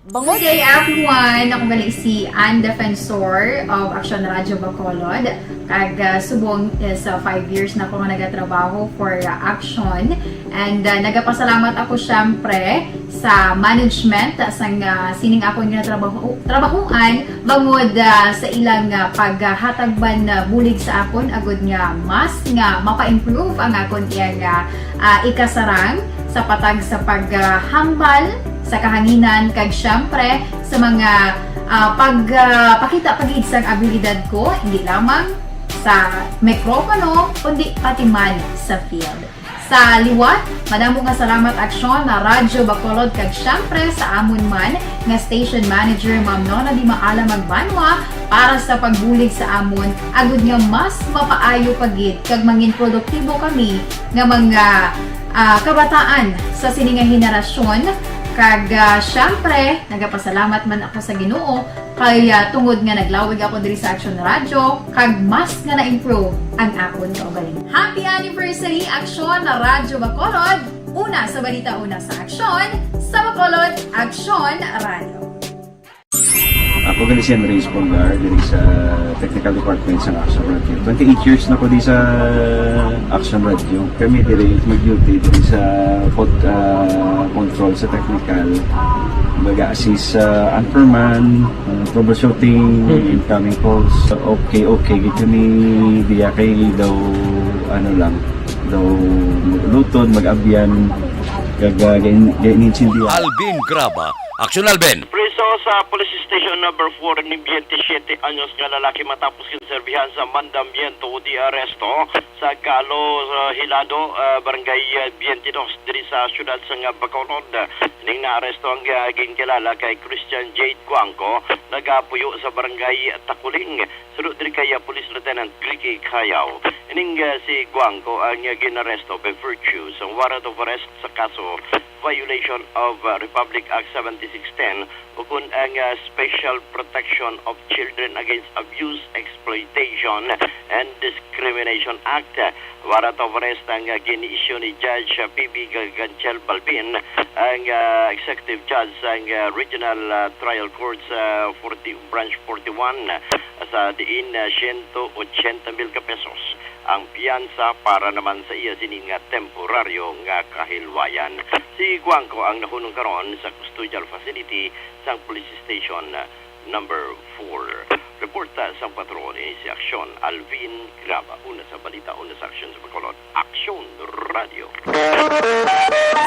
Good day, everyone! Ako gali si Ann Defensor of Action Radio Bacolod. Kag, ah, subong is, ah, five years na ko nga nagatrabaho for, ah, Action. And, ah, nagapasalamat ako, syempre, sa management, ah, sang, ah, sining akon nga trabaho, trabahuan, bangod, ah, sa ilang, ah, paghatag man, ah, bulig sa akon, agud nga mas nga mapa-improve ang akon iyang, ah, ah, ikasarang sa patag sa paghambal sa kahanginan, kag syempre sa mga, ah, pag, ah, pakita pa gid sang abilidad ko, hindi lamang sa mikropono, kundi pati man sa field. Sa liwat, madamo nga salamat, Aksyon na Radyo Bacolod, kag syempre sa amon man nga station manager, Ma'am Nona Di Maala Magbanwa, para sa pagbulig sa amon, agud nga mas mapaayo pa gid kag mangin produktibo kami nga mga, ah, kabataan sa sini nga henerasyon. Kag, ah, syempre, nagapasalamat man ako sa Ginoo kay, ah, tungod nga naglawig ako diri sa Action Radio, kag mas nga na-improve ang akon kaugalingon. Happy anniversary, Action na Radyo Bacolod! Una sa balita, una sa aksyon, sa Bacolod, Action Radio. Ako gali si Andres Polgar diri sa Technical Department sa Action Radio. Twenty-eight years na ko di sa Action Radio. Kami diri mag-duty diri sa pod, ah, control sa technical. Mag-assist sa anchorman, ah, troubleshooting, incoming calls. Okay, okay. Gito ni diya kay daw, ano lang, daw luton, mag-abyan, kag, ah, gain-, gain-, gainsindihan. Alvin Graba. Aksyon, Alvin! Preso sa Police Station Number four ni twenty-seven anyos nga lalaki matapos ginserbihan sa mandamiento di aresto sa Kalo, sa Hilado, ah, Barangay, ah, twenty-two diri sa siyudad sang Bacolod. Ning naaresto ang, ah, ginkilala kay Christian Jade Guangco, nagapuyo sa Barangay Takuling. Suno diri kay, ah, Police Lieutenant Ricky Cayao, ining, ah, si Guangco ang, ah, ginaresto by virtue sa warrant of arrest sa kaso violation of, ah, Republic Act seventy-six ten, ukon ang, ah, Special Protection of Children Against Abuse, Exploitation, and Discrimination Act. Warrant of arrest ang, ah, gin-issue ni Judge, ah, P B Gargantiel Balbin, ang, ah, Executive Judge sang, ah, Regional, ah, Trial Court sa forty, Branch forty-one, ah, sa diin, ah, siyento ochenta mil ka pesos ang piyansa para naman sa iya sini nga temporaryo nga kahilwayan. Si Guangco ang nahunong karon sa custodial facility sang Police Station, ah, Number four. Reporta sang patron, ini si Aksyon Alvin Graba. Una sa balita, una sa aksyon sa Bacolod, Aksyon Radio.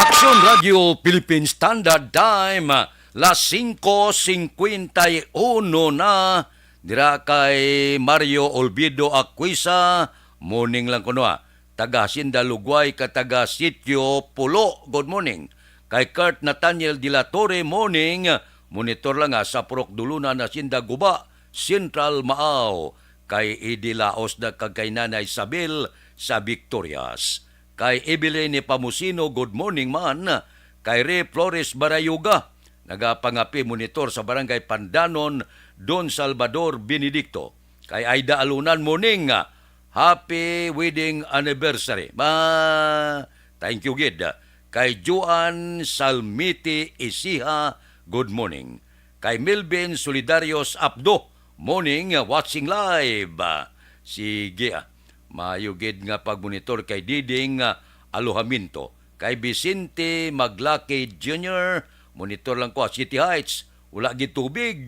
Aksyon Radio Philippine Standard Time, las singko singkwenta y uno na. Dira kay Mario Olvido Aquisa, morning lang kuno, ah. Taga Hacienda Lugway ka taga Sitio Pulo, good morning. Kay Kurt Nathaniel de la Torre, morning. Monitor lang, ah, sa Purok Dulunan, Hacienda Guba, Central Maaw. Kay Idi Laos na kag kay Nanay Isabel sa Victorias. Kay Evelyn Nepomuceno, good morning man. Kay Ray Flores Barayuga, nagapangapi, monitor sa Barangay Pandanon, Don Salvador Benedicto. Kay Aida Alunan, morning. Happy wedding anniversary. Ma, thank you gid. Kay Juan Salmiti Isiha, good morning. Kay Melvin Solidarios Abdo, morning, watching live. Sige, ah. Maayo gid nga pagmonitor kay Diding, ah, Alojamiento. Kay Vicente Maglaki Junior, monitor lang ko, ah, City Heights, wala gid tubig.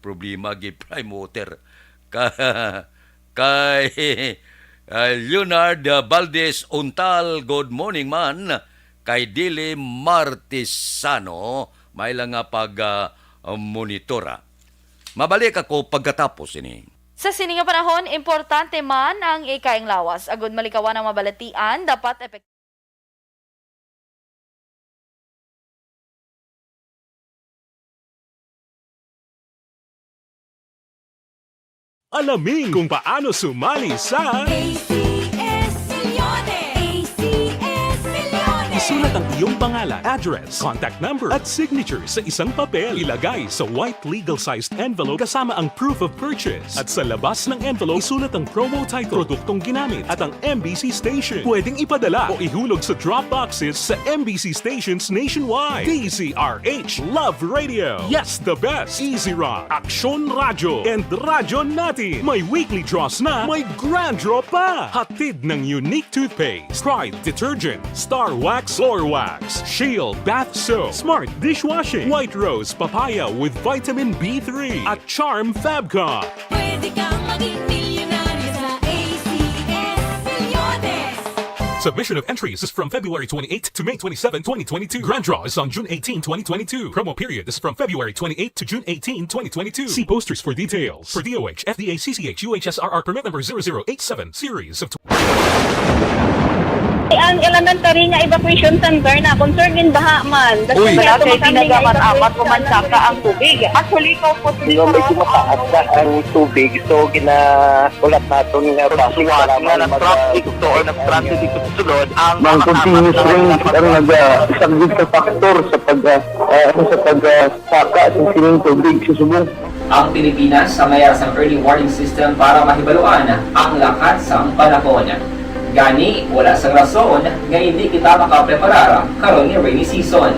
Problema gid, Prime Water. Ka-, kay, ah, Leonard, ah, Valdez Untal, good morning man. Kay Dili Martisano, may lang nga pag, ah, monitora. Mabalik ako pagkatapos ini. Sa sini nga panahon, importante man ang ikaing lawas. Agud malikawan ang mabalatian, dapat epek- Alamin kung paano sumali sa A C S Leones. A C S Leones. Sulat ang iyong pangalan, address, contact number, at signature sa isang papel. Ilagay sa white legal-sized envelope kasama ang proof of purchase. At sa labas ng envelope, isulat ang promo title, produktong ginamit, at ang M B C station. Pwedeng ipadala o ihulog sa drop boxes sa M B C stations nationwide. D Z R H Love Radio. Yes, the best. Easy Rock, Aksyon Radyo, and Radyo Natin. May weekly draws na, may grand draw pa. Hatid ng Unique Toothpaste, Pride Detergent, Star Wax, Floor Wax, Shield Bath Soap, Smart Dishwashing, White Rose Papaya with Vitamin B three, at Charm Fabcon. Pwede kang maging milyonaryo sa A C S Milyones. Submission of entries is from February twenty-eighth to May twenty-seven, twenty twenty-two. Grand draw is on June eighteen, twenty twenty-two. Promo period is from February twenty-eighth to June eighteen, twenty twenty-two. See posters for details. For D O H, F D A C C H U H S R R permit number zero zero eight seven, series of Ang elementary nga evacuation center na concern in baha man. Uy. Wala kay ginagamit-amat o mansaka ang tubig. Actually, ikaw po, Di ba, medyo mataas na ang tubig, so ginaulat naton nga traffic, suwat nga nag-traffic to or nag-transit dito sa sulod ang Ang continuous rain ang naga-, isang big factor sa pag, ah, ah, sa pag, ah, saka sa sining tubig sa subong. Ang Pilipinas sa mayara sang early warning system para mahibaluan ang lakat sang panahon. Gani, wala sang rason nga indi kita makapreparar karon nga rainy season.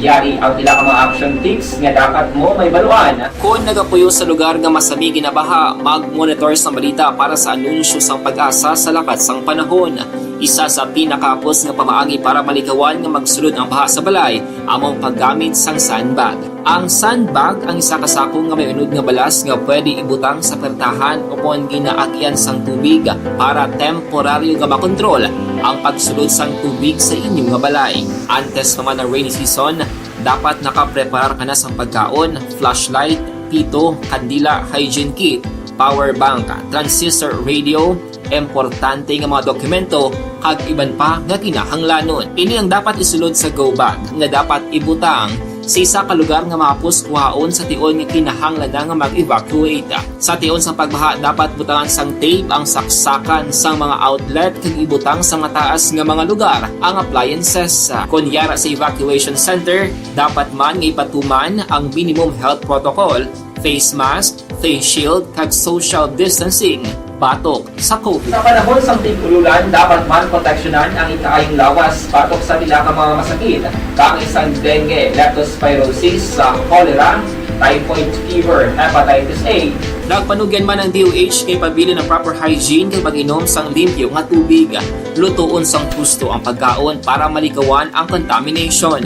Yari ang pila ka mga action tips nga dapat mo mahibaluan. Kon nagapuyo sa lugar nga masami ginabaha, mag-monitor sang balita para sa anunsyo sang PAGASA sa lakat sang panahon. Isa sa pinakahapos nga pamaagi para malikawan nga magsulod ang baha sa balay amo ang paggamit sang sandbag. Ang sandbag ang isa ka sako nga may unod nga balas nga pwede ibutang sa pertahan ukon ginaagian sang tubig para temporaryo nga makontrol ang pagsulod sang tubig sa inyo nga balay. Antes pa man ang rainy season, dapat nakapreparar ka na sang pagkaon, flashlight, pito, kandila, hygiene kit, power bank, transistor radio, importante nga mga dokumento, kag iban pa nga kinahanglanon. Ini ang dapat isulod sa go bag nga dapat ibutang sa isa ka lugar nga mahapos kuhaon sa tion nga kinahanglan na nga mag-evacuate. Sa tion sang pagbaha, dapat butangan sang tape ang saksakan sang mga outlet kag ibutang sa mataas nga mga lugar ang appliances. Kon yara sa evacuation center, dapat man nga ipatuman ang minimum health protocol, face mask, face shield, kag social distancing batok sa COVID. Sa panahon sang tig-ululan, dapat man proteksyonan ang ikaayong lawas batok sa pila ka mga masakit, kaangay sang dengue, leptospirosis, sa cholera, typhoid fever, hepatitis A. Nagpanugyan man ang D O H nga ipabilin ang proper hygiene kag pag-inom sang limpyo nga tubig. Lutoon sang husto ang pagkaon para malikawan ang contamination.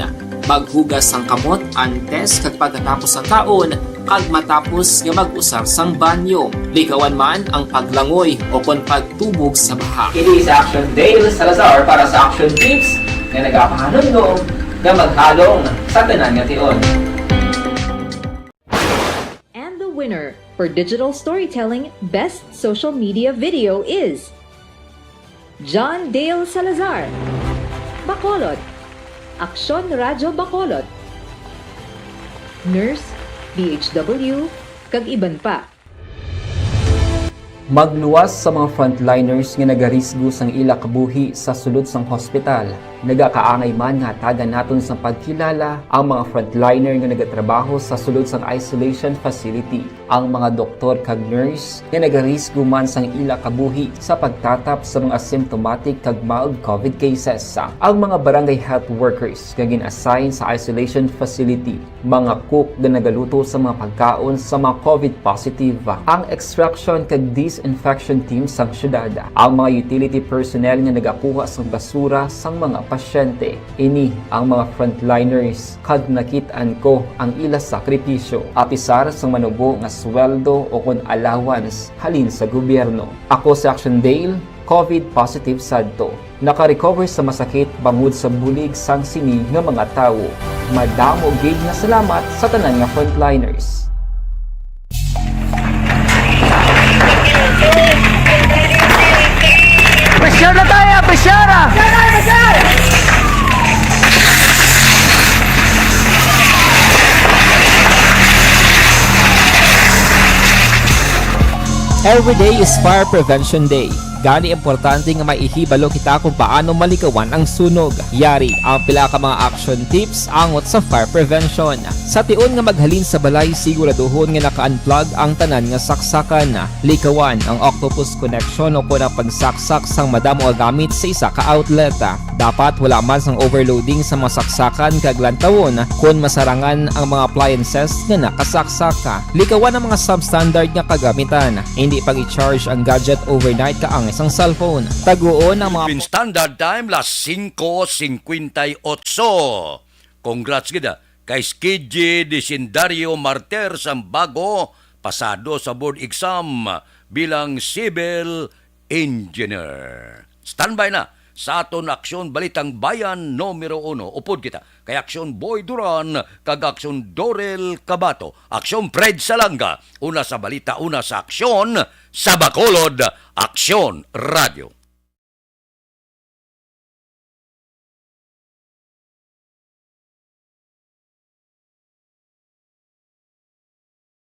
Maghugas sang kamot antes kag pagkatapos sang kaon kag matapos nga mag-usar sang banyo. Likawan man ang paglangoy ukon pagtubog sa baha. Kini si Action Dale Salazar para sa Action Tips nga nagapahanumdom nga maghalong sa tanan nga tion. And the winner for digital storytelling best social media video is John Dale Salazar, Bacolod, Aksyon Radyo Bacolod, Nurse, D H W, kag iban pa. Magluwas sa mga frontliners nga nagarisgo sang ila kabuhi sa sulod sang hospital. Nagakaangay man nga hatagan naton sang pagkilala ang mga frontliner nga nagatrabaho sa sulod sang isolation facility, ang mga doktor kag nurse nga nagarisgo man sang ila kabuhi sa pagtatap sa mga symptomatic kag mild COVID cases, ang mga barangay health workers nga gin-assign sa isolation facility, mga cook nga nagaluto sa mga pagkaon sa mga COVID positive, ang extraction kag disinfection team sang syudad, ang mga utility personnel nga nagakuha sang basura sang mga pasyente. Ini ang mga frontliners kag nakit-an ko ang ila sakripisyo, apisar sang manubo nga sweldo ukon allowance halin sa gobyerno. Ako si Action Dale, COVID positive sadto. Naka-recover sa masakit bangod sa bulig sang sini nga mga tawo. Madamo gid nga salamat sa tanan nga frontliners. Pressure na tayo! Pressure! Every day is Fire Prevention Day. Gani, importante nga maihibalo kita kung paano malikawan ang sunog. Yari ang pila ka mga action tips angot sa fire prevention. Sa tion nga maghalin sa balay, siguraduhon nga naka-unplug ang tanan nga saksakan. Likawan ang octopus connection o kon ang pagsaksak sang madamo nga gamit sa isa ka outlet. Dapat wala man sang overloading sa mga saksakan kag lantawon kon masarangan ang mga appliances nga nakasaksak. Likawan ang mga substandard nga kagamitan. Hindi pag-i-charge ang gadget overnight kaangay sang cellphone. Taguon ang mga Philippine Standard Time, las singko singkwenta y otso. Congrats gid, ah, kay Skidgy Disindario Martir sang bago pasado sa board exam bilang civil engineer. Standby na sa aton Aksyon Balitang Bayan numero uno. Upod kita kay Aksyon Boy Duran kag Aksyon Dorel Cabato, Aksyon Fred Salanga, una sa balita, una sa aksyon, sa Bacolod, Aksyon Radio.